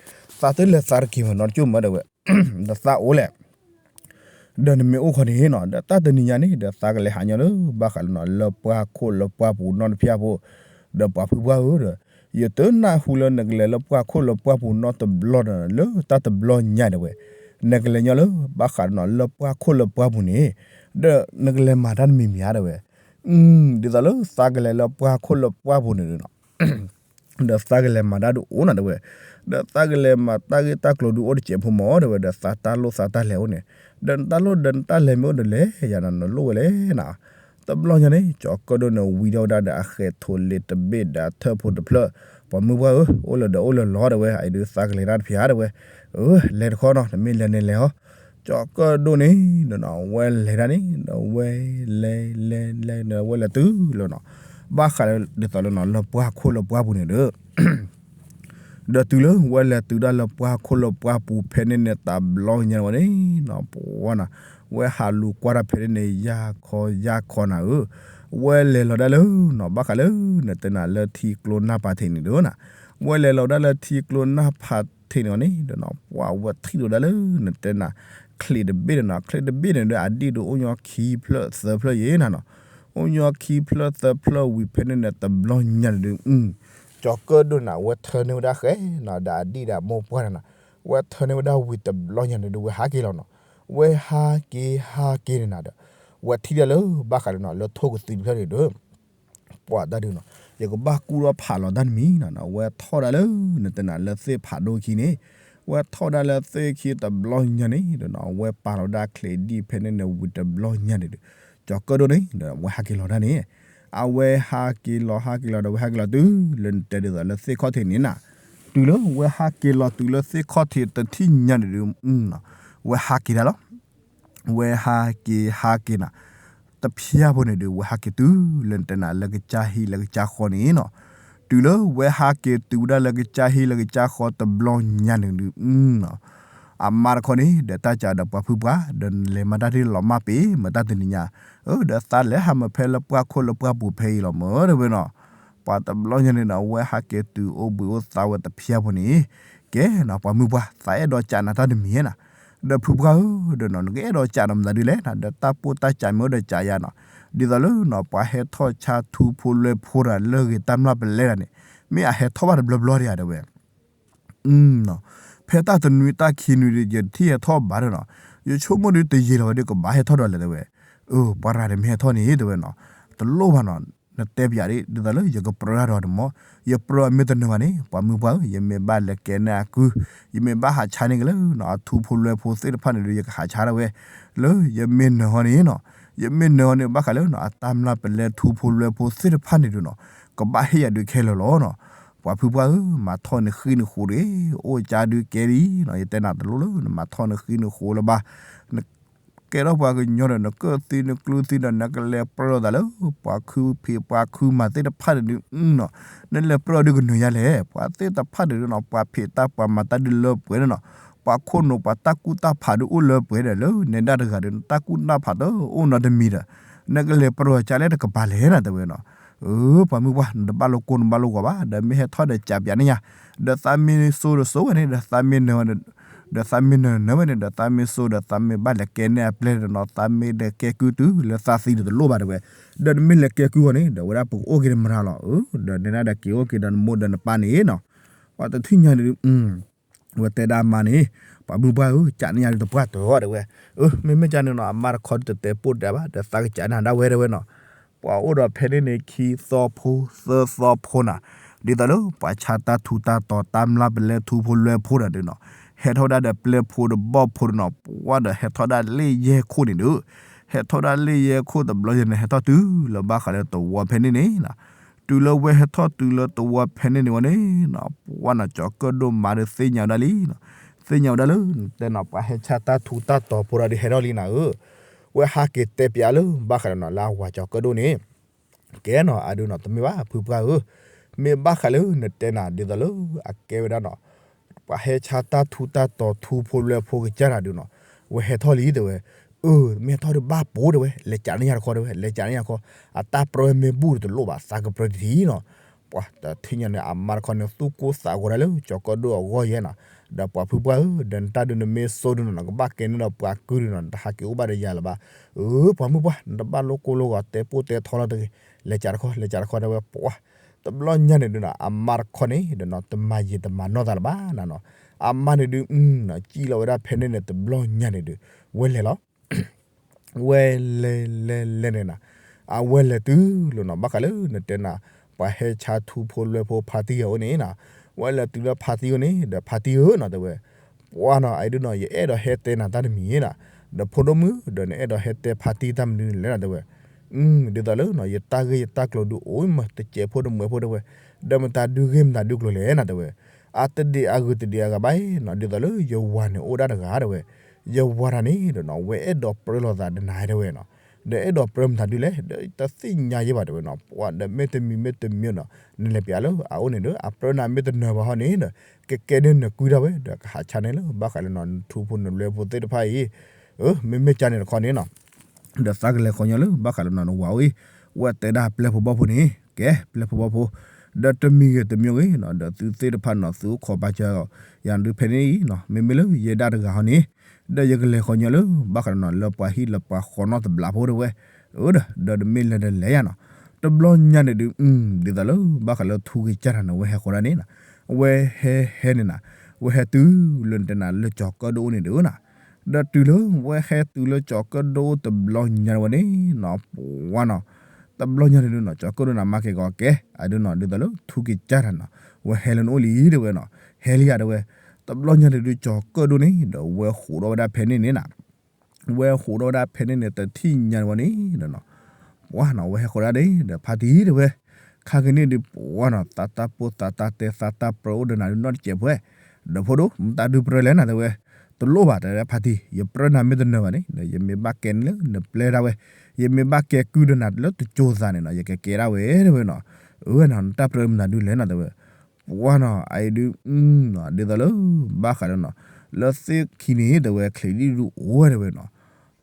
သးတလဲၤသးတက့ၤမၢ်နီတကၠိၢ်မၢ်တဲဝဲ ဒီးသးအိၣ်လဲၣ် ဒီးနမ့ၢ်အိၣ်ခီန့ၣ်နီၤ ဒီးတၢ်တနံၤညါန့ၣ် ဒီးသးကလဲၤဟးညီလၢ ဘၣ်ဃးလၢနီၤ လၢပှၢ်ခိၣ်လၢပှၢ်ပူၤနီတဖျၢၣ်ဖိ, ဒီးပှၤဖုပှၢ်ဧၢဒီး, ယတနၢ်ဟူလၢနကလဲၤလၢပှၢ်ခိၣ်လၢပှၢ်ပူၤနီတဘျီဒီး လၢတၢ်တဘျီညါဒၣ်ဝဲ, နကလဲၤညီလၢ ဘၣ်ဃးဒီးနီၤ လၢပှၢ်ခိၣ်လၢပှၢ်ပူၤန့ၣ်, ဒီးနကလဲၤမၤတၢ်တမံၤမံၤဧါဒၣ်ဝဲ, ဒ်သိးလၢသးကလဲၤလၢပှၢ်ခိၣ်လၢပှၢ်ပူၤန့ၣ်ဒီးနီၤ ဒီးသးကလဲၤမၤတၢ်ဒုးအိၣ်နၤဒၣ်ဝဲ, ဒီးသးကလဲၤမၤတၢ်ဂ့ၢ်တၢ်ကျိၤဒုးအိၣ်တစဲးဖိမၢ်ဒၣ်ဝဲ, ဒီးသးတၢ်လိၣ်သးတၢ်လဲၤအိၣ်န့ၣ်, ဒီးနတၢ်လိၣ်ဒီးနတၢ်လဲၤမ့ၢ်အိၣ်ဒီးလဲၤယၤနီၤ နလိၣ်ဝဲလဲၣ်နၤ, တဘျီညါန့ၣ် ကၠီၤကၢၣ်ဒိၣ်န့ၣ် ဝံၤဒီးဝဲဒၣ်ဒီးအဃဲးထိးလ့ၤတဘ့ၣ်ဒီးအထၢၣ်ဖိတဖျၢၣ်, ပှၤမုၢ်ပှၢ်ဧၢ, အိၣ်လၢၤဒီးအိၣ်လၢၤလီၤဒၣ်ဝဲ, အအံၤဒုးသးကလဲၤတၢ်တဖျၢၣ်ဒၣ်ဝဲ, အၢ လဲၤတခီနီၤ နမ့ၢ်လဲၤန့ၣ်လဲၤဟီ, ကၠီၤကၢၣ်ဒိၣ်န့ၣ် ဒီးနီၤ ဝဲလဲၤတၢ်န့ၣ် ဒီးဝဲလဲၤလဲၤလဲၤန့ၣ် ဝဲလဲၤတုၤလၢနီၤ, ဘၣ်ဃးလၢဒ်သိးလၢနီၤ လၢပှၢ်ခိၣ်လၢပှၢ်ပူၤန့ၣ်ဒီး ဒီးတုၤလၢဝဲလဲၤတုၤဒၣ်လၢပှၢ်ခိၣ်လၢပှၢ်ပူၤဖဲန့ၣ်န့ၣ် တဘျီညါဝဲန့ၣ်နီၤ ပှၤနီၤ, ဝဲဟးလူၤကွၢ်တၢ်ဖဲန့ၣ်န့ၣ် ယၢ်ခီယၢ်ခီနၤဧၢ, ဝဲလဲၤလီၤဒၣ်လၢနီၤ ဘၣ်ဃးလၢ နတဲနၤလၢထံကျိနၢ်ဖးထံးန့ၣ်ဒီးနီၤ, ဝဲလဲၤလီၤဒၣ်လၢထံကျိနၢ်ဖးထံးန့ၣ်ဝဲန့ၣ်ဒီးနီၤ ပှၤဝဲထံၣ်လိာ်ဒၣ်လၢ နတဲနၤ ချံးတဘ့ၣ်န့ၣ်နီၤ, ချံးတဘ့ၣ်န့ၣ်ဒီး အဒံၣ်ဒီးအိၣ်ညီခံဖျၢၣ်သၢဖျၢၣ်ယဲၢ်နၤနီၤ, အိၣ်ညီခံဖျၢၣ်သၢဖျၢၣ်ဝံၤဖဲန့ၣ်န့ၣ် တဘျီညါန့ၣ်ဒီး ကၠီၤကၢၣ်ဒိၣ်န့ၣ် အဝဲထၢန့ၢ်ဝဲဒၣ်ဃဲနီၤ ဒီးအဒံၣ်ဒီးအမိၢ်ပှၢ်န့ၣ်နီၤ, ဝဲထၢန့ၢ်ဝဲဒၣ်ဝံၤတဘျီညါန့ၣ်ဒီး ဝဲဟးက့ၤလီၤနီၤ, ဝဲဟးက့ၤဟးက့ၤန့ၣ်နၤဒီး ဝဲထံၣ်ဒၣ်လၢ ဘၣ်ဃးလၢနီၤ လၢထိၣ်ကသံတဖျၢၣ်န့ၣ်ဒီး ပှၤတၢ်ဒုးနီၤ, ယကဘၣ်ကူၣ်ထီၣ်ဖးလီၤတၢ်တမံၤနီၤ, ဝဲထီၣ်ဒၣ်လၢ နတဲနၤလၢသ့ၣ်ဖးဒိၣ်ခံန့ၣ်, ဝဲထီၣ်ဒၣ်လၢသ့ၣ်ခံတဘျီညါန့ၣ်ဒီးနီၤ ဝဲပာ်လီၤဒၣ်ချံးဒံၣ်ဖဲန့ၣ်န့ၣ်ဝံၤတဘျီညါန့ၣ်ဒီး ကၠီၤကၢၣ်ဒိၣ်န့ၣ်ဒီး ဝဲဟးက့ၤလီၤတၢ်န့ၣ်, အဝဲဟးက့ၤလီၤဟးက့ၤလီၤဒီး ဝဲဟးက့ၤလီၤတုၤလၢနတဲဒ်သိးလၢသ့ၣ်ခီၣ်ထံးန့ၣ်နၤ, တုၤလၢဝဲဟးက့ၤလီၤတုၤလၢသ့ၣ်ခီၣ်ထံးတထံၣ်ညါန့ၣ်ဒီး ဝဲဟးက့ၤဒၣ်လီၤ ဝဲဟးက့ၤဟးက့ၤနၤ, တဖျၢၣ်ဖိန့ၣ်ဒီး ဝဲဟးက့ၤတုၤလၢနတဲနၤလၢကစၢ်ဟံၣ်လၢကစၢ်ဃီန့ၣ်နီၤ, တုၤလၢဝဲဟးက့ၤတုၤဝဲဒၣ်လၢကစၢ်ဟံၣ်လၢကစၢ်ဃီတဘျီညါန့ၣ်ဒီး အမါတခီန့ၣ် ဒီးတၢ်ကးဒီးပှၤဖုပှၢ် ဒီးလဲၤမၤတၢ်ထံၣ်လီၤမၢ်ပ့ၤ မၤတၢ်တနံၤညါ, အၢ ဒီးသးလဲၤဟးမၤဖဲလၢပှၢ်ခိၣ်လၢပှၢ်ပူၤဖဲအံၤလီၤမၢ် တဲဝဲနီၤ, ပှၤတဘျီညါန့ၣ်ဒီး ဝဲဟးက့ၤတုၤအိၣ်ဘှံးအိၣ်သါဝဲတဖျၢၣ်ဖိန့ၣ်, ကဲနီၤ ပှၤမုၢ်ပှၢ် သးအဲၣ်ဒိးကးနၤတၢ်တမံၤနီၤ, ဒီးဖုပှၢ်ဧၢ ဒီးနီၤ နကအဲၣ်ဒိးကးနီၤမတၤဒုလဲၣ်နီၤ ဒီးတၢ်ပိၢ်တၢ်ကးမ့ၢ်အိၣ်ဒီးကးယၤနီၤ, ဒ်သိးလၢနီၤ ပှၤဟဲထီၣ်ဆါထူဖိလွဲဖိတၢ်လၢဂ့ၤတၢ်မျၢ်ပလဲတၢ်န့ၣ်, မ့ၢ်အဟဲထီၣ်ဘၣ်တဘျီဘျီဒံးဧါ တဲဝဲ ဖဲတၢ်တနွံတၢ်ခံနွံဒီး ယတထံၣ်ဟဲထီၣ်ဘၣ်ဒီးနီၤ, ယဆိကမိၣ်ဒီးတယံာ်လီၤဝဲဒီး ကဘၣ်ဟဲထီၣ်ဒီးလဲၣ် တဲဝဲ, အၢ ပှၤရၤဒီးမ့ၢ်ဟဲထီၣ်န့ၣ် တဲဝဲနီၤ, တလိၣ်ဘၣ်နီၤ, နတဲပျးဒ် ဒ်သိးလၢယကပြၢတၢ်ဒီးန့ၣ်မၢ်, ယပြၢအမ့ၢ်တနၢၤဘၣ်န့ၣ် ပှၤမုၢ်ပှၢ်ဧၢ ယမ့ၢ်ဘၣ်လဲၤကဲန့ၢ်အကု, ယမ့ၢ်ဘၣ်ဟးဆါန့ၢ်က့ၤလၢနီၤ အထူဖိလွဲဖိသ့ၣ်တဖၣ်န့ၣ်ဒီး ယကဟးဆါဒၣ်ဝဲ, လၢယမ့ၢ်နၢၤဟီန့ၣ်နီၤ, ယမ့ၢ်နၢၤဟီန့ၣ် ဘၣ်ဃးလၢနီၤ အတၢ်မျၢ်ပလဲထူဖိလွဲဖိသ့ၣ်တဖၣ်န့ၣ်ဒီးနီၤ, ကဘၣ်ဟ့ၣ်ယၤဒုးခဲလၢာ်လီၤနီၤ, ပှၤဖုပှၢ်ဧၢ မၤထီၣ်နဃံနဃိတဂ့ၤ, အိၣ်ကၢဒုးကဲလံနီၤ, ယတဲနၤတလိၣ်လၢနမၤထီၣ်နဃံနဃိလၢၤဘၣ်, န ကဲထီၣ်ပှၤကညီဒီးနကၢၣ်သံနကျုသံဒီး နကလဲၤပြၢလိာ်သးလၢ ပှၤခုဖံးပှၤခုမၤသ့ၣ်တဖၣ်န့ၣ်ဒုးနီၤ, နလဲၤပြၢအီၤဒုးကနၢၤယါလဲၣ်, ပှၤသ့ၣ်တဖၣ်န့ၣ်ဒုးနီၤ ပှၤဖံးတၢ်ပှၤမၤတၢ်ဒုးလၢပှဲၤန့ၣ်နီၤ, ပှၤခိၣ်နူာ်ပှၤတၢ်ကူၣ်တၢ်ဖးဒုးအိၣ်လၢပှဲၤဒီး လၢနဲဒၣ်တဂၤဒီး နတၢ်ကူၣ်တၢ်ဖးတအိၣ်နီတမံၤဒီး နကလဲၤပြၢအီၤကၢလဲၣ်တကပၤလဲၣ်နီၤ တဲဝဲနီၤ, အၢ ပှၤမုၢ်ပှၢ် နတဘၣ်လိာ်ကိၢ်နဘၣ်လိာ်ဂီၤဘၣ် ဒီးမ့ၢ်ဟဲထီၣ်ဒီးကးပျးန့ၢ်ယၤ, ဒီးသးမ့ၢ်စိဒီးစိဝဲန့ၣ် ဒီးသးမ့ၢ်နၢၤ ဒီးသးမ့ၢ်နၢၤနၢၤဝဲန့ၣ် ဒီးသးမ့ၢ်စိဒီးသးမ့ၢ်ဘၣ်လဲၤကဲန့ၢ်အပျဲၢ်ဒီးနီၤ သးမ့ၢ်ဒီးကဲကုတုၤလၢသးသံဒီးတလိၣ်ဘၣ်တဲဝဲ, ဒီးနမ့ၢ်လဲၤကဲကုအီၤန့ၣ် ဒီးဝဲဒၣ်ပကအိၣ်က့ၤတမရၤလီၤ, ဒီးနဲဒၣ်ဒီးက့ၤအိၣ်က့ၤဒီးနမိၢ်ဒီးနပၢ်န့ၣ်နီၤ, ပှၤတထံၣ်ညါန့ၣ် ဝဲတဲဒၣ်မါန့ၣ်, ပှၤမုၢ်ပှၢ်ဧၢ ကးန့ၢ်ယၤဒုးတပှၢ်တၢၢ်တဲဝဲ, အၢ မ့မ့ၢ်ကန့ၣ်နီၤ အမါတခီတတဲပိၢ်တဲဘၣ် ဒီးသးကးန့ၢ်ဒၣ်ဝဲတဲဝဲနီၤ, ပှၤအိၣ်ဒီးဖဲန့ၣ်န့ၣ် ခံသီဖိ သၢသီဖိနၤ, ဒ်သိးလၢပှၤဆါတၢ်ထူတၢ်တီၤ တၢ်မျၢ်ပလဲထူဖိလွဲဖိတၢ်ဒုးနီၤ, ဟဲထီၣ်ဝဲဒၣ်ဒီးပျဲၢ်ဖိဒီးဘီၣ်ဖိဒီးနီၤ ပှၤဒီးဟဲထီၣ်ဒၣ်လ့ၣ်ယဲၢ်ခိၣ်န့ၣ်ဒုး, ဟဲထီၣ်ဒၣ်လ့ၣ်ယဲၢ်ခိၣ်တဘျီယဲၢ်န့ၣ် ဟဲထီၣ်တုၤလၢဘၣ်ဃးလၢသဝီဖဲန့ၣ်န့ၣ်နီၤ, တုၤလၢဝဲဟဲထီၣ်တုၤလၢသဝီဖဲန့ၣ်န့ၣ်ဝဲန့ၣ်နီၤ ပှၤနီၤ ကၠီၤကၢၣ်ဒိၣ်မါဒီးသ့ၣ်ညါဝဲဒၣ်လံနီၤ, သ့ၣ်ညါဝဲဒၣ်လၢ နတဲနီၤ ပှၤဟဲဆါတၢ်ထူတၢ်တီၤဖိဒီးဟဲထီၣ်လံနၤဧၢ, ဝဲဟးက့ၤတဲပျးလၢဘၣ်ဃးဒီးနီၤ လၢအဝၤကၠီၤကၢၣ်ဒိၣ်န့ၣ် ကဲနီၤ အဒုးနီၤ တမ့ၢ်ဘၣ် ဖုပှၢ်ဧၢ, မ့ၢ်ဘၣ်ဃးလၢနတဲနၤဒ်သိးလၢအကဲဝဲဒၣ်နီၤ, ပှၤဟဲဆါတၢ်ထူတၢ်တီၤထူဖိလွဲဖိကစၢ်တၢ်ဒုးနီၤ, ဝဲဟဲထီၣ်လံတဲဝဲ, အၢ မ့ၢ်ဟဲထီၣ်ဒီးဘၣ်ပိာ်တဲဝဲ, လဲၤကးန့ၢ်ယၤတခီတဲဝဲ, လဲၤကးန့ၢ်ယၤတခီ, အတၢ်ပြၢမ့ၢ်ဘူၣ်ဒီးတလိၣ်ဘၣ် သးကပြၢတထံၣ်နီၤ, ပှၤတထံၣ်ညါန့ၣ် အမါတခီန့ၣ် သူၣ်ကိၢ်သးဂီၤဒၣ်လၢကၠီၤကၢၣ်ဒိၣ်အဂီၢ်ယဲနီၤ, ဒီးပှၤဖုပှၢ်ဧၢ, ဒီးနတၢ်ဒုးနမ့ၢ်စိဒုးနီၤ နကဘၣ်ကဲန့ၢ်ဒီးပှၤကုဒုးနီၤ နတဟးက့ၤအိၣ်ဘၣ်ဒီးယၤလၢၤဘၣ်. အၢ ပှၤမုၣ်ပှၢ် နတဘၣ်လိၣ်ကိၢ်လိၢ်ဂီၤ တဲပိၢ်တဲထီလီၤတဂ့ၤ, လဲၤကးတခီ လဲၤကးတခီတဲဝဲပှၤ, တဘျီညါန့ၣ်ဒုးနီၤ အမါတခီန့ၣ်ဒီးနီၤ တမၤယံာ်တမၤနီၢ်သးလၢၤဘၣ်နၤနီၤ. အမါန့ၣ်ဒုးနီၤ စံၣ်လီၤဝဲဒၣ်ဖဲန့ၣ်န့ၣ် တဘျီညါန့ၣ်ဒုး ဝဲလဲၤလီၤ ဝဲလဲၤလဲၤလဲၤန့ၣ်နၤ, အဝဲလဲၤတုၤလၢနီၤ ဘၣ်ဃးလၢနတဲနၤ ပှၤဟဲဆါထူဖိလွဲဖိဖါတံၢ်အအိၣ်န့ၣ်နၤ, ဝဲလဲၤတုၤလၢဖါတံၢ်အအိၣ်န့ၣ် ဒီးဖါတံၢ်ဧၢနီၤတဲဝဲ, ပှၤနီၤ အအံၤဒုးနီၤ ယအဲၣ်ဒိးဟဲတဲနၤတၢ်တမံၤနၤ, ဒီးဖိဒိၣ်မုၣ် ဒီးနအဲၣ်ဒိးဟဲတဲဖါတံၢ်တၢ်မနုၤလဲၣ်နၤတဲဝဲ, ဒ်သိးလၢနီၤ ယတၢ်ဂ့ၢ်ယတၢ်ကျိၤဒုးအိၣ်မး တစဲးဖိတမှဲးဖိတဲဝဲ, ဒီးမတၤဒုးဂ့ၢ်မတၤဒုးကျိၤလဲၣ်နၤတဲဝဲ, အတဒံးအဂုၤတဒံးအဂၤဘၣ်နီၤ, ဒ်သိးလၢယဝၤန့ၣ်အိၣ်ဒၣ်တဂၤတဲဝဲ, ယဝၤတၢ်န့ၣ်ဒီးနီၤ ဝဲအဲၣ်ဒိးပြၢလိာ်သးဒီးနၤတဲဝဲနီၤ, ဒီးအဲၣ်ဒိးပြၢမတၤဒုးလဲၣ် ဒီးတသ့ၣ်ညါယဲဘၣ်တဲဝဲနီၤ, ပှၤဒီးမ့တမံၤမ့တမံၤနီၤ နလဲၤပျးလၢအအိၣ်န့ၣ်ဒီး အပြၢနၤမ့ၢ်တနၢၤဘၣ်ဟီန့ၣ်ဒီး ကကဲန့ၢ်နကွံတၢ်ဝဲ ဒီးကဟးဆါန့ၢ်လၢဘၣ်ဃးလၢနီၤ နထူဖိနလွဲဖိသ့ၣ်တဖၣ်အံၤ, အၢ မ့မ့ၢ်ကန့ၣ်တခီန့ၣ်နီၤ ဒီးသးကလဲၤဃီညီလၢဘၣ်ဃးလၢနီၤ နဝၤအိၣ်အံၤ, ဝဲတဲဒၣ်ပျဲၢ်ဖိဘီၣ်ဖိန့ၣ် ကဲ ပျဲၢ်ဖိဘီၣ်ဖိ, ဒီးတမံၤဂ့ၤတမံၤဂ့ၤနီၤ ဒီးသုသ့ၣ်တဖၣ်နီၤ သုအိၣ်ခိးပာ်စၢၤ ယၤဒုးဖဲန့ၣ်အံၤနီၤ မ့မ့ၢ်လၢယဲဒၣ်တဂၤဟီန့ၣ်, ဒီးယကလဲၤဃီညီလၢဘၣ်ဃးလၢနီၤ လၢပှၤဟံၣ်လၢပှၤဃီနီတဘျီဖိတဲဝဲ, အၢ ဒီး ဒီးတမ့ၢ်လဲၤဒီးလဲၤယၤနီၤ, တဘျီညါန့ၣ်ဒုး ဒ်သိးလၢဘၣ်ဃးလၢထူက့ၤကၢ်တၢ်န့ၣ် ဝဲဟဲဃီဒၣ်န့ၣ်နီၤ, ဝဲဟဲဟဲန့ၣ်နၤ, ဝဲဟဲတုၤလၢနတဲနၤလၢကၠီၤကၢၣ်ဒိၣ်အအိၣ်န့ၣ်ဒုးနီၤ, ဒီးတုၤလၢဝဲဟဲတုၤလၢကၠီၤကၢၣ်ဒိၣ်အအိၣ်တဘျီညါဝဲန့ၣ်နီၤ ပှၤနီၤ, တဘျီညါန့ၣ်ဒုးနီၤ ကၠီၤကၢၣ်ဒိၣ်န့ၣ်မၤက့ၤကီးကဲ အဒုးနီၤ ဒ်သိးလၢထူက့ၤကၢ်တၢ်နီၤ, ဝဲဟဲလၢနအိၣ်လံတဲဝဲနီၤ, ဟဲလံယၤတဲဝဲ, တဘျီညါန့ၣ်ဒုးကၠီၤကၢၣ်ဒိၣ်န့ၣ် ဒီးဝဲဃိးဒီးဝဲဒၣ်ဖဲန့ၣ်န့ၣ်နၤ ဝဲဃိးဒီးဝဲဒၣ်ဖဲန့ၣ်န့ၣ် တထံၣ်ညါန့ၣ်ဝဲန့ၣ်ဒီးနီၤ, ပှၤနီၤ ဝဲဟဲဃိးဒၣ်န့ၣ် ဒီးဖါတံၢ်တဲဝဲ, ခါက့ၤန့ၣ်ဒုးပှၤနီၤ သးတၢ်ပိၢ်သးတၢ်တဲသးတၢ်ပြၢအိၣ်ဒီးနၤဒုးနီတစဲးဖိ, ဒီးဖိဒိၣ် မတၤဒုးပြၢလဲၣ်နၤတဲဝဲ, တလိၣ်ဘၣ်တဲဖါတံၢ် ယပြၢနၤမ့ၢ်တနၢၤဘၣ်န့ၣ် ဒီးယမ့ၢ်ဘၣ်ကဲန့ၢ်လၢနပျဲၢ်ဒၣ်ဝဲ, ယမ့ၢ်ဘၣ်ကဲကုၢ်ဒီးနၤလၢတကၠိၤသးန့ၣ်နီၤ ယကကဲဒၣ်ဝဲတဲဝဲနီၤ, အၢနီၤ နတၢ်ပြၢမတၤဒုးလဲၣ်နၤတဲဝဲ ပှၤနီၤ အအံၤဒုး ဒ်သိးလၢ ဘၣ်ဃးလၢနီၤ လၢသ့ၣ်ခံန့ၣ်တဲဝဲ ချံးဒံၣ်ဒုးအိၣ်ဝဲတဲဝဲနီၤ,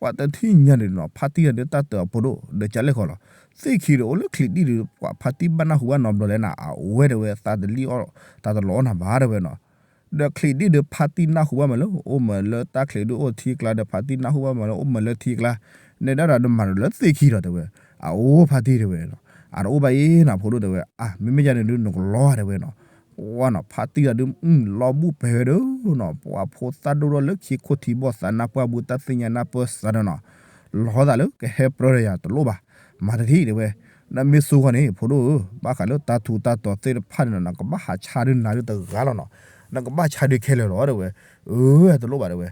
ပှၤတထံၣ်ညါန့ၣ်နီၤ ဖါတံၢ်အဒုးတၢ်တၢၤအဖိဒိၣ် ဒီးကလဲၣ်ဃီလီၤ, သ့ၣ်ခံဒီးအိၣ်လၢချံးဒံၣ်ဒုး ပှၤဖါတံၢ်ဘၣ်နၢ်ဟူဘၣ်နီတဘျီလဲၣ်နၤ အဝဲတဲဝဲ သးတလံၣ်အီၣ် သးတလီၤအီၣ်နၤဘၣ်တဲဝဲနီၤ, ဒီးချံးဒံၣ်ဒုးဖါတံၢ်နၢ်ဟူဘၣ်မးလၢ အိၣ်မးလၢတၢ်ချံးဒုးအိၣ်ထံကျါဒီး ဖါတံၢ်နၢ်ဟူဘၣ်မးလၢ အိၣ်မးလၢထံကျါ, နဲဒၣ်ဒီးနမၤဒီးလၢသ့ၣ်ခံဒီးတဲဝဲ, အအိၣ်ဖါတံၢ်တဲဝဲနီၤ, အတအိၣ်ဘၣ်အံၤနၤဖိဒိၣ်တဲဝဲ, အါ မ့မ့ၢ်ယၤန့ၣ်ဒုး နကလီၤတဲဝဲနီၤ, ပှၤနီၤ ဖါတံၢ်အဒုး လီၤဘူၣ်ပဲာ်ဝဲဒီးနီၤ ပှၤဖိသၣ်ဒိၣ်ထီၣ်လၢခံခိၣ်ထံဘီၣ်သးနၢ်ပှၢ်ဘုတၢ်သ့ၣ်ညါနၢ်ပၢၢ်စးဒီးနီၤ, လီၤသးလၢကဟဲပြၢဒီးယၤတလိၣ်ဘၣ်, မၤတထံၣ်တဲဝဲ, နမ့ၢ်စိဃီန့ၣ် ဖိဒိၣ်ဧၢ, ဘၣ်ဃးလၢတၢ်ထူးတၢ်တီၤသ့ၣ်တဖၣ်န့ၣ်နီၤ နကဘၣ်ဟးဆါဒုးနၤဒုးတဂၤလီၤနီၤ, နကဘၣ်ဆါဒုးခဲလၢာ်လီၤတဲဝဲ, အၢ တလိၣ်ဘၣ်တဲဝဲ,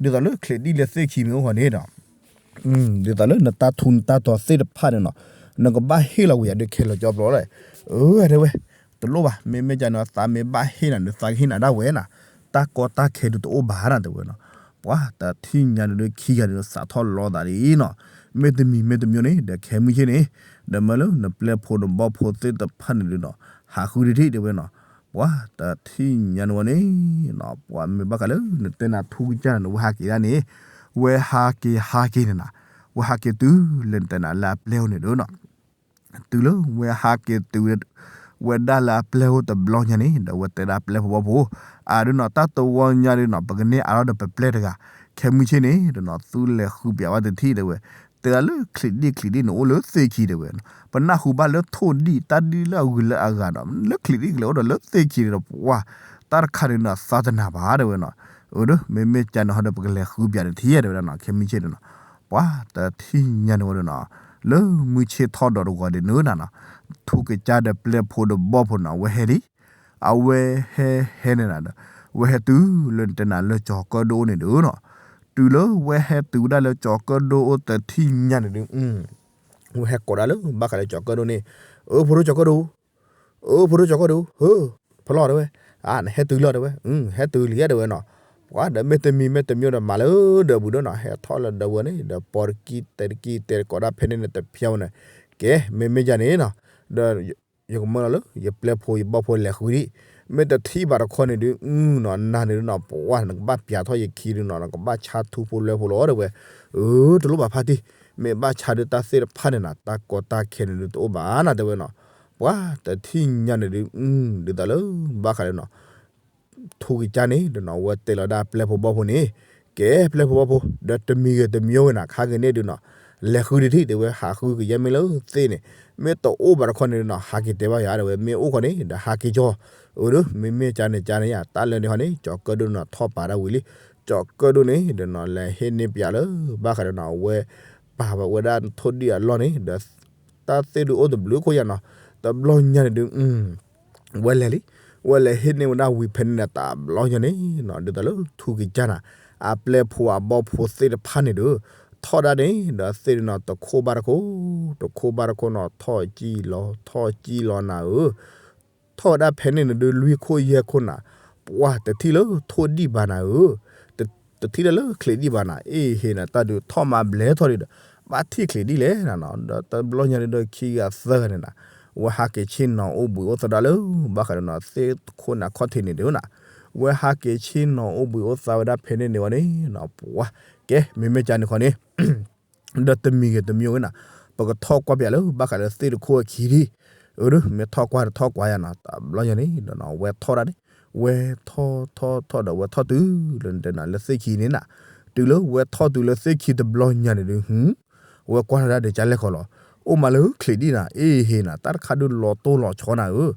ဒ်သိးလၢချံးဒံၣ်လၢသ့ၣ်ခံမ့ၢ်အိၣ်ဃီန့ၣ်ဒီး ဒ်သိးလၢနတၢ်ထူးနတၢ်တီၤသ့ၣ်တဖၣ်န့ၣ်နီၤ, နကဘၣ်ဟ့ၣ်လီၤဝဲယၤဒုးခဲလၢာ်ကၠီဖျိလီၤ, အၢ တဲဝဲ, တလိၣ်ဘၣ် မ့မ့ၢ်ကန့ၣ် သးမ့ၢ်ဘၣ်ဟ့ၣ်နၤဒုး သးကဟ့ၣ်နၤဒၣ်ဝဲနီၤ, တၢ်ကီတၢ်ခဲဒုးတအိၣ်ဘၣ်နၤတဲဝဲနီၤ, ပှၤတထံၣ်ညါဒုး ခံဂၤဒုးသးထီၣ်လီၤသးဒ်အံၤနီၤ, မ့တမံၤမ့တမံၤန့ၣ် ဒီးခဲမုၢ်ဆ့ၣ်န့ၣ်, ဒီးမၢလၢနပျဲၢ်ဖိနဘီၣ်ဖိသ့ၣ်တဖၣ်န့ၣ်ဒုးနီၤ, ဟးဃုတထံၣ်တဲဝဲနီၤ, ပှၤတထံၣ်ညါန့ၣ်ဝဲန့ၣ်နီၤ, ပှၤမ့ၢ်ဘၣ်ဃးလၢနတဲနၤထူကစၢ်န့ၣ် ဝဲဟးက့ၤဒၣ်န့ၣ်, ဝဲဟးက့ၤဟးက့ၤန့ၣ်နၤ, ဝဲဟးက့ၤတုၤလၢနတဲနၤလၢအပျဲၢ်အိၣ်န့ၣ်ဒီးနီၤ တုၤလၢဝဲဟးက့ၤတုၤဝဲဒၣ်လၢအပျဲၢ်အိၣ်တဘျီညါန့ၣ် ဒီးဝဲတဲဒၣ်ပျဲၢ်ဖိဘီၣ်ဖိ, အဒုးနီၤ တၢ်တဝီညါဒုးနီၤ ပကန့ၢ်အါထီၣ်ဒီးပပျဲၢ်တဂၤ, ခဲမုၢ်ဆ့ၣ်န့ၣ်ဒီးနီၤ သုလဲၤဃုပျးဝဲတထံၣ်တဲဝဲ, တဲဒၣ်လၢချံးဒံၣ်ချံးဒံၣ်န့ၣ်အိၣ်လၢသ့ၣ်ခံတဲဝဲ, ပနၢ်ဟူဘၣ်လၢထိၣ်ဒံၣ်တၢ်ဒံၣ်လၢအဂုၤလၢအဂၤဒီး လၢချံးဒံၣ်ကလဲၤအိၣ်ဒီးလၢသ့ၣ်ခံဒီးပှၤ, တၢ်တခါန့ၣ်နီၤ သးတနၢ်ဘၣ်တဲဝဲနီၤ, အၢ ဒီး မ့မ့ၢ်ကန့ၣ်ဟီဒီး ပကလဲၤဃုပျးတထံၣ်တဲဝဲဒၣ်နီၤ ခဲမုၢ်ဆ့ၣ်န့ၣ်နီၤ ပှၤတထံၣ်ညါန့ၣ်ဝဲဒၣ်နီၤ, လၢမုၢ်ဆ့ၣ်ထီၣ်ဒီးတဂီၤဒ်န့ၣ်နၤနီၤ, ထူကစၢ်ဒီးပျဲၢ်ဖိဒီးဘီၣ်ဖိနီၤ အဝဲဟဲလံ, အဝဲဟဲဟဲန့ၣ်နၤဒီး ဝဲဟဲတုၤလၢနတဲနၤလၢကၠီၤကၢၣ်ဒိၣ်အိၣ်န့ၣ်ဒီးနီၤ, တုၤလၢဝဲဟဲတုၤဝဲဒၣ်လၢကၠီၤကၢၣ်ဒိၣ်အိၣ်တထံၣ်ညါန့ၣ်ဒီး ဝဲဟဲကိးဒၣ်လၢဘၣ်ဃးလၢကၠီၤကၢၣ်ဒိၣ်န့ၣ်, အၢ ဖိဒိၣ်ကၠီၤကၢၣ်ဒိၣ်, အၢ ဖိဒိၣ်ကၠီၤကၢၣ်ဒိၣ်, ဟၢ ဖဲလဲၣ်တဲဝဲ, အါ နဟဲတုၤလီၤတဲဝဲ, ဟဲတုၤလံတဲဝဲနီၤ, ပှၤဒီးမ့တမံၤမ့တမံၤဒီးမၤလၢဒၢးပူၤဒီးနီၤ ဟဲထီၣ်လၢဒၢးပူၤန့ၣ် ဒီးပိာ်တကံၢ်တဲတကံၢ်တဲတကိးဒၣ်ဖဲန့ၣ်န့ၣ်တဖျဲဝဲန့ၣ်, ကဲ မ့မ့ၢ်ယၤန့ၣ်နီၤ, ဒီး ယကမၢလီၤလၢ ယပျဲၢ်ဖိယဘီၣ်ဖိလဲၤဃုဒံး, မ့ၢ်တထံၣ်ဘၣ်တခီန့ၣ်ဒုး နီၤ နၤန့ၣ်ဒုးနီၤ ပှၤ နကဘၣ်ပျးထီၣ်ယခံဒုးနီၤ နကဘၣ်ဆါထူဖိလွဲဖိလီၤတဲဝဲ, အၢ တလိၣ်ဘၣ်ဖါတံၢ်, မ့ၢ်ဘၣ်ဆါဒုးတၢ်သ့ၣ်တဖၣ်န့ၣ်နၤ တၢ်ကီတၢ်ခဲန့ၣ်ဒုးတအိၣ်ဘၣ်နၤတဲဝဲနီၤ, ပှၤတထံၣ်ညါန့ၣ်ဒုး ဒ်သိးလၢ ဘၣ်ဃးလၢနီၤ ထူကစၢ်န့ၣ်ဒီးနီၤ အဝဲတဲလီၤဒၣ်ပျဲၢ်ဖိဘီၣ်ဖိန့ၣ်, ကဲပျဲၢ်ဖိဘီၣ်ဖိ ဒီးတမံၤဂ့ၤတမံၤဂ့ၤနၤ ခါက့ၤန့ၣ်ဒုးနီၤ, လဲၤဃုတထံၣ်တဲဝဲ ဟးဃုကယဲၢ်မ့ၢ်လၢသ့ၣ်န့ၣ်, မ့ၢ်တအိၣ်ဘၣ်တခီန့ၣ်ဒီးနီၤ ဟးက့ၤတဲဘၣ်ယၤတဲဝဲ မ့ၢ်အိၣ်ခီန့ၣ် ဒီးဟးက့ၤကၠီ, အၢ မ့မ့ၢ်ကန့ၣ်ကန့ၣ်ယၤ တၢ်လၢန့ၣ်ခီန့ၣ် ကၠီၤကၢၣ်ဒိၣ်နီၤ ထီၣ်ပာ်ဒၣ်ဝံၤလံ, ကၠီၤကၢၣ်ဒိၣ်န့ၣ်ဒီးနီၤ လဲၤဟ့ၣ်န့ၢ်ပယၤလၢ ဘၣ်ဃးဒီးနီၤ အဝဲ ပာ်ဝဲဒၣ်ထိၣ်ဒံၣ်အလီၢ်န့ၣ်ဒီး တၢ်သ့ၣ်ဒုးအိၣ်တဘျုးခိၣ်ယၤနီၤ, တဘျီညါန့ၣ်ဒုး ဝဲလဲၤလံ, ဝဲလဲၤဟ့ၣ်န့ၢ်ဝဲဒၣ်ဝံၤဖဲန့ၣ်န့ၣ် တဘျီညါန့ၣ်နီၤ ဒ်သိးလၢထူကစၢ်နၤ အပျဲၢ်ဖိအဘီၣ်ဖိသ့ၣ်တဖၣ်န့ၣ်ဒီး ထီၣ်ဒၣ်န့ၣ်ဒီးသ့ၣ်ဒုးနီၤ တခိၣ်ဘၣ်တခိၣ်, တခိၣ်ဘၣ်တခိၣ်နီၤ ထီၣ်ကံၢ်လီၤ ထီၣ်ကံၢ်လီၤနၤဧၢ ထီၣ်ဝဲဒၣ်ဖဲန့ၣ်န့ၣ်ဒုး လွံၢ်ခိၣ်ယဲၢ်ခိၣ်နၤ, ပှၤတထံၣ်လၢထိၣ်ဒံၣ်ဘၣ်နၤဧၢ, တထံၣ်လၢချံးဒံၣ်ဘၣ်နၤ, အ့ဟ့နၤတၢ်ဒုးထီၣ်မၤဘျဲၣ်ထီၣ်ဒံးဒီး ဘၣ်ထံၣ်ချံးဒံၣ်လဲၣ်နၤနီၤ, ဒီးတဘျီညါဒုးဒီးခံဂၤသၢဂၤန့ၣ်နၤ, ဝဲဟးက့ၤဆ့ၣ်နီၤအိၣ်ဘှံးအိၣ်သါဒၣ်လၢ ဘၣ်ဃးဒီးနီၤ သ့ၣ်တခိၣ်န့ၣ်အခီၣ်ထံးန့ၣ်ဒုးနၤ, ဝဲဟးက့ၤဆ့ၣ်နီၤအိၣ်ဘှံးအိၣ်သါဝဲဒၣ်ဖဲန့ၣ်န့ၣ်ဝဲန့ၣ်နီၤ, ပှၤ ကဲ မ့မ့ၢ်ကန့ၣ်ခီန့ၣ် ဒီးတမံၤဂ့ၤတမံၤဂ့ၤနၤ, ပကထီၣ်ကွၢ်ပယၤလၢဘၣ်ဃးလၢသ့ၣ်တခိၣ်အခံဒံး, အၢ မ့ၢ်ထီၣ်ကွၢ်တထီၣ်ကွၢ်ယၤနီၤ, တဘျီညါန့ၣ်ဒီးနီၤ ဝဲထီၣ်ဒၣ်န့ၣ်, ဝဲထီၣ်ထီၣ်ထီၣ်ဒီးဝဲထီၣ်တုၤလၢနတဲနၤလၢသ့ၣ်ခံန့ၣ်နၤ, တုၤလၢဝဲထီၣ်တုၤလၢသ့ၣ်ခံတဘျီညါန့ၣ်ဒုး ဝဲကွၢ်ထီၣ်ဒၣ်ဒီးကလဲၣ်ဃီလီၤ, အိၣ်မးလၢချံးဒံၣ်နၤ, အ့ဟ့နၤ တၢ်တခါဒုးလီၤတိၢ်လီၤဆီနၤဧၢ,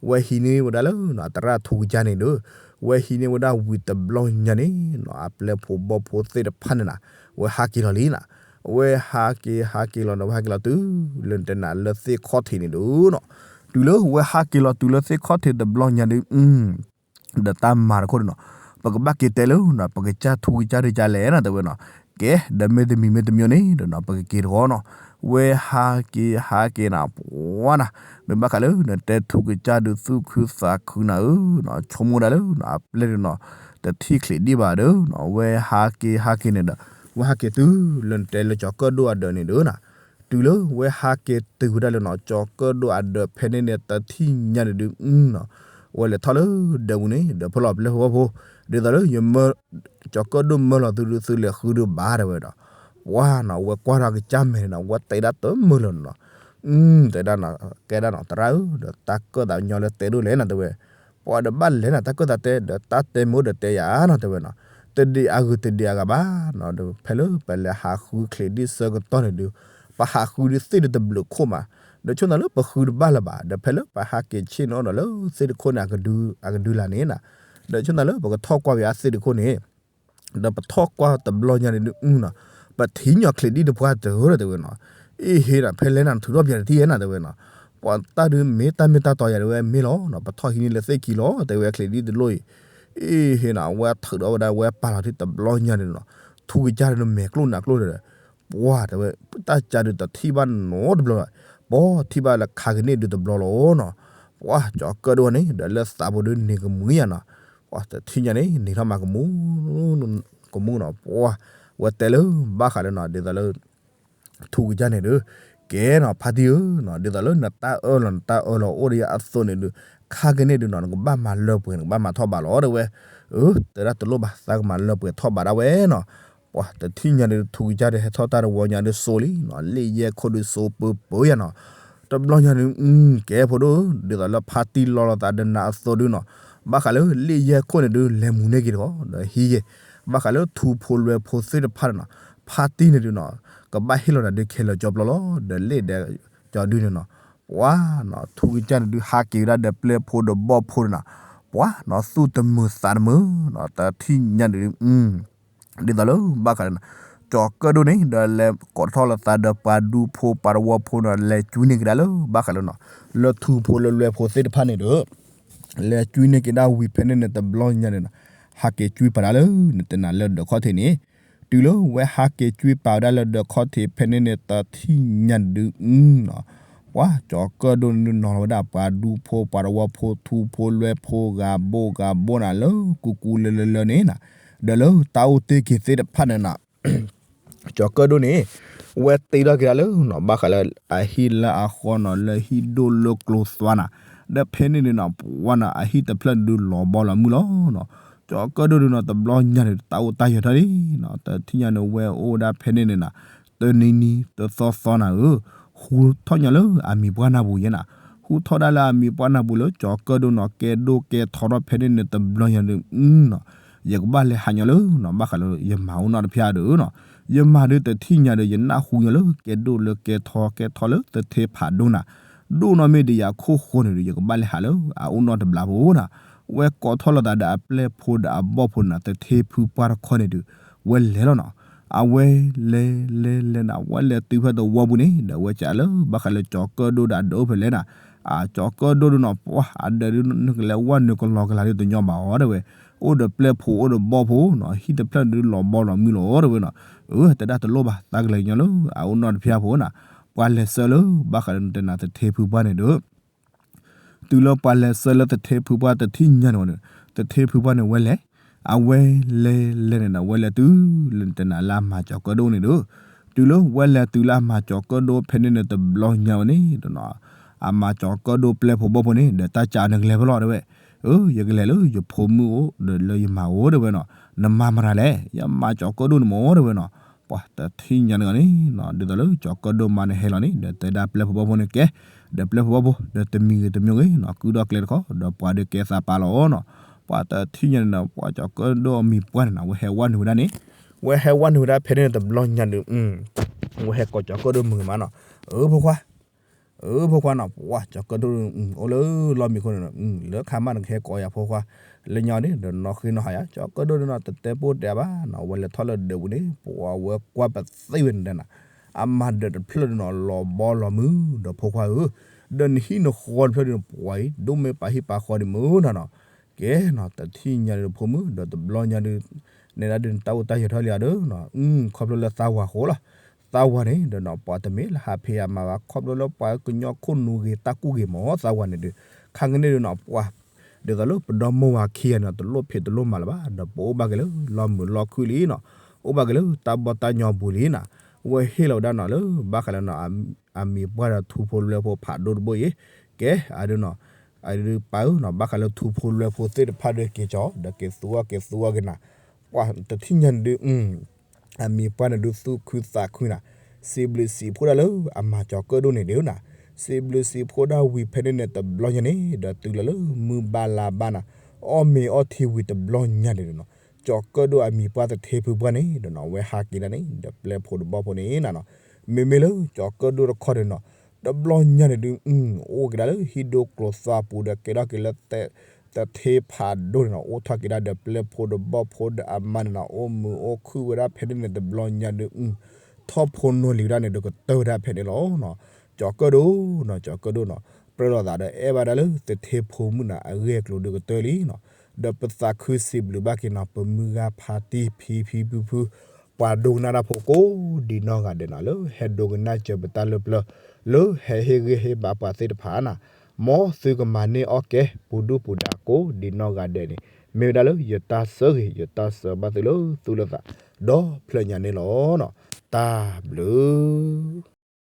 ဝဲဟံးန့ၢ်ဝဲဒၣ်လၢနီၤ အသရၣ်ထူကစၢ်န့ၣ်ဒီး ဝဲဟံးန့ၢ်ဝဲဒၣ်ဝံၤတဘျီညါန့ၣ်နီၤ အပျဲၢ်ဖိဘီၣ်ဖိသ့ၣ်တဖၣ်န့ၣ်နၤ, ဝဲဟးက့ၤလီၤလံနၤ, ဝဲဟးက့ၤဟးက့ၤလီၤဒီး ဝဲဟးက့ၤလီၤတုၤလၢနတဲနၤလၢသ့ၣ်ခီၣ်ထံးန့ၣ်ဒုးနီၤ, တုၤလၢဝဲဟးက့ၤလီၤတုၤလၢသ့ၣ်ခီၣ်ထံးတဘျီညါဒုး ဒီးတၢ်မၤတခိၣ်န့ၣ်နီၤ, ပကဘၣ်က့ၤတဲလၢနီၤ ပကစၢ်ထူကစၢ်ဒုးကလဲၣ်နၤတဲဝဲနီၤ, ကဲ ဒီးမ့ၢ်တမံၤမ့ၢ်တမံၤန့ၣ်ဒီးနီၤ ပကက့ၤတဂီၤနီၤ, ဝဲဟးက့ၤဟးက့ၤနၤ ပှၤနၤ, မ့ၢ်ဘၣ်ဃးလၢနတဲထူကစၢ်ဒုးသူၣ်ခုသးခုနၤဧၢ, ဆိကမိၣ်ဒၣ်လၢနီၤ အပျဲၢ်ဒုးနီၤ တထံၣ်ချံးဒံၣ်ဘၣ်ဒီးနီၤ ဝဲဟးက့ၤဟးက့ၤန့ၣ်ဒီး ဝဲဟးက့ၤတုၤလၢနတဲလၢကၠီၤကၢၣ်ဒိၣ်အဒၢးန့ၣ်ဒုးနၤ, တုၤလၢဝဲဟးက့ၤတုၤဝဲဒၣ်လၢနီၤ ကၠီၤကၢၣ်ဒိၣ်အဒၢးဖဲန့ၣ်န့ၣ် တထံၣ်ညါန့ၣ်ဒုးနီၤ, ဝဲလဲၤထီၣ်လၢဒၢးပူၤန့ၣ် ဒီးဖဲလီၤပျဲၢ်ဖိဝီဖိ ဒ်သိးလၢ ကၠီၤကၢၣ်ဒိၣ်မၢလီၤသုဒုး သုလဲၤဃုဒုးဘၣ်တဲဝဲဒီး ပှၤနီၤ ဝဲကွၢ်ထီၣ်ကစၢ်မဲာ်န့ၣ်နီၤ ဝဲတဲဒၣ်တမုာ်လၢၤနီၤ, တဲဒၣ်နီၤ ကဲဒၣ်နီၤ သရၣ်ဧၢ ဒီးတၢ်ကၢၣ်သးညီလၢတဲဒိၣ်လဲၣ်နၤတဲဝဲ, ပှၤဒီးဘၣ်လဲၤနၤ တၢ်ကၢၣ်သးတဲ ဒီးတၢ်တဲမ့ၢ်အိၣ်ဒီးတဲယၤနီၤတဲဝဲနီၤ, တဒံးအဂုၤတဒံးအဂၤဘၣ်နီၤ, ဒီးဖဲလၢပလဲၤဟးဃုချံးဒံၣ်ဆၢကတီၢ်န့ၣ်ဒုး ပဟးဃုဒံးသ့ၣ်ဒုးတဘျုးခိၣ်မး, ဒီးဆိကမိၣ်လၢပဃုတဘၣ်လၢၤဘၣ်, ဒီးဖဲလၢပဟးက့ၤဆ့ၣ်နီၤဒီးလၢသ့ၣ်တခိၣ်န့ၣ် အကဒုလၢ်န့ၣ်နၤ, ဒီးဆိကမိၣ်လၢပကထီၣ်ကွၢ်ပယၤသ့ၣ်တခိၣ်န့ၣ် ဒီးပထီၣ်ကွၢ်တဘျီညါန့ၣ်ဒုးနီၤ, ပထံၣ်ညီချံးဒံၣ်တပှၢ်တၢၢ်ဒီးတဲဝဲနီၤ, အ့ဟ့နၤ ဖဲလဲၣ်နၤ နထုးထီၣ်ပယၤတထံၣ်ယဲနၤတဲဝဲနီၤ, ပှၤတၢ်ဒုးမ့ၢ်တၢ်မ့ၢ်တၢ်တီယၤတဲဝဲမ့ၢ်လီၤနီၤ, ပထီၣ်ဟံးန့ၢ်လၢသ့ၣ်ခံလီၤ တဲဝဲချံးဒံၣ်တလိၣ်အံၤ, အ့ဟ့နၤ ဝဲထုးထီၣ်ဝဲဒၣ်ဝဲပာ်လီၤထံတဘျီညါန့ၣ်နီၤ, ထူကစၢ်န့ၣ်မဲာ်ကျိၣ်နးကျိၣ်ဒီး ပှၤတဲဝဲ တၢ်ကစၢ်ဒုးတထံၣ်ဘၣ်နီတဘျီဘၣ်, ပှၤထံၣ်ဘၣ်လၢခါကန့ၢ်ဒုးတဘျီလီၤနီၤ, ပှၤကၠီၤကၢၣ်ဒိၣ်န့ၣ် ဒီးလၢသးပူၤဒုးန့ၢ်ကမူၣ်ယၤနီၤ, ပှၤတထံၣ်ညါန့ၣ် န့ၢ်ထီၣ်မၤကမူၣ် ကမူၣ်နီၤ, ပှၤဝဲတဲလၢဘၣ်ဃးလၢနီၤ ဒ်သိးလၢ ထူကစၢ်န့ၣ်ဒုး ကဲနီၤ ဖါတံၢ်ဧၢနီၤ, ဒ်သိးလၢနတၢ်အၢၣ်လီၤ နတၢ်အၢၣ်လီၤအိၣ်ဒီးယၤအသိးန့ၣ်ဒုး ခါကန့ၢ်ဒုးနီၤ နကဘၣ်မၤလၢပှဲၤ နကဘၣ်မၤထီၣ်ဘးလီၤတဲဝဲ, အၢ တဲဒၣ်တလိၣ်ဘၣ် သးကမၤလၢပှဲၤထီၣ်ဘးဒၣ်ဝဲနီၤ, ပှၤတထံၣ်ညါဒုး ထူကစၢ်ဒုးဟဲထီၣ်တၢ်တဝီညါဒုးစိၤလံနီၤ, လ့ၣ်ယဲၢ်ခိၣ်ဒုးစိၤပၢပၢယၤနီၤ, တဘျီညါဒုး ကဲဖိဒိၣ် ဒ်သိးလၢဖါတံၢ်လီၤလိာ်သးဒီးနၤအသိးဒုးနီၤ, ဘၣ်ဃးလၢလ့ၣ်ယဲၢ်ခိၣ်န့ၣ်ဒုး လဲၤမူန့ၢ်က့ၤတဂီၤ ဒီးဟံးယဲၢ်, ဘၣ်ဃးလၢထူဖိလွဲဖိသ့ၣ်တဖၣ်န့ၣ်နီၤ, ဖါတံၢ်န့ၣ်ဒုးနီၤ ကဘၣ်ဟ့ၣ်လီၤနၤဒုးခဲလၢာ်ကၠီပျီလီၤ, ဒီးလ့ၣ်ဒဲးကၠီဒုးန့ၣ်နီၤ, ပှၤနီၤ ထူကစၢ်န့ၣ်ဒုးဟးက့ၤဝဲဒၣ်ဒီးပျဲၢ်ဖိဒီးဘီၣ်ဖိန့ၣ်နီၤ, ပှၤနီၤ သူၣ်တမုာ်သးတမုာ်နီၤ, တထံၣ်ညါန့ၣ်ဒုး ဒ်သိးလၢဘၣ်ဃးလၢနီၤ, ကၠီၤကၢၣ်ဒိၣ်န့ၣ် ဒီးလဲၤကိးထီၣ်လိာ်သးဒီးပှၤဒူဖိပှၤတဝီဖိန့ၣ် လဲၤကွံန့ၢ်က့ၤဒၣ်လၢဘၣ်ဃးလၢနီၤ, လၢထူဖိလၢလွဲဖိသ့ၣ်တဖၣ်န့ၣ်ဒီး လဲၤကွံန့ၢ်က့ၤဒၣ်ဝံၤဖဲန့ၣ်န့ၣ် တဘျီညါန့ၣ်နီၤ, ဟးက့ၤကွံပာ်ဒၣ်လၢနတဲနၤလၢဒၢးခီၣ်ထံးန့ၣ်, တုၤလၢဝဲဟးက့ၤကွံပာ်ဝဲဒၣ်လၢဒၢးခီၣ်ထံးဖဲန့ၣ်န့ၣ် တထံၣ်ညါဒုးနီၤ, ပှၤကၠီၤကၢၣ်ဒိၣ်န့ၣ်ဒုးနီၤလီၤဝဲဒၣ်ပှၤဒူဖိပှၤတဝီဖိ ထူဖိလွဲဖိဂၤဘိၣ်ဂၤဘိၣ်နၤလၢကူကူလၢလၢလၢန့ၣ်နီၤ, ဒီးလၢတၢ်အိၣ်တ့ၢ်က့ၤသ့ၣ်တဖၣ်န့ၣ်နီၤ ကၠီၤကၢၣ်ဒိၣ်န့ၣ် ဝဲတ့ထီၣ်က့ၤဒၣ်လၢနီၤ ဘၣ်ဃးလၢအဟံၣ်လၢအဃီနီၤ လၢဟံၣ်ဒိၣ်လၢကျိသွါနၤ, ဒီးဖဲန့ၣ်န့ၣ်နီၤ ပှၤနီၤ အဟံၣ်တဖျၢၣ်န့ၣ်ဒုးလီၤဘီလီၤမုၢ်လီၤနီၤ, ကၠီၤကၢၣ်ဒိၣ်ဒုးနီၤ တဘျီညါန့ၣ် တၢ်အိၣ်တၢ်ယၢၤထီၣ်လံနီၤ, တထံၣ်ညါန့ၣ် ဝဲအိၣ်ဝဲဒၣ်ဖဲန့ၣ်န့ၣ်နီၤ, တနံၤနံၤတသီသီနၤဧၢ, ဟူထီၣ်ညါလၢအမံၤပှၢ်နၢ်ပူၤယဲနၤ, ဟူထီၣ်ဒၣ်လၢအမံၤပှၢ်နၢ်ပူၤလၢ ကၠီၤကၢၣ်ဒိၣ်နီၤ ကဲဒိၣ်ကဲထီထီၣ်ဖဲန့ၣ်န့ၣ် တဘျီညါဒုး အၢနီၤ, ယကဘၣ်လဲၤဟးညီလၢနီၤ ဘၣ်ဃးလၢယမၤအိၣ်နီတဖျါဒီးနီၤ, ယမၤဒုးတထံၣ်ညါဒီး ယနၢ်ဟူညီလၢ ကဲဒိၣ်လၢကဲထီ ကဲထီလၢသထ့ဖးဒိၣ်နၤ, ဒိၣ်နီၢ်မ့ၢ်ဒီးယၤခိၣ်ဃိန့ၣ်ဒီး ယကဘၣ်လဲၤဟးလၢအအိၣ်နီတဘျီဖိနၤ, ဝဲကိးထီၣ်လိာ်သးဒီးအပျဲၢ်ဖိဒီးအဘီၣ်ဖိနၤ သထ့ဖုပှၢ်တခီန့ၣ်ဒီး ဝဲလဲၤလီၤနီၤ. အဝဲလဲၤလဲၤလဲၤနၤ ဝဲလဲၤတုၤဖဲသဝီပူၤန့ၣ် ဒီးဝဲစံးလၢဘၣ်ဃးလၢကၠီၤကၢၣ်ဒိၣ်ဒီးအဒၢးအိၣ်ဖဲလဲၣ်နၤ, အကၠီၤကၢၣ်ဒိၣ်ဒုးနီၤ ပှၢ်အဒၢးဒုးနကလဲၤဝဲနုာ်ကလီကလၤဒုးတညီဘၣ်အီၤတဲဝဲ, အိၣ်ဒီးပျဲၢ်ဖိအိၣ်ဒီးဘီၣ်ဖိနီၤ ဟံၣ်တဖျၢၣ်ဒုးလီၤဘီလီၤမုၢ်လီၤတဲဝဲနီၤ, အၢ တဒၣ်တလိၣ်ဘၣ် သးကလဲၤညီလၢအအိၣ်နီတဖျါဖိနၤ, ပှၤလဲၤဆှၢလၢဘၣ်ဃးလၢနတဲနၤသထ့ဖုပှၢ်န့ၣ်ဒီး တုၤလၢပှၤလဲၤဆှၢလၢသထ့ဖုပှၢ်တထံၣ်ညါန့ၣ်ဝဲန့ၣ်, သထ့ဖုပှၢ်န့ၣ်ဝဲလဲၤ, အဝဲလဲၤလဲၤန့ၣ်ဒီး ဝဲလဲၤတုၤလၢနတဲနၤလၢအမၤကၠီၤကၢၣ်ဒိၣ်န့ၣ်ဒီး, တုၤလၢဝဲလဲၤတုၤလၢအမၤကၠီၤကၢၣ်ဒိၣ်ဖဲန့ၣ်န့ၣ်တဘျီညါဝဲန့ၣ်ဒီးနီၤ, အမၤကၠီၤကၢၣ်ဒိၣ်ပျဲၢ်ဖိဘီၣ်ဖိန့ၣ် ဒီးတၢ်ကးနကလဲၤဖဲလဲၣ်တဲဝဲ, အၢ ယကလဲၤလၢယဖိမုၣ်အိၣ်ဒီးလၢယမၤအိၣ်တဲဝဲနီၤ, နမၤမတၤလဲၣ် ယမၤကၠီၤကၢၣ်ဒိၣ်န့ၣ်မ့ၢ်တဲဝဲနီၤ, ပှၤတထံၣ်ညါန့ၣ်န့ၣ်နီၤ ဒ်သိးလၢကၠီၤကၢၣ်ဒိၣ်မါန့ၣ်ဟဲလီၤန့ၣ် ဒီးတဲဒၣ်ပျဲၢ်ဖိဘီၣ်ဖိန့ၣ်ကဲ, ဒီးပျဲၢ်ဖိဘီၣ်ဖိ ဒီးတမံၤဂ့ၤတမံၤဂ့ၤနီၤ ကုၢ်ဒီၣ်ကျဲတခီ ဒီးပှၤဒုးကဲသးပာ်လီၤနီၤ, ပှၤတထံၣ်ညါန့ၣ်နီၤ ပှၤကၠီၤကၢၣ်ဒိၣ်အမံၤပှၢ်န့ၣ်နီၤ ဝဲဟဲဝဲနုာ်ဝဲဒၣ်န့ၣ်, ဝဲဟဲဝဲနုာ်ဝဲဒၣ်ဖဲန့ၣ်တဘျီညါဒီး, ဝဲဟဲကိးကၠီၤကၢၣ်ဒိၣ်မုာ်မးနီၤ, အၢဖိခွါ အၢဖိခွါနီၤ ပှၤကၠီၤကၢၣ်ဒိၣ် အိၣ်လၢလီၢ်မံၤခိၣ်န့ၣ်, လၢခါမးနကဟဲကိးယၤဖိခွါ, လၢညါန့ၣ် ဒီးနီၢ်ဃ့နီၢ်ဟးယၤ ကၠီၤကၢၣ်ဒိၣ်ဒုးနီၤ တတဲပိၢ်တဲဘၣ်နီၤ ဝဲလဲၤထီၣ်လၢဒၢးပူၤန့ၣ် ပှၤဝဲကွၢ်ပသ့ဝဲန့ၣ်တဲနၤ, အမၤဒၢးတဖျၢၣ်ဒုးနီၤ လီၤဘီလီၤမုၢ် ဒီးဖိခွါဧၢ, ဒီးနဟံၣ်နဃီတဖျၢၣ်ဒုးနီၤ ပှၤအံၤ ဒိၣ်မ့ၢ်ပာ်ဟံၣ်ပာ်ဃီဒံးမုၢ်နၤနီၤ, ကဲနီၤ တထံၣ်ညါဒီးဖိမုၣ် ဒီးတဘျီညါဒုး, နဲဒၣ်ဒုးနတၢ်အိၣ်တၢ်ယၢၤထီၣ်လံဧါဒီး, ခီဖျိလၢသးဝၤဃိလီၤ, သးဝၤန့ၣ်ဒီးနီၤ ပှၤတမ့ၢ်လၢဟးဖံးအမၤဘၣ် ခီဖျိလၢပှၤကညီခိၣ်နူာ်ဂ့ၤတၢ်ကူၣ်ဂ့ၤမး သးဝၤန့ၣ်ဒီး, ခါကန့ၣ်ဒုးနီၤ ပှၤ ဒ်သိးလၢပဒီမိၢ်ဝၤခံဂၤန့ၣ် တလိၣ်ဖံးတလိၣ်မၤလၢၤဘၣ် ဒီးပအိၣ်ဘၣ်က့ၤလၢလီၢ်မုာ်လီၢ်ခုၣ်လံနီၤ, အိၣ်ဘၣ်က့ၤလၢတၢ်ဘီၣ်တၢ်ညီပူၤလံနီၤ, ဝဲဟ့ၣ်လီၤဝဲဒၣ်နီၤလၢ ဘၣ်ဃးလၢနီၤ အမံၤပှၢ်ဒီးထူဖိလွဲဖိဖးဒိၣ်တဘိအံၤ, ကဲ အဒုးနီၤ, အဒုးပာ်ဧၢနီၤ ဘၣ်ဃးလၢထူဖိလွဲဖိသ့ၣ်တဖၣ်ဒီးက့ၤကီ ဒီးက့ၤသူအီၤက့ၤသူအီၤက့ၤနၤ, ပှၤတထံၣ်ညါန့ၣ်ဒုး အမံၤပှၢ်န့ၣ်ဒုးသူၣ်ခုသးခုနၤ, စံးဘျုးစံးဖှိၣ်ဒၣ်လၢအမၤကၠီၤကၢၣ်ဒိၣ်န့ၣ်ဒုးနၤ, စံးဘျုးစံးဖှိၣ်ဒၣ်ဝံၤဖဲန့ၣ်န့ၣ်တဘျီညါန့ၣ် ဒီးတုၤလီၤလၢမုၢ်ဘၣ်လါဘၣ်နၤ, အီၣ်မ့ၤအီထံဝံၤတဘျီညါန့ၣ်ဒီးနီၤ, ကၠီၤကၢၣ်ဒိၣ်အမံၤပှၢ်သထ့ဖုပှၢ်န့ၣ်ဒီးနီၤ ဝဲဟးက့ၤဒၣ်န့ၣ် ဒီးပျဲၢ်ဖိဒီးဘီၣ်ဖိန့ၣ်နၤနီၤ, မ့မ့ၢ်လၢကၠီၤကၢၣ်ဒိၣ်တခီန့ၣ်နီၤ, တဘျီညါန့ၣ်ဒုး အိၣ်က့ၤဒၣ်လၢဟံၣ်ဒိၣ်ကျိၤသွါပူၤဒီးကဲထီၣ်က့ၤလၢ သထ့ဖးဒိၣ်န့ၣ်နီၤ အိၣ်ထီၣ်က့ၤဒၣ်ဒီးပျဲၢ်ဖိဒီးဘီၣ်ဖိဒီးအမါန့ၣ်နီၤ အိၣ်မုာ်အိၣ်ခုၣ်ဝဲဒၣ်ဖဲန့ၣ်န့ၣ်တဘျီညါဒုး ထီၣ်ဖိနီၢ်လံၤဝဲဒၣ်န့ၣ်ဒီးကတၢၢ်ဝဲဒၣ်ဖဲန့ၣ်လီၤနီၤ, ကၠီၤကၢၣ်ဒိၣ်နီၤ ကၠီၤကၢၣ်ဒိၣ်နီၤ ပြၢလိာ်သးဒီးအဲၣ်ဘၣ်ဒၣ်လၢသထ့ဖိမုၣ်နၤ အဂ့ၢ်အကျိၤဒုးကတၢၢ်လံနီၤ, ဒီးပသးခုစံးဘျုးဘၣ်က့ၤနီၤ ပမုၢ်ဂၤဖါတံၢ်ဖံဖံဖုဖု ပှၤဒိကနၣ်တၢ်ဖိကိးဒံးနီၢ်ဂၤဒဲးနီၤ လၢဟဲဒိကနၣ်စၢၤပတၢ်လၢပျၢၤ လၢဟဲဟ့ၣ်ဂံၢ်ဟ့ၣ်ဘါပှၤသ့ၣ်တဖၣ်နၤ, မ်သုကမၤန့ၢ်အီၣ်ကဲ ပူၤဒူၣ်ပူၤဒါကိးဒံးနီၢ်ဂၤဒဲးန့ၣ် မ့ၢ်ဝဲဒၣ်လၢယတၢ်ဆၢဂ့ၤ ယတၢ်ဆၢဘၣ်သုလၢသူၣ်လၢသး ဒီဖျၢၣ်ညါန့ၣ်လီၤနီၤ, တၢ်ဘျုး